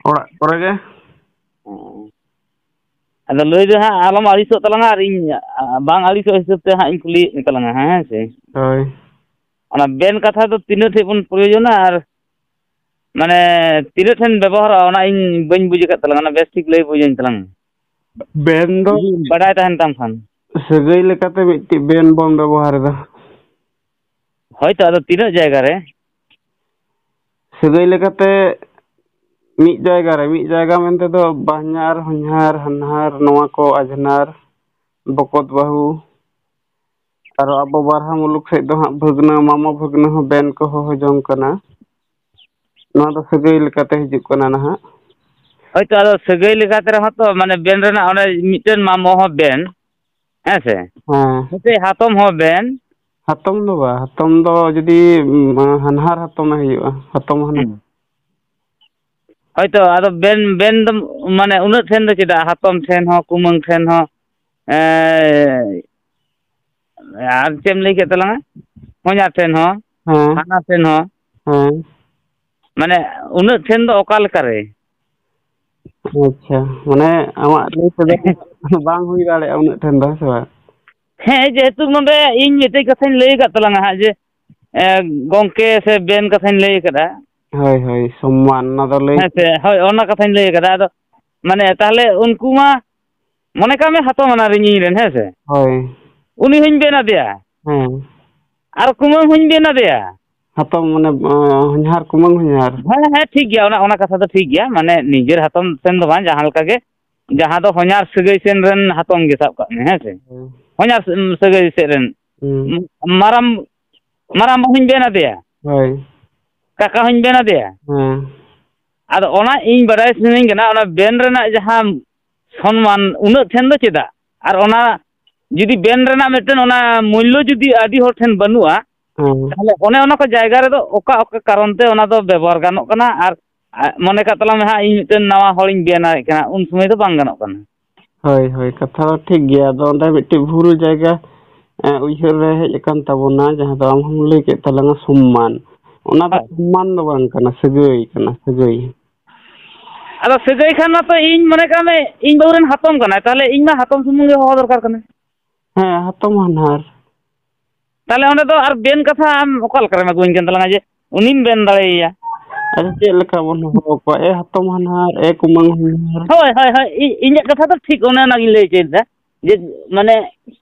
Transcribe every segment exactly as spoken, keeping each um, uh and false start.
ᱚᱲᱟᱜ ᱠᱚᱨᱮ ᱜᱮ᱾ ᱦᱮᱸ᱾ ᱟᱫᱚ ᱞᱟᱹᱭ ᱫᱚ ᱦᱟᱸᱜ ᱟᱞᱚᱢ ᱟᱹᱲᱤᱥᱚᱜ ᱛᱟᱞᱟᱝᱟ, ᱟᱨ ᱤᱧ, ᱟ, ᱵᱟᱝ ᱟᱹᱲᱤᱥᱚᱜ ᱦᱤᱥᱟᱹᱵ ᱛᱮ ᱦᱟᱸᱜ ᱤᱧ ᱠᱩᱞᱤᱭᱮᱫ ᱢᱮ ᱛᱟᱞᱟᱝᱟ, ᱦᱮᱸ ᱥᱮ? ᱦᱳᱭ᱾ ᱚᱱᱟ ᱵᱮᱱ ᱠᱟᱛᱷᱟ ᱫᱚ ᱛᱤᱱᱟᱹᱜ ᱴᱷᱮᱡ ᱵᱚᱱ ᱯᱨᱚᱭᱳᱡᱚᱱᱟ ᱟᱨ, ᱢᱟᱱᱮ, ᱛᱤᱱᱟᱹᱜ ᱴᱷᱮᱱ ᱵᱮᱵᱚᱦᱟᱨᱚᱜᱼᱟ, ᱚᱱᱟ ᱤᱧ ᱵᱟᱹᱧ ᱵᱩᱡᱽ ᱟᱠᱟᱫ ᱛᱟᱞᱟᱝᱟ, ᱚᱱᱟ ᱵᱮᱥ ᱴᱷᱤᱠ ᱞᱟᱹᱭ ᱵᱩᱡᱟᱹᱧ ᱛᱟᱞᱟᱝ ᱢᱮ᱾ ᱵᱮᱱ ᱫᱚ ᱡᱩᱫᱤ ᱵᱟᱰᱟᱭ ᱛᱟᱦᱮᱱ ᱛᱟᱢ ᱠᱷᱟᱱ᱾ ᱥᱟᱹᱜᱟᱹᱭ ᱞᱮᱠᱟᱛᱮ ᱢᱤᱫᱴᱤᱡ ᱵᱮᱱ ᱵᱚᱱ ᱵᱮᱵᱚᱦᱟᱨ ᱮᱫᱟ᱾ ᱦᱳᱭᱛᱳ, ᱟᱫᱚ ᱛᱤᱱᱟᱹᱜ ᱡᱟᱭᱜᱟ ᱨᱮ? ᱥᱟᱹᱜᱟᱹᱭ ᱞᱮᱠᱟᱛᱮ ᱢᱤᱫ ᱡᱟᱭᱜᱟ ᱨᱮ, ᱢᱤᱫ ᱡᱟᱭᱜᱟ ᱢᱮᱱᱛᱮ ᱫᱚ ᱵᱟᱦᱧᱟᱨ, ᱦᱚᱧᱦᱟᱨ, ᱦᱟᱱᱦᱟᱨ, ᱱᱚᱣᱟ ᱠᱚ ᱟᱡᱷᱱᱟᱨ, ᱵᱚᱠᱚᱛ ᱵᱟᱹᱦᱩ, ᱟᱨᱚ ᱟᱵᱚ ᱵᱟᱨᱦᱟ ᱢᱩᱞᱩᱠ ᱥᱮᱫ ᱫᱚ ᱦᱟᱸᱜ ᱵᱷᱟᱹᱜᱽᱱᱟᱹ, ᱢᱟᱢᱚ ᱵᱷᱟᱹᱜᱽᱱᱟᱹ ᱦᱚᱸ ᱵᱮᱱ ᱠᱚ ᱦᱚᱦᱚ ᱡᱚᱝ ᱠᱟᱱᱟ᱾ ᱱᱚᱣᱟ ᱫᱚ ᱥᱟᱹᱜᱟᱹᱭ ᱞᱮᱠᱟᱛᱮ ᱦᱤᱡᱩᱜ ᱠᱟᱱᱟ ᱱᱟᱦᱟᱜ᱾ ᱦᱳᱭᱛᱳ, ᱟᱫᱚ ᱥᱟᱹᱜᱟᱹᱭ ᱞᱮᱠᱟᱛᱮ ᱨᱮᱦᱚᱸ ᱛᱚ, ᱢᱟᱱᱮ, ᱵᱮᱱ ᱨᱮᱱᱟᱜ ᱚᱸᱰᱮ ᱢᱤᱫᱴᱮᱱ ᱢᱟᱢᱚ ᱦᱚᱸ ᱵᱮᱱ, ᱦᱮᱸ ᱥᱮ? ᱦᱮᱸ᱾ ᱢᱤᱫᱴᱮᱡ ᱦᱟᱛᱚᱢ ᱦᱚᱸ ᱵᱮᱱ᱾ ᱦᱟᱛᱚᱢ ᱫᱚ ᱵᱟ, ᱦᱟᱛᱚᱢ ᱫᱚ ᱡᱩᱫᱤ, ᱩᱢ, ᱦᱟᱱᱦᱟᱨ ᱦᱟᱛᱚᱢᱮ ᱦᱩᱭᱩᱜᱼᱟ, ᱦᱟᱛᱚᱢ ᱦᱟᱱᱦᱟᱨ᱾ ᱦᱩᱸ᱾ ᱦᱳᱭᱛᱳ, ᱟᱫᱚ ᱵᱮᱱ, ᱵᱮᱱ ᱫᱚ, ᱢᱟᱱᱮ, ᱩᱱᱟᱹᱜ ᱴᱷᱮᱱ ᱫᱚ ᱪᱮᱫᱟᱜ? ᱦᱟᱛᱚᱢ ᱴᱷᱮᱱ ᱦᱚᱸ, ᱠᱩᱢᱟᱹᱝ ᱴᱷᱮᱱ ᱦᱚᱸ, ᱮᱸ, ᱟᱨ ᱪᱮᱫ ᱮᱢ ᱞᱟᱹᱭ ᱠᱮᱫ ᱛᱟᱞᱟᱝᱟ? ᱦᱚᱧᱦᱟᱨ ᱴᱷᱮᱱ ᱦᱚᱸ, ᱦᱮᱸ᱾ ᱦᱟᱱᱟ ᱴᱷᱮᱱ ᱦᱚᱸ᱾ ᱦᱮᱸ᱾ ᱢᱟᱱᱮ, ᱩᱱᱟᱹᱜ ᱴᱷᱮᱱ ᱫᱚ ᱚᱠᱟ ᱞᱮᱠᱟ ᱨᱮ? ᱟᱪᱪᱷᱟ, ᱢᱟᱱᱮ, ᱟᱢᱟᱜ ᱞᱟᱹᱭ ᱛᱮᱫᱚ ᱵᱟᱝ ᱦᱩᱭ ᱫᱟᱲᱮᱭᱟᱜᱼᱟ ᱩᱱᱟᱹᱜ ᱴᱷᱮᱱ ᱫᱚ, ᱦᱮᱸ ᱥᱮ ᱵᱟᱝ? ᱦᱮᱸ, ᱡᱮᱦᱮᱛᱩ ᱱᱚᱰᱮ ᱤᱧ ᱢᱤᱫᱴᱮᱡ ᱠᱟᱛᱷᱟᱧ ᱞᱟᱹᱭ ᱟᱠᱟᱫ ᱛᱟᱞᱟᱝᱟ ᱦᱟᱸᱜ, ᱡᱮ, ᱮ, ᱜᱚᱝᱠᱮ ᱥᱮ ᱵᱮᱱ ᱠᱟᱛᱷᱟᱧ ᱞᱟᱹᱭ ᱟᱠᱟᱫᱟ᱾ ᱦᱳᱭ, ᱦᱳᱭ, ᱥᱚᱢᱢᱟᱱ, ᱚᱱᱟ ᱫᱚ ᱞᱟᱹᱭ ᱦᱮᱸ ᱥᱮ, ᱦᱳᱭ, ᱚᱱᱟ ᱠᱟᱛᱷᱟᱧ ᱞᱟᱹᱭ ᱟᱠᱟᱫᱟ᱾ ᱟᱫᱚ, ᱢᱟᱱᱮ, ᱛᱟᱦᱞᱮ ᱩᱱᱠᱩ ᱢᱟ, ᱢᱚᱱᱮ ᱠᱟᱜ ᱢᱮ, ᱦᱟᱛᱚᱢ ᱟᱱᱟᱨᱤᱧ ᱤᱧ ᱨᱮᱱ, ᱦᱮᱸ ᱥᱮ? ᱦᱳᱭ᱾ ᱩᱱᱤ ᱦᱚᱧ ᱵᱮᱱ ᱟᱫᱮᱭᱟ᱾ ᱦᱮᱸ᱾ ᱟᱨ ᱠᱩᱢᱟᱹᱝ ᱦᱚᱧ ᱵᱮᱱ ᱟᱫᱮᱭᱟ᱾ ᱦᱟᱛᱚᱢ, ᱢᱟᱱᱮ, ᱟᱸ, ᱦᱚᱧᱦᱟᱨ, ᱠᱩᱢᱟᱹᱝ ᱦᱚᱧᱦᱟᱨ᱾ ᱦᱮᱸ, ᱦᱮᱸ, ᱴᱷᱤᱠ ᱜᱮᱭᱟ, ᱚᱱᱟ, ᱚᱱᱟ ᱠᱟᱛᱷᱟ ᱫᱚ ᱴᱷᱤᱠ ᱜᱮᱭᱟ, ᱢᱟᱱᱮ, ᱱᱤᱡᱮᱨ ᱦᱟᱛᱚᱢ ᱥᱮᱱ ᱫᱚ ᱵᱟᱝ, ᱡᱟᱦᱟᱸ ᱞᱮᱠᱟ ᱜᱮ, ᱡᱟᱦᱟᱸ ᱫᱚ ᱦᱚᱧᱦᱟᱨ ᱥᱟᱹᱜᱟᱹᱭ ᱥᱮᱱ ᱨᱮᱱ ᱦᱟᱛᱚᱢ ᱜᱮ ᱥᱟᱵ ᱠᱟᱜ ᱢᱮ, ᱦᱮᱸ ᱥᱮ? ᱦᱮᱸ᱾ ᱦᱚᱧᱦᱟᱨ ᱥᱟᱹ-, ᱥᱟᱹᱜᱟᱹᱭ ᱥᱮᱫ ᱨᱮᱱ᱾ ᱦᱩᱸ᱾ ᱢ-, ᱢᱟᱨᱟᱝ, ᱢᱟᱨᱟᱝᱵᱟ ᱦᱚᱧ ᱵᱮᱱ ᱟᱫᱮᱭᱟ᱾ ᱦᱳᱭ᱾ ᱠᱟᱠᱟ ᱦᱚᱧ ᱵᱮᱱ ᱟᱫᱮᱭᱟ᱾ ᱦᱮᱸ᱾ ᱟᱫᱚ ᱚᱱᱟ ᱤᱧ ᱵᱟᱰᱟᱭ ᱥᱟᱱᱟᱧ ᱠᱟᱱᱟ, ᱚᱱᱟ ᱵᱮᱱ ᱨᱮᱱᱟᱜ ᱡᱟᱦᱟᱸ ᱥᱚᱱᱢᱟᱱ ᱩᱱᱟᱹᱜ ᱴᱷᱮᱱ ᱫᱚ ᱪᱮᱫᱟᱜ? ᱟᱨ ᱚᱱᱟ ᱡᱩᱫᱤ ᱵᱮᱱ ᱨᱮᱱᱟᱜ ᱢᱤᱫᱴᱮᱱ ᱚᱱᱟ ᱢᱩᱞᱞᱚ ᱡᱩᱫᱤ ᱟᱹᱰᱤ ᱦᱚᱲ ᱴᱷᱮᱱ ᱵᱟᱹᱱᱩᱜᱼᱟ, ᱦᱮᱸ᱾ ᱛᱟᱦᱞᱮ ᱚᱱᱮ ᱚᱱᱟ ᱠᱚ ᱡᱟᱭᱜᱟ ᱨᱮᱫᱚ ᱚᱠᱟ ᱚᱠᱟ ᱠᱟᱨᱚᱱ ᱛᱮ ᱚᱱᱟ ᱫᱚ ᱵᱮᱵᱚᱦᱟᱨ ᱜᱟᱱᱚᱜ ᱠᱟᱱᱟ? ᱟᱨ, ᱟ, ᱢᱚᱱᱮ ᱠᱟᱜ ᱛᱟᱞᱟᱝ ᱢᱮ ᱦᱟᱸᱜ, ᱤᱧ ᱢᱤᱫᱴᱮᱱ ᱱᱟᱣᱟ ᱦᱚᱲᱤᱧ ᱵᱮᱱᱟᱣᱮᱫ ᱠᱟᱱᱟ, ᱩᱱ ᱥᱚᱢᱚᱭ ᱫᱚ ᱵᱟᱝ ᱜᱟᱱᱚᱜ ᱠᱟᱱᱟ᱾ ᱦᱳᱭ, ᱦᱳᱭ, ᱠᱟᱛᱷᱟ ᱫᱚ ᱴᱷᱤᱠ ᱜᱮᱭᱟ᱾ ᱟᱫᱚ ᱚᱸᱰᱮ ᱢᱤᱫᱴᱤᱡ ᱵᱷᱩᱞ ᱡᱟᱭᱜᱟ, ᱮ, ᱩᱭᱦᱟᱹᱨ ᱨᱮ ᱦᱮᱡ ᱟᱠᱟᱱ ᱛᱟᱵᱚᱱᱟ, ᱡᱟᱦᱟᱸ ᱫᱚ ᱟᱢ ᱦᱚᱢ ᱞᱟᱹᱭ ᱠᱮᱫ ᱛᱟᱞᱟᱝᱟ ᱥᱚᱢᱢᱟᱱ᱾ ᱚᱱᱟ ᱫᱚ ᱦᱳᱭ᱾ ᱥᱚᱢᱢᱟᱱ ᱫᱚ ᱵᱟᱝ ᱠᱟᱱᱟ, ᱥᱟᱹᱜᱟᱹᱭ ᱠᱟᱱᱟ, ᱥᱟᱹᱜᱟᱹᱭ᱾ ᱟᱫᱚ ᱥᱟᱹᱜᱟᱹᱭ ᱠᱷᱟᱱ ᱢᱟᱛᱚ ᱤᱧ ᱢᱚᱱᱮ ᱠᱟᱜ ᱢᱮ, ᱤᱧ ᱵᱟᱹᱦᱩ ᱨᱮᱱ ᱦᱟᱛᱚᱢ ᱠᱟᱱᱟᱭ, ᱛᱟᱦᱚᱞᱮ ᱤᱧ ᱢᱟ ᱦᱟᱛᱚᱢ ᱥᱩᱢᱩᱝ ᱜᱮ ᱦᱚᱦᱚ ᱫᱚᱨᱠᱟᱨ ᱠᱟᱱᱟ᱾ ᱦᱮᱸ, ᱦᱟᱛᱚᱢ ᱦᱟᱱᱦᱟᱨ᱾ ᱛᱟᱦᱚᱞᱮ ᱚᱸᱰᱮ ᱫᱚ ᱟᱨ ᱵᱮᱱ ᱠᱟᱛᱷᱟ ᱟᱢ ᱚᱠᱟ ᱞᱮᱠᱟ ᱨᱮᱢ ᱟᱹᱜᱩᱣᱟᱹᱧ ᱠᱟᱱ ᱛᱟᱞᱟᱝᱟ ᱡᱮ ᱩᱱᱤᱢ ᱵᱮᱱ ᱫᱟᱲᱮᱭᱟᱭᱟ? ᱟᱫᱚ ᱪᱮᱫ ᱞᱮᱠᱟ ᱵᱚᱱ ᱦᱚᱦᱚ ᱟᱠᱚᱣᱟ? ᱮ ᱦᱟᱛᱚᱢ ᱦᱟᱱᱦᱟᱨ, ᱮ ᱠᱩᱢᱟᱹᱝ ᱦᱟᱱᱦᱟᱨ᱾ ᱦᱳᱭ, ᱦᱳᱭ, ᱦᱳᱭ, ᱤ-, ᱤᱧᱟᱹᱜ ᱠᱟᱛᱷᱟ ᱫᱚ ᱴᱷᱤᱠ ᱚᱱᱮ ᱚᱱᱟᱜᱤᱧ ᱞᱟᱹᱭ ᱦᱚᱪᱚᱭᱮᱫᱟ ᱡᱮ, ᱢᱟᱱᱮ,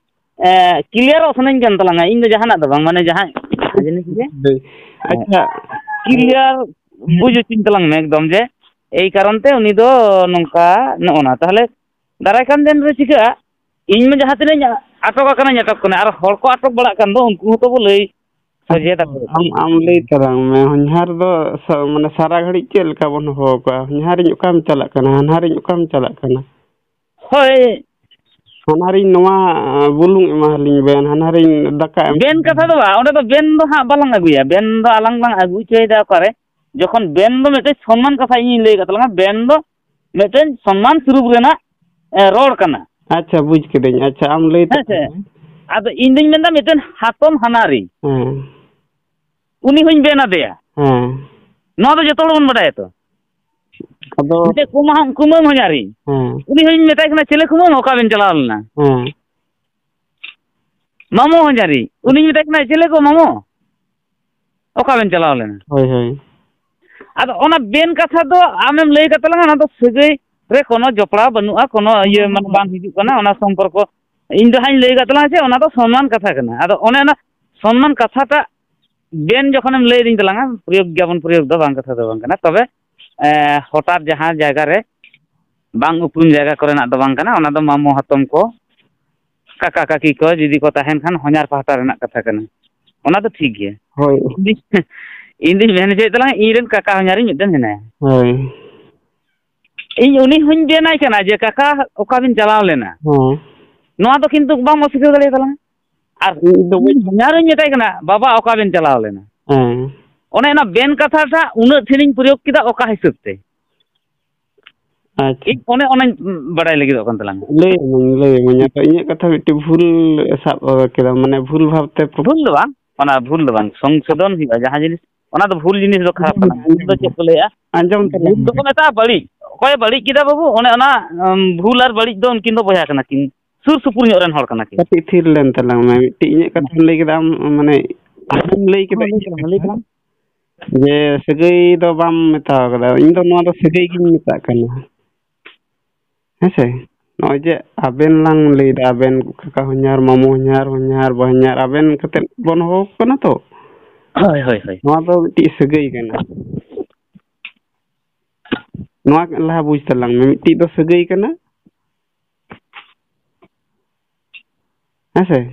ᱮ, ᱠᱞᱤᱭᱟᱨᱚᱜ ᱥᱟᱱᱟᱧ ᱠᱟᱱ ᱛᱟᱞᱟᱝᱟ, ᱤᱧ ᱫᱚ ᱡᱟᱦᱟᱱᱟᱜ ᱫᱚ ᱵᱟᱝ, ᱢᱟᱱᱮ, ᱡᱟᱦᱟᱸ ᱡᱤᱱᱤᱥ ᱜᱮ᱾ ᱦᱳᱭ᱾ ᱟᱪᱪᱷᱟ᱾ ᱠᱞᱤᱭᱟᱨ ᱵᱩᱡᱽ ᱦᱚᱪᱚᱧ ᱛᱟᱞᱟᱝ ᱢᱮ ᱮᱠᱫᱚᱢ, ᱡᱮ ᱮᱭ ᱠᱟᱨᱚᱱ ᱛᱮ ᱩᱱᱤ ᱫᱚ ᱱᱚᱝᱠᱟ, ᱱᱚᱜᱼᱚ ᱱᱟ᱾ ᱛᱟᱦᱚᱞᱮ ᱫᱟᱨᱟᱭ ᱠᱟᱱ ᱫᱤᱱ ᱨᱮ ᱪᱤᱠᱟᱹᱜᱼᱟ? ᱤᱧ ᱢᱟ ᱡᱟᱦᱟᱸ ᱛᱤᱱᱟᱹᱜ ᱤᱧ ᱟᱴᱚᱠ ᱟᱠᱟᱱᱟᱧ, ᱟᱴᱚᱠ ᱠᱟᱱᱟ, ᱟᱨ ᱦᱚᱲ ᱠᱚ ᱟᱴᱚᱠ ᱵᱟᱲᱟᱜ ᱠᱟᱱ ᱫᱚ, ᱩᱱᱠᱩ ᱦᱚᱸᱛᱚ ᱵᱚ ᱞᱟᱹᱭ ᱥᱚᱡᱷᱮ ᱛᱟᱠᱚ᱾ ᱟᱢ, ᱟᱢ ᱞᱟᱹᱭ ᱛᱟᱞᱟᱝ ᱢᱮ, ᱦᱚᱧᱦᱟᱨ ᱫᱚ ᱥᱟ-, ᱢᱟᱱᱮ, ᱥᱟᱨᱟ ᱜᱷᱟᱹᱲᱤᱡ ᱪᱮᱫ ᱞᱮᱠᱟ ᱵᱚᱱ ᱦᱚᱦᱚ ᱟᱠᱚᱣᱟ? ᱦᱚᱧᱦᱟᱨᱤᱧ, ᱚᱠᱟᱢ ᱪᱟᱞᱟᱜ ᱠᱟᱱᱟ? ᱦᱟᱱᱦᱟᱨᱤᱧ, ᱚᱠᱟᱢ ᱪᱟᱞᱟᱜ ᱠᱟᱱᱟ? ᱦᱳᱭ᱾ ᱦᱟᱱᱦᱟᱨᱤᱧ, ᱱᱚᱣᱟ, ᱟᱸ, ᱵᱩᱞᱩᱝ ᱮᱢᱟᱞᱤᱧ ᱵᱮᱱ, ᱦᱟᱱᱦᱟᱨᱤᱧ, ᱫᱟᱠᱟ ᱮᱢ᱾ ᱵᱮᱱ ᱠᱟᱛᱷᱟ ᱫᱚ ᱵᱟᱝ, ᱚᱸᱰᱮ ᱫᱚ ᱵᱮᱱ ᱫᱚ ᱦᱟᱸᱜ ᱵᱟᱞᱟᱝ ᱟᱹᱜᱩᱭᱟ, ᱵᱮᱱ ᱫᱚ ᱟᱞᱟᱝ ᱞᱟᱝ ᱟᱹᱜᱩ ᱦᱚᱪᱚᱭᱮᱫᱟ ᱚᱠᱟᱨᱮ? ᱡᱚᱠᱷᱚᱱ ᱵᱮᱱ ᱫᱚ ᱢᱤᱫᱴᱮᱡ ᱥᱚᱱᱢᱟᱱ ᱠᱟᱛᱷᱟ ᱤᱧᱤᱧ ᱞᱟᱹᱭ ᱟᱠᱟᱫ ᱛᱟᱞᱟᱝᱟ, ᱵᱮᱱ ᱫᱚ ᱢᱤᱫᱴᱮᱱ ᱥᱚᱱᱢᱟᱱ ᱥᱩᱨᱩᱯ ᱨᱮᱱᱟᱜ, ᱮ, ᱨᱚᱲ ᱠᱟᱱᱟ᱾ ᱟᱪᱪᱷᱟ, ᱵᱩᱡᱽ ᱠᱤᱫᱟᱹᱧ᱾ ᱟᱪᱪᱷᱟ, ᱟᱢ ᱞᱟᱹᱭ ᱦᱮᱸ ᱥᱮ? ᱛᱟᱞᱟᱝ ᱢᱮ᱾ ᱟᱫᱚ ᱤᱧ ᱫᱩᱧ ᱢᱮᱱᱫᱟ, ᱢᱤᱫᱴᱮᱱ ᱦᱟᱛᱚᱢ ᱦᱟᱱᱦᱟᱨᱤᱧ, ᱦᱮᱸ᱾ ᱩᱱᱤ ᱦᱚᱸᱧ ᱵᱮᱱ ᱟᱫᱮᱭᱟ᱾ ᱦᱮᱸ᱾ ᱱᱚᱣᱟ ᱫᱚ ᱡᱚᱛᱚ ᱦᱚᱲ ᱵᱚᱱ ᱵᱟᱰᱟᱭᱟ ᱛᱚ᱾ ᱟᱫᱚ ᱢᱤᱫᱴᱮᱡ ᱠᱩᱢᱟᱹᱝ, ᱠᱩᱢᱟᱹᱝ ᱦᱚᱧᱦᱟᱨᱤᱧ᱾ ᱦᱮᱸ᱾ ᱩᱱᱤ ᱦᱚᱸᱧ ᱢᱮᱛᱟᱭ ᱠᱟᱱᱟ, "ᱪᱮᱞᱮ ᱠᱩᱢᱟᱹᱝ, ᱚᱠᱟ ᱵᱮᱱ ᱪᱟᱞᱟᱣ ᱞᱮᱱᱟ?" ᱦᱮᱸ᱾ ᱢᱟᱢᱚ ᱦᱚᱧᱦᱟᱨᱤᱧ᱾ ᱩᱱᱤᱧ ᱢᱮᱛᱟᱭ ᱠᱟᱱᱟ, "ᱪᱮᱞᱮ ᱠᱚ ᱢᱟᱢᱚ? ᱚᱠᱟ ᱵᱮᱱ ᱪᱟᱞᱟᱣ ᱞᱮᱱᱟ?" ᱦᱳᱭ, ᱦᱳᱭ᱾ ᱟᱫᱚ ᱚᱱᱟ ᱵᱮᱱ ᱠᱟᱛᱷᱟ ᱫᱚ ᱟᱢᱮᱢ ᱞᱟᱹᱭ ᱠᱟᱜ ᱛᱟᱞᱟᱝᱟ, ᱚᱱᱟ ᱫᱚ ᱥᱟᱹᱜᱟᱹᱭ ᱨᱮ ᱠᱳᱱᱳ ᱡᱚᱯᱲᱟᱣ ᱵᱟᱹᱱᱩᱜᱼᱟ, ᱠᱳᱱᱳ ᱤᱭᱟᱹ ᱢᱟᱱᱮ ᱵᱟᱝ ᱦᱤᱡᱩᱜ ᱠᱟᱱᱟ, ᱚᱱᱟ ᱥᱚᱢᱯᱚᱨᱠᱚ᱾ ᱤᱧ ᱫᱚ ᱦᱟᱸᱜ ᱤᱧ ᱞᱟᱹᱭ ᱠᱟᱜ ᱛᱟᱞᱟᱝᱟ ᱡᱮ ᱚᱱᱟ ᱫᱚ ᱥᱚᱱᱢᱟᱱ ᱠᱟᱛᱷᱟ ᱠᱟᱱᱟ᱾ ᱟᱫᱚ ᱚᱱᱮ ᱚᱱᱟ ᱥᱚᱱᱢᱟᱱ ᱠᱟᱛᱷᱟᱴᱟᱜ ᱵᱮᱱ ᱡᱚᱠᱷᱚᱱᱮᱢ ᱞᱟᱹᱭ ᱟᱹᱫᱤᱧ ᱛᱟᱞᱟᱝᱟ, ᱯᱨᱚᱭᱳᱜᱽ ᱜᱮᱭᱟᱵᱚᱱ, ᱯᱨᱚᱭᱳᱜᱽ ᱫᱚ ᱵᱟᱝ, ᱠᱟᱛᱷᱟ ᱫᱚ ᱵᱟᱝ ᱠᱟᱱᱟ᱾ ᱛᱚᱵᱮ, ᱮ, ᱦᱚᱴᱟᱛ ᱡᱟᱦᱟᱸ ᱡᱟᱭᱜᱟ ᱨᱮ ᱵᱟᱝ ᱩᱯᱨᱩᱢ ᱡᱟᱭᱜᱟ ᱠᱚᱨᱮᱱᱟᱜ ᱫᱚ ᱵᱟᱝ ᱠᱟᱱᱟ, ᱚᱱᱟ ᱫᱚ ᱢᱟᱢᱚ ᱦᱟᱛᱚᱢ ᱠᱚ, ᱠᱟᱠᱟ ᱠᱟᱠᱤ ᱠᱚ ᱡᱩᱫᱤ ᱠᱚ ᱛᱟᱦᱮᱱ ᱠᱷᱟᱱ, ᱦᱚᱧᱦᱟᱨ ᱯᱟᱦᱴᱟ ᱨᱮᱱᱟᱜ ᱠᱟᱛᱷᱟ ᱠᱟᱱᱟ, ᱚᱱᱟ ᱫᱚ ᱴᱷᱤᱠ ᱜᱮᱭᱟ᱾ ᱦᱳᱭ᱾ ᱤᱧ ᱫᱩᱧ, ᱤᱧ ᱫᱩᱧ ᱢᱮᱱ ᱦᱚᱪᱚᱭᱮᱫ ᱛᱟᱞᱟᱝᱟ, ᱤᱧ ᱨᱮᱱ ᱠᱟᱠᱟ ᱦᱚᱧᱦᱟᱨᱤᱧ ᱢᱤᱫᱴᱮᱱ ᱢᱮᱱᱟᱭᱟ᱾ ᱦᱳᱭ᱾ ᱤᱧ ᱩᱱᱤ ᱦᱚᱧ ᱢᱮᱱᱟᱭ ᱠᱟᱱᱟ ᱡᱮ, "ᱠᱟᱠᱟ, ᱚᱠᱟ ᱵᱤᱱ ᱪᱟᱞᱟᱣ ᱞᱮᱱᱟ?" ᱦᱮᱸ᱾ ᱱᱚᱣᱟ ᱫᱚ ᱠᱤᱱᱛᱩ ᱵᱟᱢ ᱚᱥᱤᱠᱟᱹᱨ ᱫᱟᱲᱮᱭᱟᱛᱟᱞᱟᱝᱟ᱾ ᱟᱨ ᱤᱧ ᱫᱚ ᱵᱟᱹᱧ ᱦᱚᱧᱦᱟᱨᱤᱧ ᱢᱮᱛᱟᱭ ᱠᱟᱱᱟ, "ᱵᱟᱵᱟ, ᱚᱠᱟ ᱵᱮᱱ ᱪᱟᱞᱟᱣ ᱞᱮᱱᱟ?" ᱦᱮᱸ᱾ ᱚᱱᱮ ᱚᱱᱟ ᱵᱮᱱ ᱠᱟᱛᱷᱟᱴᱟᱜ ᱩᱱᱟᱹᱜ ᱴᱷᱮᱱᱤᱧ ᱯᱨᱚᱭᱳᱜᱽ ᱠᱮᱫᱟ, ᱚᱠᱟ ᱦᱤᱥᱟᱹᱵ ᱛᱮ? ᱟᱪᱪᱷᱟ᱾ ᱤᱧ ᱚᱱᱮ ᱚᱱᱟᱧ ᱵᱟᱲᱟᱭ ᱞᱟᱹᱜᱤᱫᱚᱜ ᱠᱟᱱ ᱛᱟᱞᱟᱝᱟ᱾ ᱞᱟᱹᱭ ᱟᱹᱧ, ᱞᱟᱹᱭ ᱟᱹᱧ᱾ ᱟᱫᱚ ᱤᱧᱟᱹᱜ ᱠᱟᱛᱷᱟ ᱢᱤᱫᱴᱤᱡ ᱵᱷᱩᱞ ᱥᱟᱵ ᱠᱮᱫᱟ, ᱢᱟᱱᱮ ᱵᱷᱩᱞ ᱵᱷᱟᱵᱽᱛᱮ ᱯᱨᱚ- ᱵᱷᱩᱞ ᱫᱚ ᱵᱟᱝ, ᱚᱱᱟ ᱵᱷᱩᱞ ᱫᱚ ᱵᱟᱝ, ᱥᱚᱝᱥᱳᱫᱷᱚᱱ ᱦᱩᱭᱩᱜᱼᱟ᱾ ᱡᱟᱦᱟᱸ ᱡᱤᱱᱤᱥ, ᱚᱱᱟ ᱫᱚ ᱵᱷᱩᱞ ᱡᱤᱱᱤᱥ ᱫᱚ ᱠᱷᱟᱨᱟᱯ ᱠᱟᱱᱟ᱾ ᱵᱷᱩᱞ ᱫᱚ ᱪᱮᱫ ᱠᱚ ᱞᱟᱹᱭᱟ? ᱟᱸᱡᱚᱢ ᱛᱟᱞᱟᱝ ᱵᱷᱩᱞ ᱢᱮ᱾ ᱫᱚᱠᱚ ᱢᱮᱛᱟᱜᱼᱟ ᱵᱟᱹᱲᱤᱡ᱾ ᱚᱠᱚᱭᱮ ᱵᱟᱹᱲᱤᱡ ᱠᱮᱫᱟ ᱵᱟᱹᱵᱩ? ᱚᱱᱮ ᱚᱱᱟ, ᱩᱢ, ᱵᱷᱩᱞ ᱟᱨ ᱵᱟᱹᱲᱤᱡ ᱫᱚ ᱩᱱᱠᱤᱱ ᱫᱚ ᱵᱚᱭᱦᱟ ᱠᱟᱱᱟ ᱠᱤᱱ, ᱥᱩᱨ ᱥᱩᱯᱩᱨ ᱧᱚᱜ ᱨᱮᱱ ᱦᱚᱲ ᱠᱟᱱᱟ ᱠᱤᱱ᱾ ᱠᱟᱹᱴᱤᱡ ᱛᱷᱤᱨ ᱞᱮᱱ ᱛᱟᱞᱟᱝ ᱢᱮ᱾ ᱢᱤᱫᱴᱤᱡ ᱤᱧᱟᱹᱜ ᱠᱟᱛᱷᱟᱢ ᱞᱟᱹᱭ ᱠᱮᱫᱟ, ᱟᱢ ᱢᱟᱱᱮ ᱟᱢᱮᱢ ᱞᱟᱹᱭ ᱠᱮᱫᱟ ᱦᱚᱸ, ᱞᱟᱹᱭ ᱤᱧᱟᱹᱜ ᱛᱟᱞᱟᱝ ᱢᱮ, ᱠᱟᱛᱷᱟ ᱞᱟᱹᱭ ᱛᱟᱞᱟᱝ ᱢᱮ᱾ ᱡᱮ ᱥᱟᱹᱜᱟᱹᱭ ᱫᱚ ᱵᱟᱢ ᱢᱮᱛᱟᱣ ᱠᱟᱫᱟ, ᱤᱧ ᱫᱚ ᱱᱚᱣᱟ ᱫᱚ ᱥᱟᱹᱜᱟᱹᱭ ᱜᱤᱧ ᱢᱮᱛᱟᱜ ᱠᱟᱱᱟ᱾ ᱦᱮᱸ ᱥᱮ? ᱱᱚᱜᱼᱚᱭ ᱡᱮ ᱟᱵᱮᱱ ᱞᱟᱝ ᱞᱟᱹᱭᱫᱟ, ᱟᱵᱮᱱ ᱠᱟᱠᱟ ᱦᱚᱧᱦᱟᱨ, ᱢᱟᱢᱚ ᱦᱚᱧᱦᱟᱨ, ᱦᱚᱧᱦᱟᱨ, ᱵᱟ ᱦᱚᱧᱦᱟᱨ, ᱟᱵᱮᱱ ᱠᱟᱛᱮᱫ ᱵᱚᱱ ᱦᱚᱦᱚ ᱟᱠᱚ ᱠᱟᱱᱟ ᱛᱚ᱾ ᱦᱳᱭ, ᱦᱳᱭ, ᱦᱳᱭ᱾ ᱱᱚᱣᱟ ᱫᱚ ᱢᱤᱫᱴᱤᱡ ᱥᱟᱹᱜᱟᱹᱭ ᱠᱟᱱᱟ᱾ ᱱᱚᱣᱟ ᱞᱟᱦᱟ ᱵᱩᱡᱽ ᱛᱟᱞᱟᱝ ᱢᱮ, ᱢᱤᱫᱴᱤᱡ ᱫᱚ ᱥᱟᱹᱜᱟᱹᱭ ᱠᱟᱱᱟ᱾ ᱦᱮᱸ ᱥᱮ?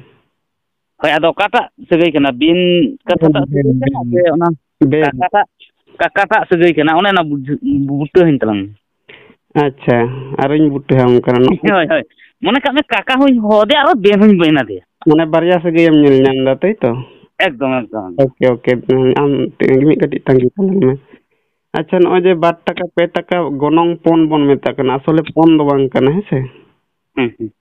ᱦᱳᱭ, ᱟᱫᱚ ᱚᱠᱟᱴᱟᱜ ᱥᱟᱹᱜᱟᱹᱭ ᱠᱟᱱᱟ? ᱵᱤᱱ ᱠᱟᱛᱷᱟᱴᱟᱜ ᱵᱤᱱ, ᱥᱟᱹᱜᱟᱹᱭ ᱵᱤᱱ, ᱠᱟᱱᱟ ᱵᱤᱱ᱾ ᱥᱮ ᱚᱱᱟ ᱵᱮᱥ᱾ ᱠᱟᱠᱟᱴᱟᱜ, ᱠᱟᱠᱟᱴᱟᱜ ᱥᱟᱹᱜᱟᱹᱭ ᱠᱟᱱᱟ? ᱚᱱᱮ ᱚᱱᱟ ᱵᱩᱡᱷᱟᱹ-, ᱵᱩᱴᱟᱹ ᱟᱹᱧ ᱛᱟᱞᱟᱝ ᱢᱮ᱾ ᱟᱪᱪᱷᱟ, ᱟᱨᱚᱧ ᱵᱩᱴᱟᱹ ᱟᱢ ᱠᱟᱱᱟ ᱱᱚᱜᱼᱚᱭ᱾ ᱦᱳᱭ, ᱦᱳᱭ᱾ ᱢᱚᱱᱮ ᱠᱟᱜ ᱢᱮ, ᱠᱟᱠᱟ ᱦᱚᱸᱧ ᱦᱚᱦᱚ ᱟᱫᱮᱭᱟ, ᱟᱨᱚ ᱵᱮᱱ ᱦᱚᱸᱧ ᱵᱮᱱ ᱟᱫᱮᱭᱟ᱾ ᱢᱟᱱᱮ ᱵᱟᱨᱭᱟ ᱥᱟᱹᱜᱟᱹᱭ ᱮᱢ ᱧᱮᱞ ᱧᱟᱢ ᱮᱫᱟ, ᱛᱟᱭ ᱛᱚ? ᱮᱠᱫᱚᱢ, ᱮᱠᱫᱚᱢ, ᱮᱠᱫᱚᱢ᱾ ᱳᱠᱮ, ᱳᱠᱮ, ᱟᱢ ᱢᱤᱫ ᱠᱟᱹᱴᱤᱡ ᱛᱟᱺᱜᱤ ᱛᱟᱞᱟᱝ ᱢᱮ᱾ ᱟᱪᱪᱷᱟ, ᱱᱚᱜᱼᱚᱭ ᱡᱮ ᱵᱟᱨ ᱴᱟᱠᱟ, ᱯᱮ ᱴᱟᱠᱟ ᱜᱚᱱᱚᱝ ᱯᱚᱱ ᱵᱚᱱ ᱢᱮᱛᱟᱜ ᱠᱟᱱᱟ, ᱟᱥᱚᱞᱮ ᱯᱚᱱ ᱫᱚ ᱵᱟᱝ ᱠᱟᱱᱟ, ᱦᱮᱸ ᱥᱮ? ᱦᱩᱸ, ᱦᱩᱸ᱾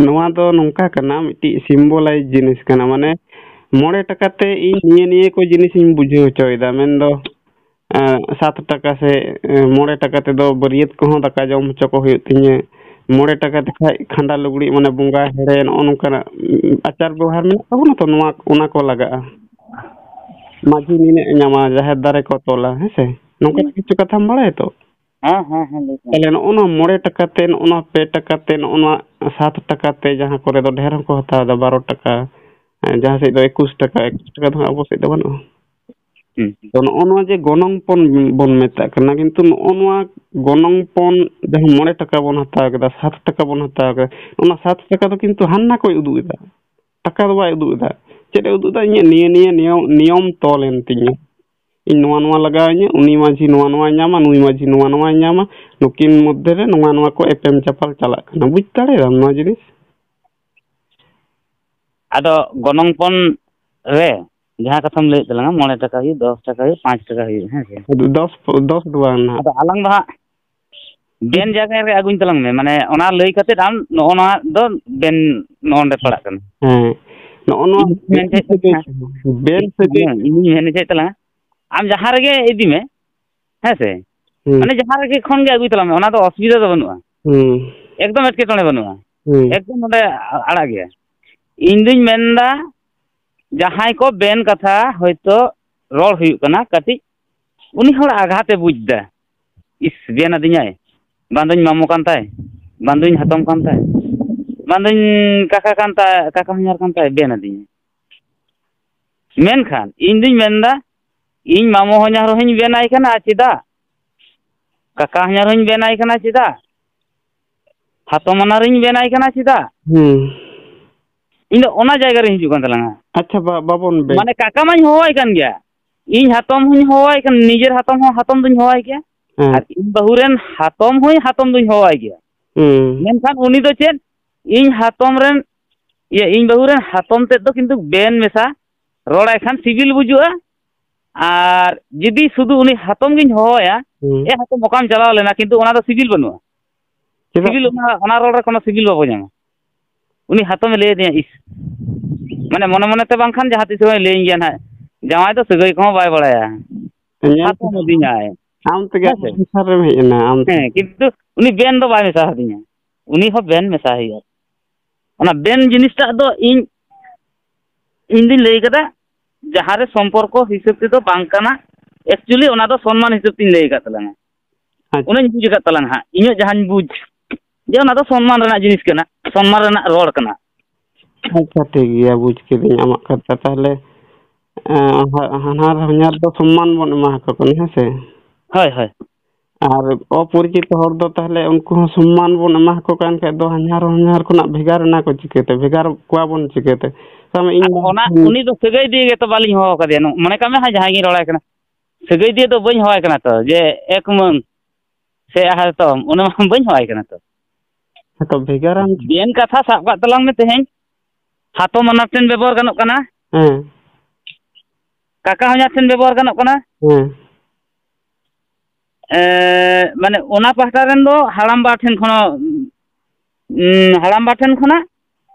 ᱱᱚᱣᱟ ᱫᱚ ᱱᱚᱝᱠᱟ ᱠᱟᱱᱟ, ᱢᱤᱫᱴᱤᱡ symbolize ᱡᱤᱱᱤᱥ ᱠᱟᱱᱟ, ᱢᱟᱱᱮ ᱢᱚᱬᱮ ᱴᱟᱠᱟ ᱛᱮ ᱤᱧ ᱱᱤᱭᱟᱹ, ᱱᱤᱭᱟᱹ ᱠᱚ ᱡᱤᱱᱤᱥ ᱤᱧ ᱵᱩᱡᱷᱟᱹᱣ ᱦᱚᱪᱚᱭᱮᱫᱟ, ᱢᱮᱱᱫᱚ, ᱮᱸ, ᱥᱟᱛ ᱴᱟᱠᱟ ᱥᱮ, ᱮᱸ, ᱢᱚᱬᱮ ᱴᱟᱠᱟ ᱛᱮᱫᱚ ᱵᱟᱹᱨᱭᱟᱹᱛ ᱠᱚᱦᱚᱸ ᱫᱟᱠᱟ ᱡᱚᱢ ᱦᱚᱪᱚ ᱠᱚ ᱦᱩᱭᱩᱜ ᱛᱤᱧᱟᱹ, ᱢᱚᱬᱮ ᱴᱟᱠᱟ ᱛᱮᱠᱷᱟᱡ ᱠᱷᱟᱸᱰᱟ ᱞᱩᱜᱽᱲᱤᱡ, ᱢᱟᱱᱮ ᱵᱚᱸᱜᱟ ᱦᱮᱲᱮ, ᱱᱚᱜᱼᱚ ᱱᱚᱝᱠᱟᱱᱟᱜ, ᱩᱸ, ᱟᱪᱟᱨ ᱵᱮᱣᱦᱟᱨ ᱢᱮᱱᱟᱜ ᱛᱟᱵᱚᱱᱟ ᱛᱚ, ᱱᱚᱣᱟ, ᱚᱱᱟ ᱠᱚ ᱞᱟᱜᱟᱜᱼᱟ᱾ ᱢᱟᱹᱡᱷᱤ ᱱᱤᱱᱟᱹᱜ ᱮ ᱧᱟᱢᱟ, ᱡᱟᱦᱮᱨ ᱫᱟᱨᱮ ᱠᱚ ᱛᱚᱞᱟ, ᱦᱮᱸ ᱥᱮ? ᱱᱚᱝᱠᱟᱱᱟᱜ ᱠᱤᱪᱷᱩ ᱠᱟᱛᱷᱟᱢ ᱵᱟᱲᱟᱭᱟ ᱛᱚ? ᱦᱮᱸ, ᱦᱮᱸ, ᱦᱮᱸ, ᱞᱟᱹᱭ ᱢᱮ᱾ ᱛᱟᱦᱞᱮ ᱱᱚᱜᱼᱚ ᱱᱚᱣᱟ ᱢᱚᱬᱮ ᱴᱟᱠᱟ ᱛᱮ, ᱱᱚᱜᱼᱚ ᱱᱚᱣᱟ ᱯᱮ ᱴᱟᱠᱟ ᱛᱮ, ᱱᱚᱜᱼᱚ ᱱᱚᱣᱟ ᱥᱟᱛ ᱴᱟᱠᱟ ᱛᱮ, ᱡᱟᱦᱟᱸ ᱠᱚᱨᱮ ᱫᱚ ᱰᱷᱮᱨ ᱦᱚᱸᱠᱚ ᱦᱟᱛᱟᱣ ᱮᱫᱟ, ᱵᱟᱨᱚ ᱴᱟᱠᱟ, ᱡᱟᱦᱟᱸ ᱥᱮᱫ ᱫᱚ ᱮᱠᱩᱥ ᱴᱟᱠᱟ, ᱮᱠᱩᱥ ᱴᱟᱠᱟ ᱫᱚ ᱦᱟᱸᱜ ᱟᱵᱚ ᱥᱮᱫ ᱫᱚ ᱵᱟᱹᱱᱩᱜᱼᱟ᱾ ᱦᱩᱸ᱾ ᱛᱚ, ᱱᱚᱜᱼᱚ ᱱᱚᱣᱟ ᱡᱮ ᱜᱚᱱᱚᱝ ᱯᱚᱱ ᱵᱚᱱ ᱢᱮᱛᱟᱜ ᱠᱟᱱᱟ, ᱠᱤᱱᱛᱩ ᱱᱚᱜᱼᱚ ᱱᱚᱣᱟ ᱜᱚᱱᱚᱝ ᱯᱚᱱ ᱡᱟᱦᱟᱸ ᱢᱚᱬᱮ ᱴᱟᱠᱟ ᱵᱚᱱ ᱦᱟᱛᱟᱣ ᱠᱮᱫᱟ, ᱥᱟᱛ ᱴᱟᱠᱟ ᱵᱚᱱ ᱦᱟᱛᱟᱣ ᱠᱮᱫᱟ, ᱚᱱᱟ ᱥᱟᱛ ᱴᱟᱠᱟ ᱫᱚ ᱠᱤᱱᱛᱩ ᱦᱟᱱᱱᱟ ᱠᱚᱭ ᱩᱫᱩᱜ ᱮᱫᱟ, ᱴᱟᱠᱟ ᱫᱚ ᱵᱟᱭ ᱩᱫᱩᱜ ᱮᱫᱟ᱾ ᱪᱮᱫ ᱮ ᱩᱫᱩᱜ ᱮᱫᱟ? ᱤᱧᱟᱹᱜ ᱱᱤᱭᱟᱹ, ᱱᱤᱭᱟᱹ ᱱᱤᱭᱚᱢ, ᱱᱤᱭᱚᱢ ᱛᱚᱞ ᱮᱱ ᱛᱤᱧᱟᱹ, ᱤᱧ ᱱᱚᱣᱟ, ᱱᱚᱣᱟ ᱞᱟᱜᱟᱣ ᱤᱧᱟᱹ, ᱩᱱᱤ ᱢᱟᱹᱡᱷᱤ ᱱᱚᱣᱟ, ᱱᱚᱣᱟᱭ ᱧᱟᱢᱟ, ᱱᱩᱭ ᱢᱟᱹᱡᱷᱤ ᱱᱚᱣᱟ, ᱱᱚᱣᱟᱭ ᱧᱟᱢᱟ, ᱱᱩᱠᱤᱱ ᱢᱚᱫᱽᱫᱷᱮ ᱨᱮ ᱱᱚᱣᱟ, ᱱᱚᱣᱟ ᱠᱚ ᱮᱯᱮᱢ ᱪᱟᱯᱟᱞ ᱪᱟᱞᱟᱜ ᱠᱟᱱᱟ᱾ ᱵᱩᱡᱽ ᱫᱟᱲᱮᱭᱟᱫᱟᱢ ᱱᱚᱣᱟ ᱡᱤᱱᱤᱥ? ᱟᱫᱚ ᱜᱚᱱᱚᱝ ᱯᱚᱱ ᱨᱮ ᱡᱟᱦᱟᱸ ᱠᱟᱛᱷᱟᱢ ᱞᱟᱹᱭᱮᱫ ᱛᱟᱞᱟᱝᱟ, ᱢᱚᱬᱮ ᱴᱟᱠᱟ ᱦᱩᱭᱩᱜ, ᱫᱚᱥ ᱴᱟᱠᱟ ᱦᱩᱭᱩᱜ, ᱯᱟᱸᱪ ᱴᱟᱠᱟ ᱦᱩᱭᱩᱜ, ᱦᱮᱸ ᱥᱮ? ᱫᱚᱥ, ᱫᱚᱥ ᱫᱚ ᱵᱟᱝ ᱱᱟᱦᱟᱜ᱾ ᱟᱫᱚ ᱟᱞᱟᱝ ᱫᱚ ᱦᱟᱸᱜ ᱵᱮᱱ ᱡᱟᱭᱜᱟ ᱨᱮ ᱟᱹᱜᱩᱧ ᱛᱟᱞᱟᱝ ᱢᱮ, ᱢᱟᱱᱮ ᱚᱱᱟ ᱞᱟᱹᱭ ᱠᱟᱛᱮᱫ ᱟᱢ ᱱᱚᱜᱼᱚ ᱱᱚᱣᱟ ᱫᱚ ᱵᱮᱱ ᱱᱚᱜᱼᱚ ᱱᱚᱰᱮ ᱯᱟᱲᱟᱜ ᱠᱟᱱᱟ᱾ ᱦᱮᱸ, ᱱᱚᱜᱼᱚ ᱱᱚᱣᱟ ᱤᱧ ᱢᱮᱱ ᱵᱮᱱ ᱦᱚᱪᱚᱭᱮᱫ ᱥᱟᱹᱜᱟᱹᱭ, ᱛᱟᱦᱮᱸᱱᱟ, ᱵᱮᱱ ᱥᱟᱹᱜᱟᱹᱭ᱾ ᱦᱮᱸ, ᱤᱧᱤᱧ ᱢᱮᱱ ᱦᱚᱪᱚᱭᱮᱫ ᱛᱟᱞᱟᱝᱟ, ᱟᱢ ᱡᱟᱦᱟᱸ ᱨᱮᱜᱮ ᱤᱫᱤ ᱢᱮ, ᱦᱮᱸ ᱥᱮ? ᱦᱩᱸ᱾ ᱢᱟᱱᱮ ᱡᱟᱦᱟᱸ ᱨᱮᱜᱮ ᱠᱷᱚᱱ ᱜᱮ ᱟᱹᱜᱩᱭ ᱛᱟᱞᱟᱝ ᱢᱮ, ᱚᱱᱟ ᱫᱚ ᱚᱥᱩᱵᱤᱫᱷᱟ ᱫᱚ ᱵᱟᱹᱱᱩᱜᱼᱟ᱾ ᱦᱩᱸ᱾ ᱮᱠᱫᱚᱢ ᱮᱴᱠᱮᱴᱚᱬᱮ ᱵᱟᱹᱱᱩᱜᱼᱟ᱾ ᱦᱩᱸ᱾ ᱮᱠᱫᱚᱢ ᱱᱚᱰᱮ ᱟᱲᱟᱜ ᱜᱮᱭᱟ᱾ ᱤᱧ ᱫᱩᱧ ᱢᱮᱱᱫᱟ, ᱡᱟᱦᱟᱸᱭ ᱠᱚ ᱵᱮᱱ ᱠᱟᱛᱷᱟ ᱦᱚᱭᱛᱳ ᱨᱚᱲ ᱦᱩᱭᱩᱜ ᱠᱟᱱᱟ, ᱠᱟᱹᱴᱤᱡ ᱩᱱᱤ ᱦᱚᱲ ᱟᱜᱷᱟᱛᱮ ᱵᱩᱡᱽ ᱫᱟ, ᱤᱥ, ᱵᱮᱱ ᱟᱹᱫᱤᱧᱟᱭ, ᱵᱟᱝ ᱫᱩᱧ ᱢᱟᱢᱚ ᱠᱟᱱ ᱛᱟᱭ, ᱵᱟᱝ ᱫᱩᱧ ᱦᱟᱛᱚᱢ ᱠᱟᱱ ᱛᱟᱭ, ᱵᱟᱝ ᱫᱩᱧ ᱠᱟᱠᱟ ᱠᱟᱱ ᱛᱟᱭ, ᱠᱟᱠᱟ ᱦᱚᱧᱦᱟᱨ ᱠᱟᱱ ᱛᱟᱭ, ᱵᱮᱱ ᱟᱹᱫᱤᱧᱟᱭ᱾ ᱢᱮᱱᱠᱷᱟᱱ ᱤᱧ ᱫᱩᱧ ᱢᱮᱱᱫᱟ, ᱤᱧ ᱢᱟᱢᱚ ᱦᱚᱧᱦᱟᱨ ᱦᱚᱧ ᱵᱮᱱ ᱟᱭ ᱠᱟᱱᱟ, ᱪᱮᱫᱟᱜ? ᱠᱟᱠᱟ ᱦᱚᱧᱦᱟᱨ ᱦᱚᱧ ᱵᱮᱱ ᱟᱭ ᱠᱟᱱᱟ, ᱪᱮᱫᱟᱜ? ᱦᱟᱛᱚᱢ ᱦᱚᱧᱦᱟᱨ ᱦᱚᱧ ᱵᱮᱱ ᱟᱭ ᱠᱟᱱᱟ, ᱪᱮᱫᱟᱜ? ᱦᱩᱸ᱾ ᱤᱧ ᱫᱚ ᱚᱱᱟ ᱡᱟᱭᱜᱟ ᱨᱤᱧ ᱦᱤᱡᱩᱜ ᱠᱟᱱ ᱛᱟᱞᱟᱝᱟ᱾ ᱟᱪᱪᱷᱟ, ᱵᱟ-, ᱵᱟᱵᱚᱱ ᱵᱮ- ᱢᱟᱱᱮ ᱠᱟᱠᱟ ᱢᱟᱧ ᱦᱚᱦᱚᱣᱟᱭ ᱠᱟᱱ ᱜᱮᱭᱟ, ᱤᱧ ᱦᱟᱛᱚᱢ ᱦᱚᱧ ᱦᱚᱦᱚᱣᱟᱭ ᱠᱟᱱ, ᱱᱤᱡᱮᱨ ᱦᱟᱛᱚᱢ ᱦᱚᱸ ᱦᱟᱛᱚᱢ ᱫᱩᱧ ᱦᱚᱦᱚᱣᱟᱭ ᱜᱮᱭᱟ, ᱦᱮᱸ᱾ ᱟᱨ ᱤᱧ ᱵᱟᱹᱦᱩ ᱨᱮᱱ ᱦᱟᱛᱚᱢ ᱦᱚᱧ ᱦᱟᱛᱚᱢ ᱫᱩᱧ ᱦᱚᱦᱚᱣᱟᱭ ᱜᱮᱭᱟ᱾ ᱦᱩᱸ᱾ ᱢᱮᱱᱠᱷᱟᱱ ᱩᱱᱤ ᱫᱚ ᱪᱮᱫ, ᱤᱧ ᱦᱟᱛᱚᱢ ᱨᱮᱱ, ᱤᱭᱟᱹ, ᱤᱧ ᱵᱟᱹᱦᱩ ᱨᱮᱱ ᱦᱟᱛᱚᱢ ᱛᱮᱫ ᱫᱚ ᱠᱤᱱᱛᱩ ᱵᱮᱱ ᱢᱮᱥᱟ ᱨᱚᱲᱟᱭ ᱠᱷᱟᱱ ᱥᱤᱵᱤᱞ ᱵᱩᱡᱩᱜᱼᱟ᱾ ᱟᱨ ᱡᱩᱫᱤ ᱥᱩᱫᱷᱩ ᱩᱱᱤ ᱦᱟᱛᱚᱢ ᱜᱤᱧ ᱦᱚᱦᱚᱣᱟᱭᱟ, ᱦᱩᱸ᱾ "ᱮ ᱦᱟᱛᱚᱢ, ᱚᱠᱟᱢ ᱪᱟᱞᱟᱣ ᱞᱮᱱᱟ?" ᱠᱤᱱᱛᱩ ᱚᱱᱟ ᱫᱚ ᱥᱤᱵᱤᱞ ᱵᱟᱹᱱᱩᱜᱼᱟ᱾ ᱪᱮᱫᱟᱜ? ᱥᱤᱵᱤᱞ, ᱚᱱᱟ, ᱚᱱᱟ ᱨᱚᱲ ᱨᱮ ᱠᱳᱱᱳ ᱥᱤᱵᱤᱞ ᱵᱟᱵᱚ ᱧᱟᱢᱟ᱾ ᱩᱱᱤ ᱦᱟᱛᱚᱢᱮ ᱞᱟᱹᱭ ᱟᱹᱫᱤᱧᱟ, ᱤᱥ, ᱢᱟᱱᱮ ᱢᱚᱱᱮ ᱢᱚᱱᱮ ᱛᱮ ᱵᱟᱝᱠᱷᱟᱱ ᱡᱟᱦᱟᱸ ᱛᱤᱥ ᱨᱮᱦᱚᱸᱭ ᱞᱟᱹᱭᱟᱹᱧ ᱜᱮᱭᱟ ᱱᱟᱦᱟᱜ, ᱡᱟᱶᱟᱭ ᱫᱚ ᱥᱟᱹᱜᱟᱹᱭ ᱠᱚᱦᱚᱸ ᱵᱟᱭ ᱵᱟᱲᱟᱭᱟ᱾ ᱧᱮᱞ ᱦᱟᱛᱚᱢ ᱟᱹᱫᱤᱧᱟᱭ᱾ ᱟᱢ ᱛᱮᱜᱮ ᱦᱮᱸ ᱥᱮ? ᱥᱚᱝᱥᱟᱨ ᱨᱮᱢ ᱦᱮᱡ ᱮᱱᱟ, ᱟᱢ ᱛᱮᱜᱮ᱾ ᱦᱮᱸ, ᱠᱤᱱᱛᱩ ᱩᱱᱤ ᱵᱮᱱ ᱫᱚ ᱵᱟᱭ ᱢᱮᱥᱟ ᱟᱹᱫᱤᱧᱟ᱾ ᱩᱱᱤ ᱦᱚᱸ ᱵᱮᱱ ᱢᱮᱥᱟ ᱦᱩᱭᱩᱜᱼᱟ᱾ ᱚᱱᱟ ᱵᱮᱱ ᱡᱤᱱᱤᱥᱴᱟᱜ ᱫᱚ ᱤᱧ, ᱤᱧ ᱫᱩᱧ ᱞᱟᱹᱭ ᱠᱟᱫᱟ, ᱡᱟᱦᱟᱸ ᱨᱮ ᱥᱚᱢᱯᱚᱨᱠᱚ ᱦᱤᱥᱟᱹᱵ ᱛᱮᱫᱚ ᱵᱟᱝ ᱠᱟᱱᱟ, actually ᱚᱱᱟ ᱫᱚ ᱥᱚᱱᱢᱟᱱ ᱦᱤᱥᱟᱹᱵ ᱛᱤᱧ ᱞᱟᱹᱭ ᱟᱠᱟᱫ ᱛᱟᱞᱟᱝᱟ᱾ ᱟᱪᱪᱷᱟ᱾ ᱚᱱᱟᱧ ᱵᱩᱡᱽ ᱟᱠᱟᱫ ᱛᱟᱞᱟᱝᱟ ᱦᱟᱸᱜ, ᱤᱧᱟᱹᱜ ᱡᱟᱦᱟᱸᱧ ᱵᱩᱡᱽ, ᱡᱮ ᱚᱱᱟ ᱫᱚ ᱥᱚᱱᱢᱟᱱ ᱨᱮᱱᱟᱜ ᱡᱤᱱᱤᱥ ᱠᱟᱱᱟ, ᱥᱚᱱᱢᱟᱱ ᱨᱮᱱᱟᱜ ᱨᱚᱲ ᱠᱟᱱᱟ᱾ ᱟᱪᱪᱷᱟ, ᱴᱷᱤᱠ ᱜᱮᱭᱟ, ᱵᱩᱡᱽ ᱠᱤᱫᱟᱹᱧ ᱟᱢᱟᱜ ᱠᱟᱛᱷᱟ᱾ ᱛᱟᱦᱚᱞᱮ, ᱮᱸ, ᱦᱟ-, ᱦᱟᱱᱦᱟᱨ ᱦᱚᱧᱦᱟᱨ ᱫᱚ ᱥᱚᱱᱢᱟᱱ ᱵᱚᱱ ᱮᱢᱟ ᱟᱠᱚ ᱠᱟᱱᱟ, ᱦᱮᱸ ᱥᱮ? ᱦᱳᱭ, ᱦᱳᱭ᱾ ᱟᱨ ᱚᱯᱚᱨᱤᱪᱤᱛᱚ ᱦᱚᱲ ᱫᱚ ᱛᱟᱦᱚᱞᱮ ᱩᱱᱠᱩ ᱦᱚᱸ ᱥᱚᱱᱢᱟᱱ ᱵᱚᱱ ᱮᱢᱟ ᱟᱠᱚ ᱠᱟᱱ ᱠᱷᱟᱡ ᱫᱚ ᱦᱟᱧᱦᱟᱨ ᱦᱚᱧᱦᱟᱨ ᱠᱷᱚᱱᱟᱜ ᱵᱷᱮᱜᱟᱨ ᱮᱱᱟ ᱠᱚ ᱪᱤᱠᱟᱹᱛᱮ? ᱵᱷᱮᱜᱟᱨ ᱠᱚᱣᱟ ᱵᱚᱱ ᱪᱤᱠᱟᱹᱛᱮ? ᱥᱟᱵ ᱢᱮ ᱤᱧ ᱟᱨ ᱚᱱᱟ, ᱩᱱᱤ ᱫᱚ ᱥᱟᱹᱜᱟᱹᱭ ᱫᱤᱭᱮ ᱜᱮᱛᱚ ᱵᱟᱹᱞᱤᱧ ᱦᱚᱦᱚ ᱟᱠᱟᱫᱮᱭᱟ᱾ ᱱᱚ-, ᱢᱚᱱᱮ ᱠᱟᱜ ᱢᱮ ᱦᱟᱸᱜ ᱡᱟᱦᱟᱸᱭ ᱜᱤᱧ ᱨᱚᱲᱟᱭ ᱠᱟᱱᱟ, ᱥᱟᱹᱜᱟᱹᱭ ᱫᱤᱭᱮ ᱫᱚ ᱵᱟᱹᱧ ᱦᱚᱦᱚᱣᱟᱭ ᱠᱟᱱᱟ ᱛᱚ, ᱡᱮ ᱮ ᱠᱩᱢᱟᱹᱝ ᱥᱮ ᱦᱟᱛᱚᱢ, ᱚᱱᱟ ᱢᱟ ᱵᱟᱹᱧ ᱦᱚᱦᱚᱣᱟᱭ ᱠᱟᱱᱟ ᱛᱚ᱾ ᱦᱮᱸᱛᱚ, ᱵᱷᱮᱜᱟᱨᱟᱢ ᱪᱤᱠᱟᱹ- ᱵᱮᱱ ᱠᱟᱛᱷᱟ ᱥᱟᱵ ᱠᱟᱜ ᱛᱟᱞᱟᱝ ᱢᱮ ᱛᱮᱦᱮᱧ, ᱦᱟᱛᱚᱢ ᱚᱱᱟ ᱴᱷᱮᱱ ᱵᱮᱵᱚᱦᱟᱨ ᱜᱟᱱᱚᱜ ᱠᱟᱱᱟ, ᱦᱮᱸ᱾ ᱠᱟᱠᱟ ᱦᱚᱧᱦᱟᱨ ᱴᱷᱮᱱ ᱵᱮᱵᱚᱦᱟᱨ ᱜᱟᱱᱚᱜ ᱠᱟᱱᱟ᱾ ᱦᱮᱸ᱾ ᱮ, ᱢᱟᱱᱮ ᱚᱱᱟ ᱯᱟᱦᱴᱟ ᱨᱮᱱ ᱫᱚ ᱦᱟᱲᱟᱢᱵᱟ ᱴᱷᱮᱱ ᱠᱷᱚᱱ, ᱩᱸ, ᱦᱟᱲᱟᱢᱵᱟ ᱴᱷᱮᱱ ᱠᱷᱚᱱᱟᱜ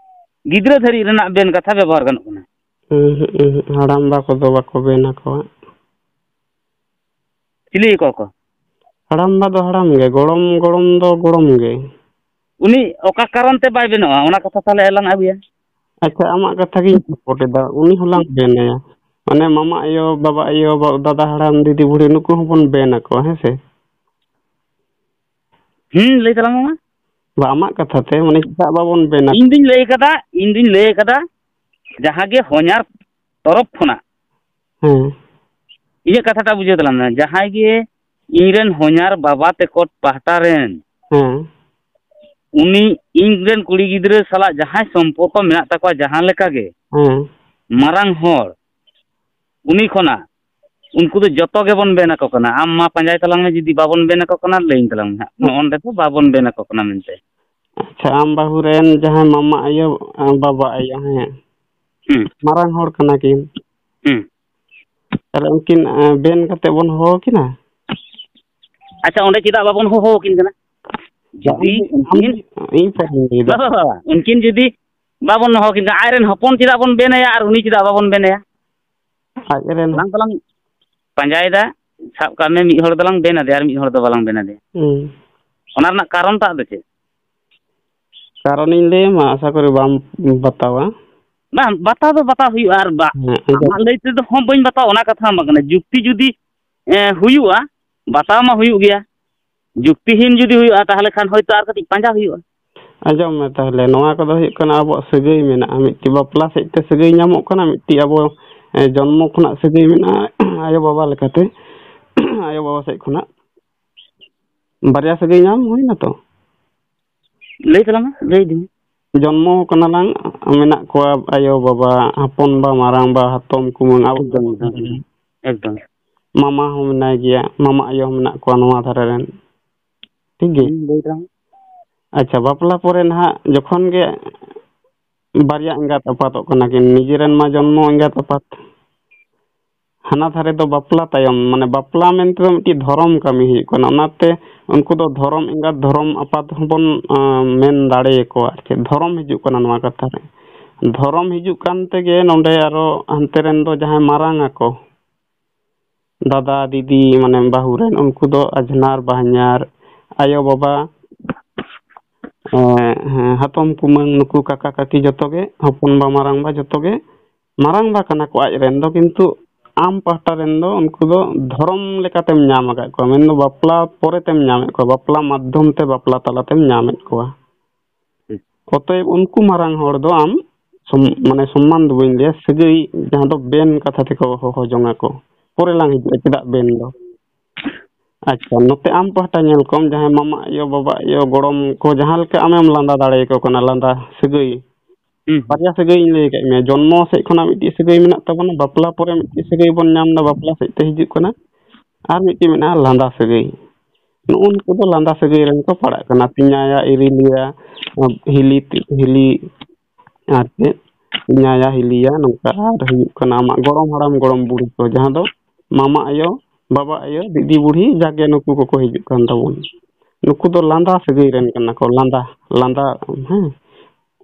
ᱜᱤᱫᱽᱨᱟᱹ ᱫᱷᱟᱹᱨᱤᱡ ᱨᱮᱱᱟᱜ ᱵᱮᱱ ᱠᱟᱛᱷᱟ ᱵᱮᱵᱚᱦᱟᱨ ᱜᱟᱱᱚᱜ ᱠᱟᱱᱟ᱾ ᱩᱸᱦᱩᱸ, ᱩᱸᱦᱩᱸ, ᱦᱟᱲᱟᱢᱵᱟ ᱠᱚᱫᱚ ᱵᱟᱠᱚ ᱵᱮᱱ ᱟᱠᱚᱣᱟ᱾ ᱪᱤᱞᱤ ᱟᱠᱚ ᱠᱚ? ᱦᱟᱲᱟᱢ ᱵᱟ ᱫᱚ ᱦᱟᱲᱟᱢ ᱜᱮ, ᱜᱚᱲᱚᱢ ᱜᱚᱲᱚᱢ ᱫᱚ ᱜᱚᱲᱚᱢ ᱜᱮ᱾ ᱩᱱᱤ ᱚᱠᱟ ᱠᱟᱨᱚᱱ ᱛᱮ ᱵᱟᱭ ᱵᱮᱱᱟᱣᱟ, ᱚᱱᱟ ᱠᱟᱛᱷᱟ ᱛᱟᱦᱞᱮ ᱟᱞᱟᱝ ᱟᱹᱜᱩᱭᱟ᱾ ᱟᱪᱪᱷᱟ, ᱟᱢᱟᱜ ᱠᱟᱛᱷᱟ ᱜᱤᱧ ᱥᱟᱯᱳᱨᱴ ᱮᱫᱟ, ᱩᱱᱤ ᱦᱚᱸᱞᱟᱝ ᱵᱮᱱᱟᱭᱟ᱾ ᱢᱟᱱᱮ ᱢᱟᱢᱟ ᱟᱭᱳ, ᱵᱟᱵᱟ ᱟᱭᱳ, ᱵᱟ-, ᱫᱟᱫᱟ ᱦᱟᱲᱟᱢ, ᱫᱤᱫᱤ ᱵᱩᱲᱦᱤ, ᱱᱩᱠᱩ ᱦᱚᱸᱵᱚᱱ ᱵᱮᱱ ᱟᱠᱚᱣᱟ, ᱦᱮᱸ ᱥᱮ? ᱦᱩᱸ, ᱞᱟᱹᱭ ᱛᱟᱞᱟᱝ ᱢᱮ ᱢᱟ᱾ ᱵᱟ, ᱟᱢᱟᱜ ᱠᱟᱛᱷᱟ ᱛᱮ, ᱢᱟᱱᱮ ᱪᱮᱫᱟᱜ ᱵᱟᱵᱚᱱ ᱵᱮᱱᱟ? ᱤᱧ ᱫᱩᱧ ᱞᱟᱹᱭ ᱠᱟᱫᱟ, ᱤᱧ ᱫᱩᱧ ᱞᱟᱹᱭ ᱠᱟᱫᱟ, ᱡᱟᱦᱟᱸ ᱜᱮ ᱦᱚᱧᱦᱟᱨ ᱛᱚᱨᱚᱯ ᱠᱷᱚᱱᱟᱜ ᱦᱮᱸ᱾ ᱤᱧᱟᱹᱜ ᱠᱟᱛᱷᱟᱴᱟᱜ ᱵᱩᱡᱷᱟᱹᱣ ᱛᱟᱞᱟᱝ ᱢᱮ, ᱡᱟᱦᱟᱸᱭ ᱜᱮ ᱤᱧᱨᱮᱱ ᱦᱚᱧᱦᱟᱨ ᱵᱟᱵᱟ ᱛᱮᱠᱚ ᱯᱟᱦᱴᱟ ᱨᱮᱱ, ᱦᱮᱸ᱾ ᱩᱱᱤ ᱤᱧᱨᱮᱱ ᱠᱩᱲᱤ ᱜᱤᱫᱽᱨᱟᱹ ᱥᱟᱞᱟᱜ ᱡᱟᱦᱟᱸᱭ ᱥᱚᱢᱯᱚᱨᱠᱚ ᱢᱮᱱᱟᱜ ᱛᱟᱠᱚᱣᱟ, ᱡᱟᱦᱟᱸ ᱞᱮᱠᱟ ᱜᱮ ᱦᱮᱸ᱾ ᱢᱟᱨᱟᱝ ᱦᱚᱲ, ᱩᱱᱤ ᱠᱷᱚᱱᱟᱜ ᱩᱱᱠᱩ ᱫᱚ ᱡᱚᱛᱚ ᱜᱮᱵᱚᱱ ᱵᱮᱱ ᱟᱠᱚ ᱠᱟᱱᱟ᱾ ᱟᱢ ᱢᱟ ᱯᱟᱸᱡᱟᱭ ᱛᱟᱞᱟᱝ ᱢᱮ, ᱡᱩᱫᱤ ᱵᱟᱵᱚᱱ ᱵᱮᱱ ᱟᱠᱚ ᱠᱟᱱᱟ, ᱞᱟᱹᱭᱟᱹᱧ ᱛᱟᱞᱟᱝ ᱢᱮ ᱦᱟᱸᱜ, ᱱᱚᱜᱼᱚ ᱱᱚᱸᱰᱮ ᱫᱚ ᱵᱟᱵᱚᱱ ᱵᱮᱱ ᱟᱠᱚ ᱠᱟᱱᱟ ᱢᱮᱱᱛᱮ᱾ ᱟᱪᱪᱷᱟ, ᱟᱢ ᱵᱟᱹᱦᱩ ᱨᱮᱱ ᱡᱟᱦᱟᱸᱭ ᱢᱟᱢᱟ ᱟᱭᱳ, ᱵᱟᱵᱟ ᱟᱭᱳ, ᱦᱮᱸ, ᱦᱩᱸ᱾ ᱢᱟᱨᱟᱝ ᱦᱚᱲ ᱠᱟᱱᱟ ᱠᱤᱱ᱾ ᱦᱩᱸ᱾ ᱛᱟᱦᱞᱮ ᱩᱱᱠᱤᱱ, ᱮ, ᱵᱮᱱ ᱠᱟᱛᱮ ᱵᱚᱱ ᱦᱚᱦᱚ ᱟᱹᱠᱤᱱᱟ? ᱟᱪᱪᱷᱟ, ᱚᱸᱰᱮ ᱪᱮᱫᱟᱜ ᱵᱟᱵᱚᱱ ᱦᱚᱦᱚ ᱟᱹᱠᱤᱱ ᱠᱟᱱᱟ? ᱡᱩᱫᱤ ᱟᱢ, ᱟᱢ, ᱩᱱᱠᱤᱱ, ᱤᱧ ᱯᱟᱦᱴᱟᱧ ᱞᱟᱹᱭᱫᱟ᱾ ᱵᱟᱵᱟ, ᱵᱟᱵᱟ, ᱩᱱᱠᱤᱱ ᱡᱩᱫᱤ ᱵᱟᱵᱚᱱ ᱦᱚᱦᱚ ᱟᱹᱠᱤᱱ ᱠᱟᱱᱟ, ᱟᱡᱨᱮᱱ ᱦᱚᱯᱚᱱ ᱪᱮᱫᱟᱜ ᱵᱚᱱ ᱵᱮᱱᱟᱭᱟ ᱟᱨ ᱩᱱᱤ ᱪᱮᱫᱟᱜ ᱵᱟᱵᱚᱱ ᱵᱮᱱᱟᱭᱟ? ᱟᱡᱨᱮᱱ ᱵᱟᱝ ᱛᱟᱞᱟᱝ ᱯᱟᱸᱡᱟᱭᱮᱫᱟ, ᱥᱟᱵ ᱠᱟᱜ ᱢᱮ ᱢᱤᱫ ᱦᱚᱲ ᱫᱚᱞᱟᱝ ᱵᱮᱱ ᱟᱫᱮᱭᱟ ᱟᱨ ᱢᱤᱫ ᱦᱚᱲ ᱫᱚ ᱵᱟᱞᱟᱝ ᱵᱮᱱ ᱟᱫᱮᱭᱟ᱾ ᱦᱩᱸ᱾ ᱚᱱᱟ ᱨᱮᱱᱟᱜ ᱠᱟᱨᱚᱱ ᱴᱟᱜ ᱫᱚ ᱪᱮᱫ? ᱠᱟᱨᱚᱱᱤᱧ ᱞᱟᱹᱭ ᱟᱢᱟ, ᱟᱥᱟ ᱠᱚᱨᱮ ᱵᱟᱢ ᱵᱟᱛᱟᱣᱟ᱾ ᱵᱟᱝ, ᱵᱟᱛᱟᱣ ᱫᱚ ᱵᱟᱛᱟᱣ ᱦᱩᱭᱩᱜᱼᱟ, ᱟᱨ ᱵᱟ-, ᱦᱮᱸ, ᱟᱸᱡᱚᱢ᱾ ᱟᱢᱟᱜ ᱞᱟᱹᱭ ᱛᱮᱫᱚ ᱦᱚᱸ ᱵᱟᱹᱧ ᱵᱟᱛᱟᱣᱟ, ᱚᱱᱟ ᱠᱟᱛᱷᱟ ᱦᱚᱸ ᱵᱟᱝ ᱠᱟᱱᱟ᱾ ᱡᱩᱠᱛᱤ ᱡᱩᱫᱤ, ᱮ, ᱦᱩᱭᱩᱜᱼᱟ, ᱵᱟᱛᱟᱣ ᱢᱟ ᱦᱩᱭᱩᱜ ᱜᱮᱭᱟ᱾ ᱡᱩᱠᱛᱤᱦᱤᱱ ᱡᱩᱫᱤ ᱦᱩᱭᱩᱜᱼᱟ, ᱛᱟᱦᱚᱞᱮ ᱠᱷᱟᱱ ᱦᱚᱭᱛᱳ ᱟᱨ ᱠᱟᱹᱴᱤᱡ ᱯᱟᱸᱡᱟ ᱦᱩᱭᱩᱜᱼᱟ᱾ ᱟᱸᱡᱚᱢ ᱢᱮ ᱛᱟᱦᱚᱞᱮ, ᱱᱚᱣᱟ ᱠᱚᱫᱚ ᱦᱩᱭᱩᱜ ᱠᱟᱱᱟ ᱟᱵᱚᱣᱟᱜ ᱥᱟᱹᱜᱟᱹᱭ ᱢᱮᱱᱟᱜᱼᱟ, ᱢᱤᱫᱴᱤᱡ ᱵᱟᱯᱞᱟ ᱥᱮᱫ ᱛᱮ ᱥᱟᱹᱜᱟᱹᱭ ᱧᱟᱢᱚᱜ ᱠᱟᱱᱟ, ᱢᱤᱫᱴᱤᱡ ᱟᱵᱚ, ᱮ, ᱡᱚᱱᱢᱚ ᱠᱷᱚᱱᱟᱜ ᱥᱟᱹᱜᱟᱹᱭ ᱢᱮᱱᱟᱜᱼᱟ ᱟᱭᱳᱼᱵᱟᱵᱟ ᱞᱮᱠᱟᱛᱮ, ᱟᱭᱳᱼᱵᱟᱵᱟ ᱥᱮᱫ ᱠᱷᱚᱱᱟᱜ ᱵᱟᱨᱭᱟ ᱥᱟᱹᱜᱟᱹᱭ ᱧᱟᱢ ᱦᱩᱭᱱᱟ ᱛᱚ᱾ ᱞᱟᱹᱭ ᱛᱟᱞᱟᱝ ᱢᱮ, ᱞᱟᱹᱭ ᱤᱫᱤ ᱢᱮ᱾ ᱡᱚᱱᱢᱚ ᱠᱟᱱᱟᱞᱟᱝ, ᱢᱮᱱᱟᱜ ᱠᱚᱣᱟ ᱟᱭᱳᱼᱵᱟᱵᱟ, ᱦᱚᱯᱚᱱᱵᱟ, ᱢᱟᱨᱟᱝᱵᱟ, ᱦᱟᱛᱚᱢ, ᱠᱩᱢᱟᱹᱝ, ᱟᱵᱚ ᱮᱠᱫᱚᱢ, ᱮᱠᱫᱚᱢ, ᱮᱠᱫᱚᱢ᱾ ᱢᱟᱢᱟ ᱦᱚᱸ ᱢᱮᱱᱟᱭ ᱜᱮᱭᱟ, ᱢᱟᱢᱟ ᱟᱭᱳ ᱦᱚᱸ ᱢᱮᱱᱟᱜ ᱠᱚᱣᱟ ᱱᱚᱣᱟ ᱫᱷᱟᱨᱮ ᱨᱮᱱ᱾ ᱴᱷᱤᱠ ᱜᱮ? ᱦᱩᱸ, ᱞᱟᱹᱭ ᱛᱟᱞᱟᱝ ᱢᱮ᱾ ᱟᱪᱪᱷᱟ, ᱵᱟᱯᱞᱟ ᱯᱚᱨᱮ ᱱᱟᱦᱟᱜ ᱡᱚᱠᱷᱚᱱ ᱜᱮ ᱵᱟᱨᱭᱟ ᱮᱸᱜᱟᱛ ᱟᱯᱟᱛᱚᱜ ᱠᱟᱱᱟ ᱠᱤᱱ, ᱱᱤᱡᱮᱨᱮᱱ ᱢᱟ ᱡᱚᱱᱢᱚ ᱮᱸᱜᱟᱛ ᱟᱯᱟᱛ, ᱦᱟᱱᱟ ᱫᱷᱟᱨᱮ ᱫᱚ ᱵᱟᱯᱞᱟ ᱛᱟᱭᱚᱢ, ᱢᱟᱱᱮ ᱵᱟᱯᱞᱟ ᱢᱮᱱᱛᱮ ᱫᱚ ᱢᱤᱫᱴᱤᱡ ᱫᱷᱚᱨᱚᱢ ᱠᱟᱹᱢᱤ ᱦᱩᱭᱩᱜ ᱠᱟᱱᱟ, ᱚᱱᱟᱛᱮ ᱩᱱᱠᱩ ᱫᱚ ᱫᱷᱚᱨᱚᱢ ᱮᱸᱜᱟᱛ, ᱫᱷᱚᱨᱚᱢ ᱟᱯᱟᱛ ᱦᱚᱸᱵᱚᱱ, ᱟᱸ, ᱢᱮᱱ ᱫᱟᱲᱮᱭᱟᱠᱚᱣᱟ᱾ ᱟᱨ ᱪᱮᱫ ᱫᱷᱚᱨᱚᱢ ᱦᱤᱡᱩᱜ ᱠᱟᱱᱟ ᱱᱚᱣᱟ ᱠᱟᱛᱷᱟ ᱨᱮ? ᱫᱷᱚᱨᱚᱢ ᱦᱤᱡᱩᱜ ᱠᱟᱱ ᱛᱮᱜᱮ ᱱᱚᱰᱮ ᱟᱨᱚ ᱦᱟᱱᱛᱮ ᱨᱮᱱ ᱫᱚ ᱡᱟᱦᱟᱸᱭ ᱢᱟᱨᱟᱝ ᱟᱠᱚ, ᱫᱟᱫᱟ, ᱫᱤᱫᱤ, ᱢᱟᱱᱮ ᱵᱟᱹᱦᱩ ᱨᱮᱱ, ᱩᱱᱠᱩ ᱫᱚ ᱟᱡᱷᱱᱟᱨ, ᱵᱟᱦᱧᱟᱨ, ᱟᱭᱳ, ᱵᱟᱵᱟ, ᱮᱸ, ᱦᱮᱸ, ᱦᱟᱛᱚᱢ, ᱠᱩᱢᱟᱹᱝ, ᱱᱩᱠᱩ ᱠᱟᱠᱟ, ᱠᱟᱠᱤ ᱡᱚᱛᱚ ᱜᱮ, ᱦᱚᱯᱚᱱ ᱵᱟ, ᱢᱟᱨᱟᱝ ᱵᱟ, ᱡᱚᱛᱚ ᱜᱮ ᱢᱟᱨᱟᱝ ᱵᱟ ᱠᱟᱱᱟ ᱠᱚ ᱟᱡ ᱨᱮᱱ ᱫᱚ, ᱠᱤᱱᱛᱩ ᱟᱢ ᱯᱟᱦᱴᱟ ᱨᱮᱱ ᱫᱚ ᱩᱱᱠᱩ ᱫᱚ ᱫᱷᱚᱨᱚᱢ ᱞᱮᱠᱟᱛᱮᱢ ᱧᱟᱢ ᱟᱠᱟᱫ ᱠᱚᱣᱟ, ᱢᱮᱱᱫᱚ ᱵᱟᱯᱞᱟ ᱯᱚᱨᱮ ᱛᱮᱢ ᱧᱟᱢᱮᱫ ᱠᱚᱣᱟ, ᱵᱟᱯᱞᱟ ᱢᱟᱫᱽᱫᱷᱚᱢ ᱛᱮ, ᱵᱟᱯᱞᱟ ᱛᱟᱞᱟᱛᱮᱢ ᱧᱟᱢᱮᱫ ᱠᱚᱣᱟ᱾ ᱴᱷᱤᱠ᱾ ᱚᱛᱚᱮᱵ ᱩᱱᱠᱩ ᱢᱟᱨᱟᱝ ᱦᱚᱲ ᱫᱚ ᱟᱢ ᱥᱚᱢ-, ᱢᱟᱱᱮ ᱥᱚᱢᱢᱟᱱ ᱫᱚ ᱵᱟᱹᱧ ᱞᱟᱹᱭᱟ, ᱥᱟᱹᱜᱟᱹᱭ ᱡᱟᱦᱟᱸ ᱫᱚ ᱵᱮᱱ ᱠᱟᱛᱷᱟ ᱛᱮᱠᱚ ᱦᱚᱦᱚ ᱡᱚᱝ ᱟᱠᱚ, ᱯᱚᱨᱮ ᱞᱟᱝ ᱦᱤᱡᱩᱜᱼᱟ ᱪᱮᱫᱟᱜ ᱵᱮᱱ ᱫᱚ᱾ ᱟᱪᱪᱷᱟ, ᱱᱚᱛᱮ ᱟᱢ ᱯᱟᱦᱴᱟ ᱧᱮᱞ ᱠᱚᱢ, ᱡᱟᱦᱟᱸᱭ ᱢᱟᱢᱟ ᱟᱭᱳ, ᱵᱟᱵᱟ ᱟᱭᱳ, ᱜᱚᱲᱚᱢ ᱠᱚ ᱡᱟᱦᱟᱸ ᱞᱮᱠᱟ ᱟᱢᱮᱢ ᱞᱟᱸᱫᱟ ᱫᱟᱲᱮᱭᱟᱠᱚ ᱠᱟᱱᱟ, ᱞᱟᱸᱫᱟ ᱥᱟᱹᱜᱟᱹᱭ, ᱦᱩᱸ᱾ ᱵᱟᱨᱭᱟ ᱥᱟᱹᱜᱟᱹᱭ ᱤᱧ ᱞᱟᱹᱭ ᱟᱠᱟᱫ ᱢᱮᱭᱟ, ᱡᱚᱱᱢᱚ ᱥᱮᱫ ᱠᱷᱚᱱᱟᱜ ᱢᱤᱫᱴᱤᱡ ᱥᱟᱹᱜᱟᱹᱭ ᱢᱮᱱᱟᱜ ᱛᱟᱵᱚᱱᱟ, ᱵᱟᱯᱞᱟ ᱯᱚᱨᱮ ᱢᱤᱫᱴᱤᱡ ᱥᱟᱹᱜᱟᱹᱭ ᱵᱚᱱ ᱧᱟᱢ ᱮᱫᱟ, ᱵᱟᱯᱞᱟ ᱥᱮᱫ ᱛᱮ ᱦᱤᱡᱩᱜ ᱠᱟᱱᱟ, ᱟᱨ ᱢᱤᱫᱴᱤᱡ ᱢᱮᱱᱟᱜᱼᱟ ᱞᱟᱸᱫᱟ ᱥᱟᱹᱜᱟᱹᱭ᱾ ᱱᱩᱜᱼᱩ ᱱᱩᱠᱩ ᱫᱚ ᱞᱟᱸᱫᱟ ᱥᱟᱹᱜᱟᱹᱭ ᱨᱮᱱ ᱠᱚ ᱯᱟᱲᱟᱜ ᱠᱟᱱᱟ, ᱛᱮᱧᱟᱭᱟ, ᱤᱨᱤᱞᱤᱭᱟ, ᱦᱤᱞᱤ, ᱦᱤᱞᱤ, ᱟᱨ ᱪᱮᱫ, ᱛᱮᱧᱟᱭᱟ, ᱦᱤᱞᱤᱭᱟ, ᱱᱚᱝᱠᱟ᱾ ᱟᱨ ᱦᱩᱭᱩᱜ ᱠᱟᱱᱟ ᱟᱢᱟᱜ ᱜᱚᱲᱚᱢ ᱦᱟᱲᱟᱢ, ᱜᱚᱲᱚᱢ ᱵᱩᱲᱦᱤ ᱠᱚ, ᱡᱟᱦᱟᱸ ᱫᱚ ᱢᱟᱢᱟ ᱟᱭᱳ, ᱵᱟᱵᱟ ᱟᱭᱳ, ᱫᱤᱫᱤ ᱵᱩᱲᱦᱤ, ᱡᱟᱜᱮ ᱱᱩᱠᱩ ᱠᱚᱠᱚ ᱦᱤᱡᱩᱜ ᱠᱟᱱ ᱛᱟᱵᱚᱱ᱾ ᱱᱩᱠᱩ ᱫᱚ ᱞᱟᱸᱫᱟ ᱥᱟᱹᱜᱟᱹᱭ ᱨᱮᱱ ᱠᱟᱱᱟ ᱠᱚ, ᱞᱟᱸᱫᱟ, ᱞᱟᱸᱫᱟ, ᱦᱮᱸ᱾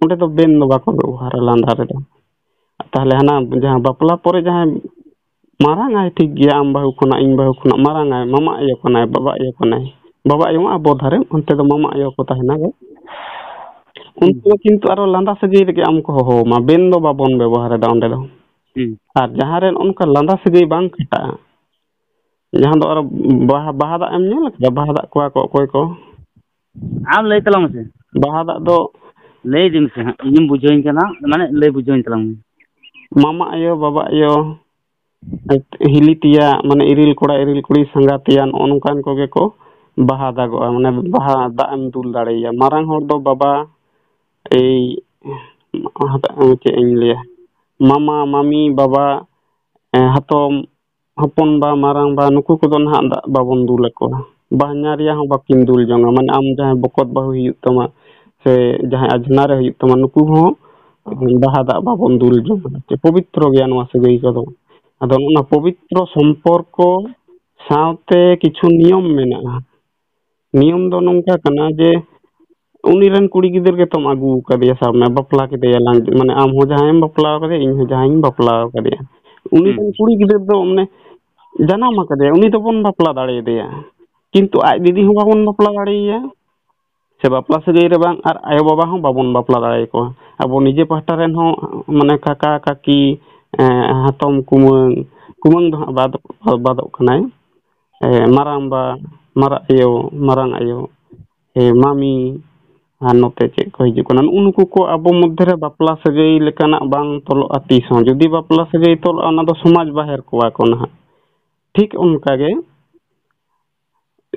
ᱚᱸᱰᱮ ᱫᱚ ᱵᱮᱱ ᱫᱚ ᱵᱟᱠᱚ ᱵᱮᱵᱚᱦᱟᱨᱟ ᱞᱟᱸᱫᱟ ᱨᱮᱫᱚ᱾ ᱛᱟᱦᱞᱮ ᱦᱟᱱᱟ ᱡᱟᱦᱟᱸ ᱵᱟᱯᱞᱟ ᱯᱚᱨᱮ ᱡᱟᱦᱟᱸᱭ ᱢᱟᱨᱟᱝ ᱟᱭ, ᱴᱷᱤᱠ ᱜᱮᱭᱟ, ᱟᱢ ᱵᱟᱹᱦᱩ ᱠᱷᱚᱱᱟᱜ, ᱤᱧ ᱵᱟᱹᱦᱩ ᱠᱷᱚᱱᱟᱜ ᱢᱟᱨᱟᱝ ᱟᱭ, ᱢᱟᱢᱟ ᱟᱭᱳ ᱠᱟᱱᱟᱭ, ᱵᱟᱵᱟ ᱟᱭᱳ ᱠᱟᱱᱟᱭ, ᱵᱟᱵᱟ ᱟᱭᱳ ᱢᱟ ᱟᱵᱚ ᱫᱷᱟᱨᱮ, ᱚᱱᱛᱮ ᱫᱚ ᱢᱟᱢᱟ ᱟᱭᱳ ᱠᱚ ᱛᱟᱦᱮᱱᱟ ᱜᱮ᱾ ᱩᱱᱠᱩ ᱫᱚ ᱠᱤᱱᱛᱩ ᱟᱨᱚ ᱞᱟᱸᱫᱟ ᱥᱟᱹᱜᱟᱹᱭ ᱨᱮᱜᱮ ᱟᱢ ᱠᱚ ᱦᱚᱦᱚ ᱟᱢᱟ, ᱵᱮᱱ ᱫᱚ ᱵᱟᱵᱚᱱ ᱵᱮᱵᱚᱦᱟᱨ ᱮᱫᱟ ᱚᱸᱰᱮ ᱫᱚ᱾ ᱦᱩᱸ᱾ ᱟᱨ ᱡᱟᱦᱟᱸ ᱨᱮ ᱚᱱᱠᱟ ᱞᱟᱸᱫᱟ ᱥᱟᱹᱜᱟᱹᱭ ᱵᱟᱝ ᱠᱷᱟᱴᱟᱜᱼᱟ, ᱡᱟᱦᱟᱸ ᱫᱚ ᱟᱨᱚ ᱵᱟᱦᱟ, ᱵᱟᱦᱟ ᱫᱟᱜ ᱮᱢ ᱧᱮᱞ ᱠᱟᱫᱟ? ᱵᱟᱦᱟ ᱫᱟᱜ ᱠᱚᱣᱟ ᱠᱚ ᱚᱠᱚᱭ ᱠᱚ? ᱟᱢ ᱞᱟᱹᱭ ᱛᱟᱞᱟᱝ ᱢᱮᱥᱮ᱾ ᱵᱟᱦᱟ ᱫᱟᱜ ᱫᱚ ᱞᱟᱹᱭ ᱤᱫᱤ ᱢᱮᱥᱮ ᱦᱟᱸᱜ, ᱤᱧᱮᱢ ᱵᱩᱡᱷᱟᱹᱣᱤᱧ ᱠᱟᱱᱟ, ᱢᱟᱱᱮ ᱞᱟᱹᱭ ᱵᱩᱡᱷᱟᱹᱣᱤᱧ ᱛᱟᱞᱟᱝ ᱢᱮ᱾ ᱢᱟᱢᱟ ᱟᱭᱳ, ᱵᱟᱵᱟ ᱟᱭᱳ, ᱦᱤᱞᱤ ᱛᱮᱭᱟ, ᱢᱟᱱᱮ ᱤᱨᱤᱞ ᱠᱚᱲᱟ, ᱤᱨᱤᱞ ᱠᱩᱲᱤ, ᱥᱟᱸᱜᱟᱛᱮᱭᱟ, ᱱᱚᱜᱼᱚ ᱱᱚᱝᱠᱟᱱ ᱠᱚᱜᱮ ᱠᱚ ᱵᱟᱦᱟ ᱫᱟᱜᱚᱜᱼᱟ, ᱢᱟᱱᱮ ᱵᱟᱦᱟ ᱫᱟᱜ ᱮᱢ ᱫᱩᱞ ᱫᱟᱲᱮᱭᱟᱭᱟ᱾ ᱢᱟᱨᱟᱝ ᱦᱚᱲ ᱫᱚ ᱵᱟᱵᱟ, ᱮᱭ, ᱪᱮᱫ ᱤᱧ ᱞᱟᱹᱭᱟ, ᱢᱟᱢᱟ, ᱢᱟᱢᱤ, ᱵᱟᱵᱟ, ᱮ, ᱦᱟᱛᱚᱢ, ᱦᱚᱯᱚᱱ ᱵᱟ, ᱢᱟᱨᱟᱝ ᱵᱟ, ᱱᱩᱠᱩ ᱠᱚᱫᱚ ᱱᱟᱦᱟᱜ ᱫᱟᱜ ᱵᱟᱵᱚᱱ ᱫᱩᱞ ᱟᱠᱚᱣᱟ᱾ ᱵᱟᱦᱧᱟᱨᱤᱭᱟ ᱦᱚᱸ ᱵᱟᱹᱠᱤᱱ ᱫᱩᱞ ᱡᱚᱝᱟ, ᱢᱟᱱᱮ ᱟᱢ ᱡᱟᱦᱟᱸᱭ ᱵᱚᱠᱚᱛ ᱵᱟᱹᱦᱩ ᱦᱩᱭᱩᱜ ᱛᱟᱢᱟ ᱥᱮ ᱡᱟᱦᱟᱸᱭ ᱟᱡᱷᱱᱟᱨᱮ ᱦᱩᱭᱩᱜ ᱛᱟᱢᱟ, ᱱᱩᱠᱩ ᱦᱚᱸ ᱵᱟᱦᱟ ᱫᱟᱜ ᱵᱟᱵᱚᱱ ᱫᱩᱞ ᱡᱚᱝᱟ᱾ ᱪᱮ ᱯᱚᱵᱤᱛᱨᱚ ᱜᱮᱭᱟ ᱱᱚᱣᱟ ᱥᱟᱹᱜᱟᱹᱭ ᱠᱚᱫᱚ᱾ ᱟᱫᱚ ᱚᱱᱟ ᱯᱚᱵᱤᱛᱨᱚ ᱥᱚᱢᱯᱚᱨᱠᱚ ᱥᱟᱶᱛᱮ ᱠᱤᱪᱷᱩ ᱱᱤᱭᱚᱢ ᱢᱮᱱᱟᱜᱼᱟ᱾ ᱱᱤᱭᱚᱢ ᱫᱚ ᱱᱚᱝᱠᱟ ᱠᱟᱱᱟ ᱡᱮ, ᱩᱱᱤ ᱨᱮᱱ ᱠᱩᱲᱤ ᱜᱤᱫᱟᱹᱨ ᱜᱮᱛᱚᱢ ᱟᱹᱜᱩ ᱟᱠᱟᱫᱮᱭᱟ, ᱥᱟᱵ ᱢᱮ, ᱵᱟᱯᱞᱟ ᱠᱮᱫᱮᱭᱟ ᱞᱟᱝ, ᱢᱟᱱᱮ, ᱟᱢ ᱦᱚᱸ ᱡᱟᱦᱟᱸᱭᱮᱢ ᱵᱟᱯᱞᱟ ᱟᱠᱟᱫᱮᱭᱟ, ᱤᱧ ᱦᱚᱸ ᱡᱟᱦᱟᱸᱭᱤᱧ ᱵᱟᱯᱞᱟ ᱟᱠᱟᱫᱮᱭᱟ, ᱩᱱᱤ ᱦᱩᱸ᱾ ᱨᱮᱱ ᱠᱩᱲᱤ ᱜᱤᱫᱟᱹᱨ ᱫᱚ, ᱢᱟᱱᱮ, ᱡᱟᱱᱟᱢ ᱟᱠᱟᱫᱮᱭᱟ, ᱩᱱᱤ ᱫᱚᱵᱚᱱ ᱵᱟᱯᱞᱟ ᱫᱟᱲᱮᱭᱟᱫᱮᱭᱟ, ᱠᱤᱱᱛᱩ ᱟᱡ ᱫᱤᱫᱤ ᱦᱚᱸ ᱵᱟᱵᱚᱱ ᱵᱟᱯᱞᱟ ᱫᱟᱲᱮᱭᱟᱭᱟ, ᱥᱮ ᱵᱟᱯᱞᱟ ᱥᱟᱹᱜᱟᱹᱭ ᱨᱮ ᱵᱟᱝ, ᱟᱨ ᱟᱭᱳᱼᱵᱟᱵᱟ ᱦᱚᱸ ᱵᱟᱵᱚᱱ ᱵᱟᱯᱞᱟ ᱫᱟᱲᱮᱭᱟᱠᱚᱣᱟ᱾ ᱟᱵᱚ ᱱᱤᱡᱮ ᱯᱟᱦᱴᱟ ᱨᱮᱱ ᱦᱚᱸ, ᱢᱟᱱᱮ, ᱠᱟᱠᱟ, ᱠᱟᱠᱤ, ᱮᱸ, ᱦᱟᱛᱚᱢ, ᱠᱩᱢᱟᱹᱝ, ᱠᱩᱢᱟᱹᱝ ᱫᱚ ᱦᱟᱸᱜ ᱵᱟᱫ, ᱵᱟᱫᱚᱜ ᱠᱟᱱᱟᱭ, ᱮᱸ, ᱢᱟᱨᱟᱝᱵᱟ, ᱢᱟᱨᱟᱝ ᱟᱭᱳ, ᱢᱟᱨᱟᱝ ᱟᱭᱳ, ᱮᱸ, ᱢᱟᱢᱤ, ᱟᱨ ᱱᱚᱛᱮ ᱪᱮᱫ ᱠᱚ ᱦᱤᱡᱩᱜ ᱠᱟᱱᱟ, ᱱᱩᱜᱼᱩ ᱱᱩᱠᱩ ᱠᱚ ᱟᱵᱚ ᱢᱚᱫᱽᱫᱷᱮ ᱨᱮ ᱵᱟᱯᱞᱟ ᱥᱟᱹᱜᱟᱹᱭ ᱞᱮᱠᱟᱱᱟᱜ ᱵᱟᱝ ᱛᱚᱞᱚᱜᱼᱟ ᱛᱤᱥ ᱦᱚᱸ᱾ ᱡᱩᱫᱤ ᱵᱟᱯᱞᱟ ᱥᱟᱹᱜᱟᱹᱭ ᱛᱚᱞᱚᱜᱼᱟ, ᱚᱱᱟ ᱫᱚ ᱥᱚᱢᱟᱡᱽ ᱵᱟᱦᱮᱨ ᱠᱚᱣᱟ ᱠᱚ ᱱᱟᱦᱟᱜ᱾ ᱴᱷᱤᱠ ᱚᱱᱠᱟ ᱜᱮ,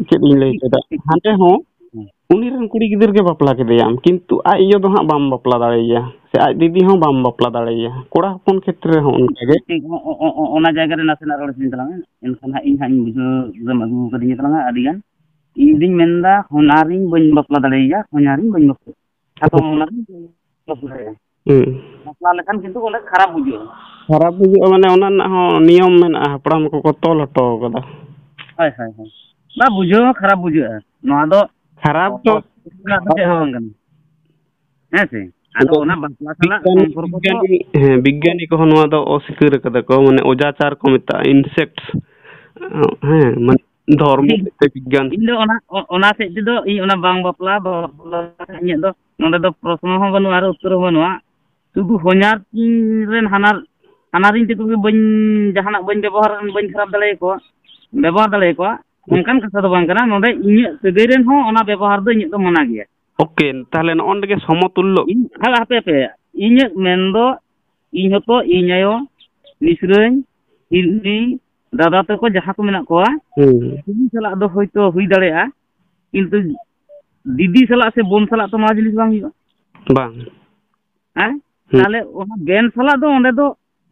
ᱪᱮᱫ ᱤᱧ ᱞᱟᱹᱭ ᱠᱮᱫᱟ, ᱦᱟᱸᱰᱮ ᱦᱚᱸ ᱦᱩᱸ᱾ ᱩᱱᱤ ᱨᱮᱱ ᱠᱩᱲᱤ ᱜᱤᱫᱟᱹᱨ ᱜᱮ ᱵᱟᱯᱞᱟ ᱠᱮᱫᱮᱭᱟᱢ, ᱠᱤᱱᱛᱩ ᱟᱡ ᱤᱭᱟᱹ ᱫᱚ ᱦᱟᱸᱜ ᱵᱟᱢ ᱵᱟᱯᱞᱟ ᱫᱟᱲᱮᱭᱟᱭᱟ, ᱥᱮ ᱟᱡ ᱫᱤᱫᱤ ᱦᱚᱸ ᱵᱟᱢ ᱵᱟᱯᱞᱟ ᱫᱟᱲᱮᱭᱟᱭᱟ᱾ ᱠᱚᱲᱟ ᱦᱚᱯᱚᱱ ᱠᱷᱮᱛᱨᱮ ᱦᱚᱸ ᱚᱱᱠᱟ ᱜᱮ᱾ ᱴᱷᱤᱠ, ᱚ-, ᱚ-, ᱚ-, ᱚ-, ᱚᱱᱟ ᱡᱟᱭᱜᱟ ᱨᱮ ᱱᱟᱥᱮᱱᱟᱜ ᱨᱚᱲ ᱦᱚᱪᱚᱧ ᱛᱟᱞᱟᱝ ᱢᱮ, ᱮᱱᱠᱷᱟᱱ ᱦᱟᱸᱜ ᱤᱧ ᱦᱟᱸᱜ ᱤᱧ ᱵᱩᱡᱷᱟᱹᱣ ᱨᱮᱢ ᱟᱹᱜᱩ ᱠᱟᱫᱤᱧᱟ ᱛᱟᱞᱟᱝᱟ ᱟᱹᱰᱤ ᱜᱟᱱ᱾ ᱤᱧ ᱫᱩᱧ ᱢᱮᱱᱫᱟ, ᱦᱚᱧᱦᱟᱨᱤᱧ ᱵᱟᱹᱧ ᱵᱟᱯᱞᱟ ᱫᱟᱲᱮᱭᱟᱭᱟ, ᱦᱚᱧᱦᱟᱨᱤᱧ ᱵᱟᱹᱧ ᱵᱟᱯᱞᱟ ᱫᱟᱲᱮᱭᱟᱭᱟ᱾ ᱦᱩᱸ᱾ ᱵᱟᱯᱞᱟ ᱞᱮᱠᱷᱟᱱ ᱠᱤᱱᱛᱩ ᱚᱸᱰᱮ ᱠᱷᱟᱨᱟᱯ ᱵᱩᱡᱷᱟᱹᱜᱼᱟ᱾ ᱠᱷᱟᱨᱟᱯ ᱵᱩᱡᱷᱟᱹᱜᱼᱟ, ᱢᱟᱱᱮ, ᱚᱱᱟ ᱨᱮᱱᱟᱜ ᱦᱚᱸ ᱱᱤᱭᱚᱢ ᱢᱮᱱᱟᱜᱼᱟ, ᱦᱟᱯᱲᱟᱢ ᱠᱚᱠᱚ ᱛᱚᱞ ᱦᱚᱴᱚ ᱠᱟᱫᱟ᱾ ᱦᱳᱭ, ᱦᱳᱭ, ᱦᱳᱭ᱾ ᱵᱟ, ᱵᱩᱡᱷᱟᱹᱣ ᱦᱚᱸ ᱠᱷᱟᱨᱟᱯ ᱵᱩᱡᱷᱟᱹᱜᱼᱟ᱾ ᱱᱚᱣᱟ ᱫᱚ ᱠᱷᱟᱨᱟᱯ ᱫᱚ ᱨᱮᱱᱟᱜ ᱫᱚ ᱪᱮᱫ ᱦᱚᱸ ᱵᱟᱝ ᱠᱟᱱᱟ᱾ ᱦᱮᱸ ᱥᱮ? ᱟᱫᱚ ᱟᱫᱚ ᱚᱱᱟ ᱵᱟᱯᱞᱟ ᱥᱟᱞᱟᱜ ᱵᱤᱜᱽᱜᱟᱱᱤ, ᱥᱚᱢᱯᱚᱨᱠᱚ ᱫᱚ ᱵᱤᱜᱽᱜᱟᱱᱤ, ᱦᱮᱸ, ᱵᱤᱜᱽᱜᱟᱱᱤ ᱠᱚᱦᱚᱸ ᱱᱚᱣᱟ ᱫᱚ ᱚᱥᱤᱠᱟᱹᱨ ᱠᱟᱫᱟ ᱠᱚ, ᱢᱟᱱᱮ, ᱚᱡᱟᱪᱟᱨ ᱠᱚ ᱢᱮᱛᱟᱜᱼᱟ, insects᱾ ᱦᱮᱸ, ᱢᱟᱱᱮ, ᱫᱷᱚᱨᱢᱚ ᱤᱧ, ᱛᱮ ᱵᱤᱜᱽᱜᱟᱱ᱾ ᱤᱧ ᱫᱚ ᱚᱱᱟ, ᱚ-, ᱚᱱᱟ ᱥᱮᱫ ᱛᱮᱫᱚ ᱤᱧ ᱚᱱᱟ ᱵᱟᱝ ᱵᱟᱯᱞᱟ, ᱵᱟᱯᱞᱟ ᱤᱧᱟᱹᱜ ᱫᱚ ᱱᱚᱰᱮ ᱫᱚ ᱯᱨᱚᱥᱱᱚ ᱦᱚᱸ ᱵᱟᱹᱱᱩᱜᱼᱟ ᱟᱨ ᱩᱛᱛᱚᱨ ᱦᱚᱸ ᱵᱟᱹᱱᱩᱜᱼᱟ᱾ ᱥᱩᱫᱷᱩ ᱦᱚᱧᱦᱟᱨ ᱨᱮᱱ ᱦᱟᱱᱟᱨ, ᱦᱟᱱᱟᱨᱤᱧ ᱛᱮᱠᱚ ᱜᱮ ᱵᱟᱹᱧ, ᱡᱟᱦᱟᱱᱟᱜ ᱵᱟᱹᱧ ᱵᱮᱵᱚᱦᱟᱨ, ᱵᱟᱹᱧ ᱠᱷᱟᱨᱟᱯ ᱫᱟᱲᱮᱭᱟᱠᱚᱣᱟ, ᱵᱮᱵᱚᱦᱟᱨ ᱫᱟᱲᱮᱭᱟᱠᱚᱣᱟ, ᱚᱱᱠᱟᱱ ᱠᱟᱛᱷᱟ ᱫᱚ ᱵᱟᱝ ᱠᱟᱱᱟ᱾ ᱱᱚᱰᱮ ᱤᱧᱟᱹᱜ ᱥᱟᱹᱜᱟᱹᱭ ᱨᱮᱱ ᱦᱚᱸ ᱚᱱᱟ ᱵᱮᱵᱚᱦᱟᱨ ᱫᱚ ᱤᱧᱟᱹᱜ ᱫᱚ ᱢᱟᱱᱟ ᱜᱮᱭᱟ᱾ ᱳᱠᱮ, ᱛᱟᱦᱞᱮ ᱱᱚᱜᱼᱚ ᱱᱚᱰᱮ ᱜᱮ ᱥᱚᱢᱚᱛᱩᱞᱞᱚ᱾ ᱤᱧ, ᱦᱟᱯᱮ, ᱦᱟᱯᱮ, ᱦᱟᱯᱮ᱾ ᱤᱧᱟᱹᱜ ᱢᱮᱱ ᱫᱚ, ᱤᱧ ᱦᱚᱛᱚ, ᱤᱧ ᱟᱭᱳ, ᱢᱤᱥᱨᱟᱹᱧ, ᱦᱤᱨᱱᱤ, ᱫᱟᱫᱟ ᱛᱟᱠᱚ ᱡᱟᱦᱟᱸ ᱠᱚ ᱢᱮᱱᱟᱜ ᱠᱚᱣᱟ, ᱦᱩᱸ᱾ ᱩᱱᱠᱩ ᱥᱟᱞᱟᱜ ᱫᱚ ᱦᱳᱭᱛᱳ ᱦᱩᱭ ᱫᱟᱲᱮᱭᱟᱜᱼᱟ, ᱠᱤᱱᱛᱩ ᱫᱤᱫᱤ ᱥᱟᱞᱟᱜ ᱥᱮ ᱵᱳᱱ ᱥᱟᱞᱟᱜ ᱛᱚ ᱱᱚᱣᱟ ᱡᱤᱱᱤᱥ ᱵᱟᱝ ᱦᱩᱭᱩᱜᱼᱟ᱾ ᱵᱟᱝ᱾ ᱦᱮᱸ? ᱦᱩᱸ᱾ ᱛᱟᱦᱞᱮ ᱚᱱᱟ ᱵᱮᱱ ᱥᱟᱞᱟᱜ ᱫᱚ ᱚᱸᱰᱮ ᱫᱚ,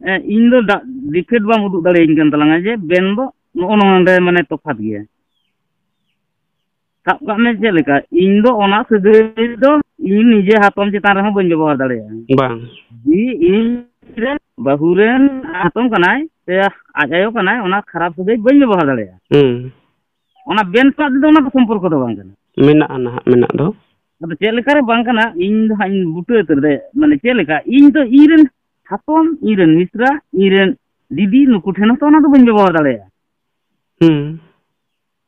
ᱮ, ᱤᱧ ᱫᱚ ᱰᱟ-, ᱰᱤᱯᱷᱮᱠᱴ ᱵᱟᱢ ᱩᱫᱩᱜ ᱫᱟᱲᱮᱭᱟᱹᱧ ᱠᱟᱱ ᱛᱟᱞᱟᱝᱟ ᱡᱮ ᱵᱮᱱ ᱫᱚ ᱱᱚᱜᱼᱚ ᱱᱚᱰᱮ ᱢᱟᱱᱮ ᱛᱚᱯᱷᱟᱛ ᱜᱮᱭᱟ᱾ ᱥᱟᱵ ᱠᱟᱜ ᱢᱮ ᱪᱮᱫ ᱞᱮᱠᱟ, ᱤᱧ ᱫᱚ ᱚᱱᱟ ᱥᱟᱹᱜᱟᱹᱭ ᱫᱚ ᱤᱧ ᱱᱤᱡᱮ ᱦᱟᱛᱚᱢ ᱪᱮᱛᱟᱱ ᱨᱮᱦᱚᱸ ᱵᱟᱹᱧ ᱵᱮᱵᱚᱦᱟᱨ ᱫᱟᱲᱮᱭᱟᱜᱼᱟ᱾ ᱵᱟᱝ᱾ ᱡᱮ ᱤᱧ ᱨᱮᱱ ᱵᱟᱹᱦᱩ ᱨᱮᱱ ᱦᱟᱛᱚᱢ ᱠᱟᱱᱟᱭ ᱥᱮ ᱟᱡ ᱟᱭᱳ ᱠᱟᱱᱟᱭ, ᱚᱱᱟ ᱠᱷᱟᱨᱟᱯ ᱥᱟᱹᱜᱟᱹᱭ ᱵᱟᱹᱧ ᱵᱮᱵᱚᱦᱟᱨ ᱫᱟᱲᱮᱭᱟᱜᱼᱟ᱾ ᱦᱩᱸ᱾ ᱚᱱᱟ ᱵᱮᱱ ᱥᱟᱞᱟᱜ ᱛᱮᱫᱚ ᱚᱱᱟ ᱫᱚ ᱥᱚᱢᱯᱚᱨᱠᱚ ᱫᱚ ᱵᱟᱝ ᱠᱟᱱᱟ᱾ ᱢᱮᱱᱟᱜᱼᱟ ᱱᱟᱦᱟᱜ, ᱢᱮᱱᱟᱜ ᱫᱚ᱾ ᱟᱫᱚ ᱪᱮᱫ ᱞᱮᱠᱟ ᱨᱮ ᱵᱟᱝ ᱠᱟᱱᱟ, ᱤᱧ ᱫᱚ ᱦᱟᱸᱜ ᱤᱧ ᱵᱩᱴᱟᱹ ᱩᱛᱟᱹᱨ ᱫᱟ, ᱢᱟᱱᱮ ᱪᱮᱫ ᱞᱮᱠᱟ, ᱤᱧ ᱫᱚ ᱤᱧ ᱨᱮᱱ ᱦᱟᱛᱚᱢ, ᱤᱧ ᱨᱮᱱ ᱢᱤᱥᱨᱟ, ᱤᱧ ᱨᱮᱱ ᱫᱤᱫᱤ, ᱱᱩᱠᱩ ᱴᱷᱮᱱ ᱦᱚᱸᱛᱚ ᱚᱱᱟ ᱫᱚ ᱵᱟᱹᱧ ᱵᱮᱵᱚᱦᱟᱨ ᱫᱟᱲᱮᱭᱟᱜᱼᱟ᱾ ᱦᱩᱸ᱾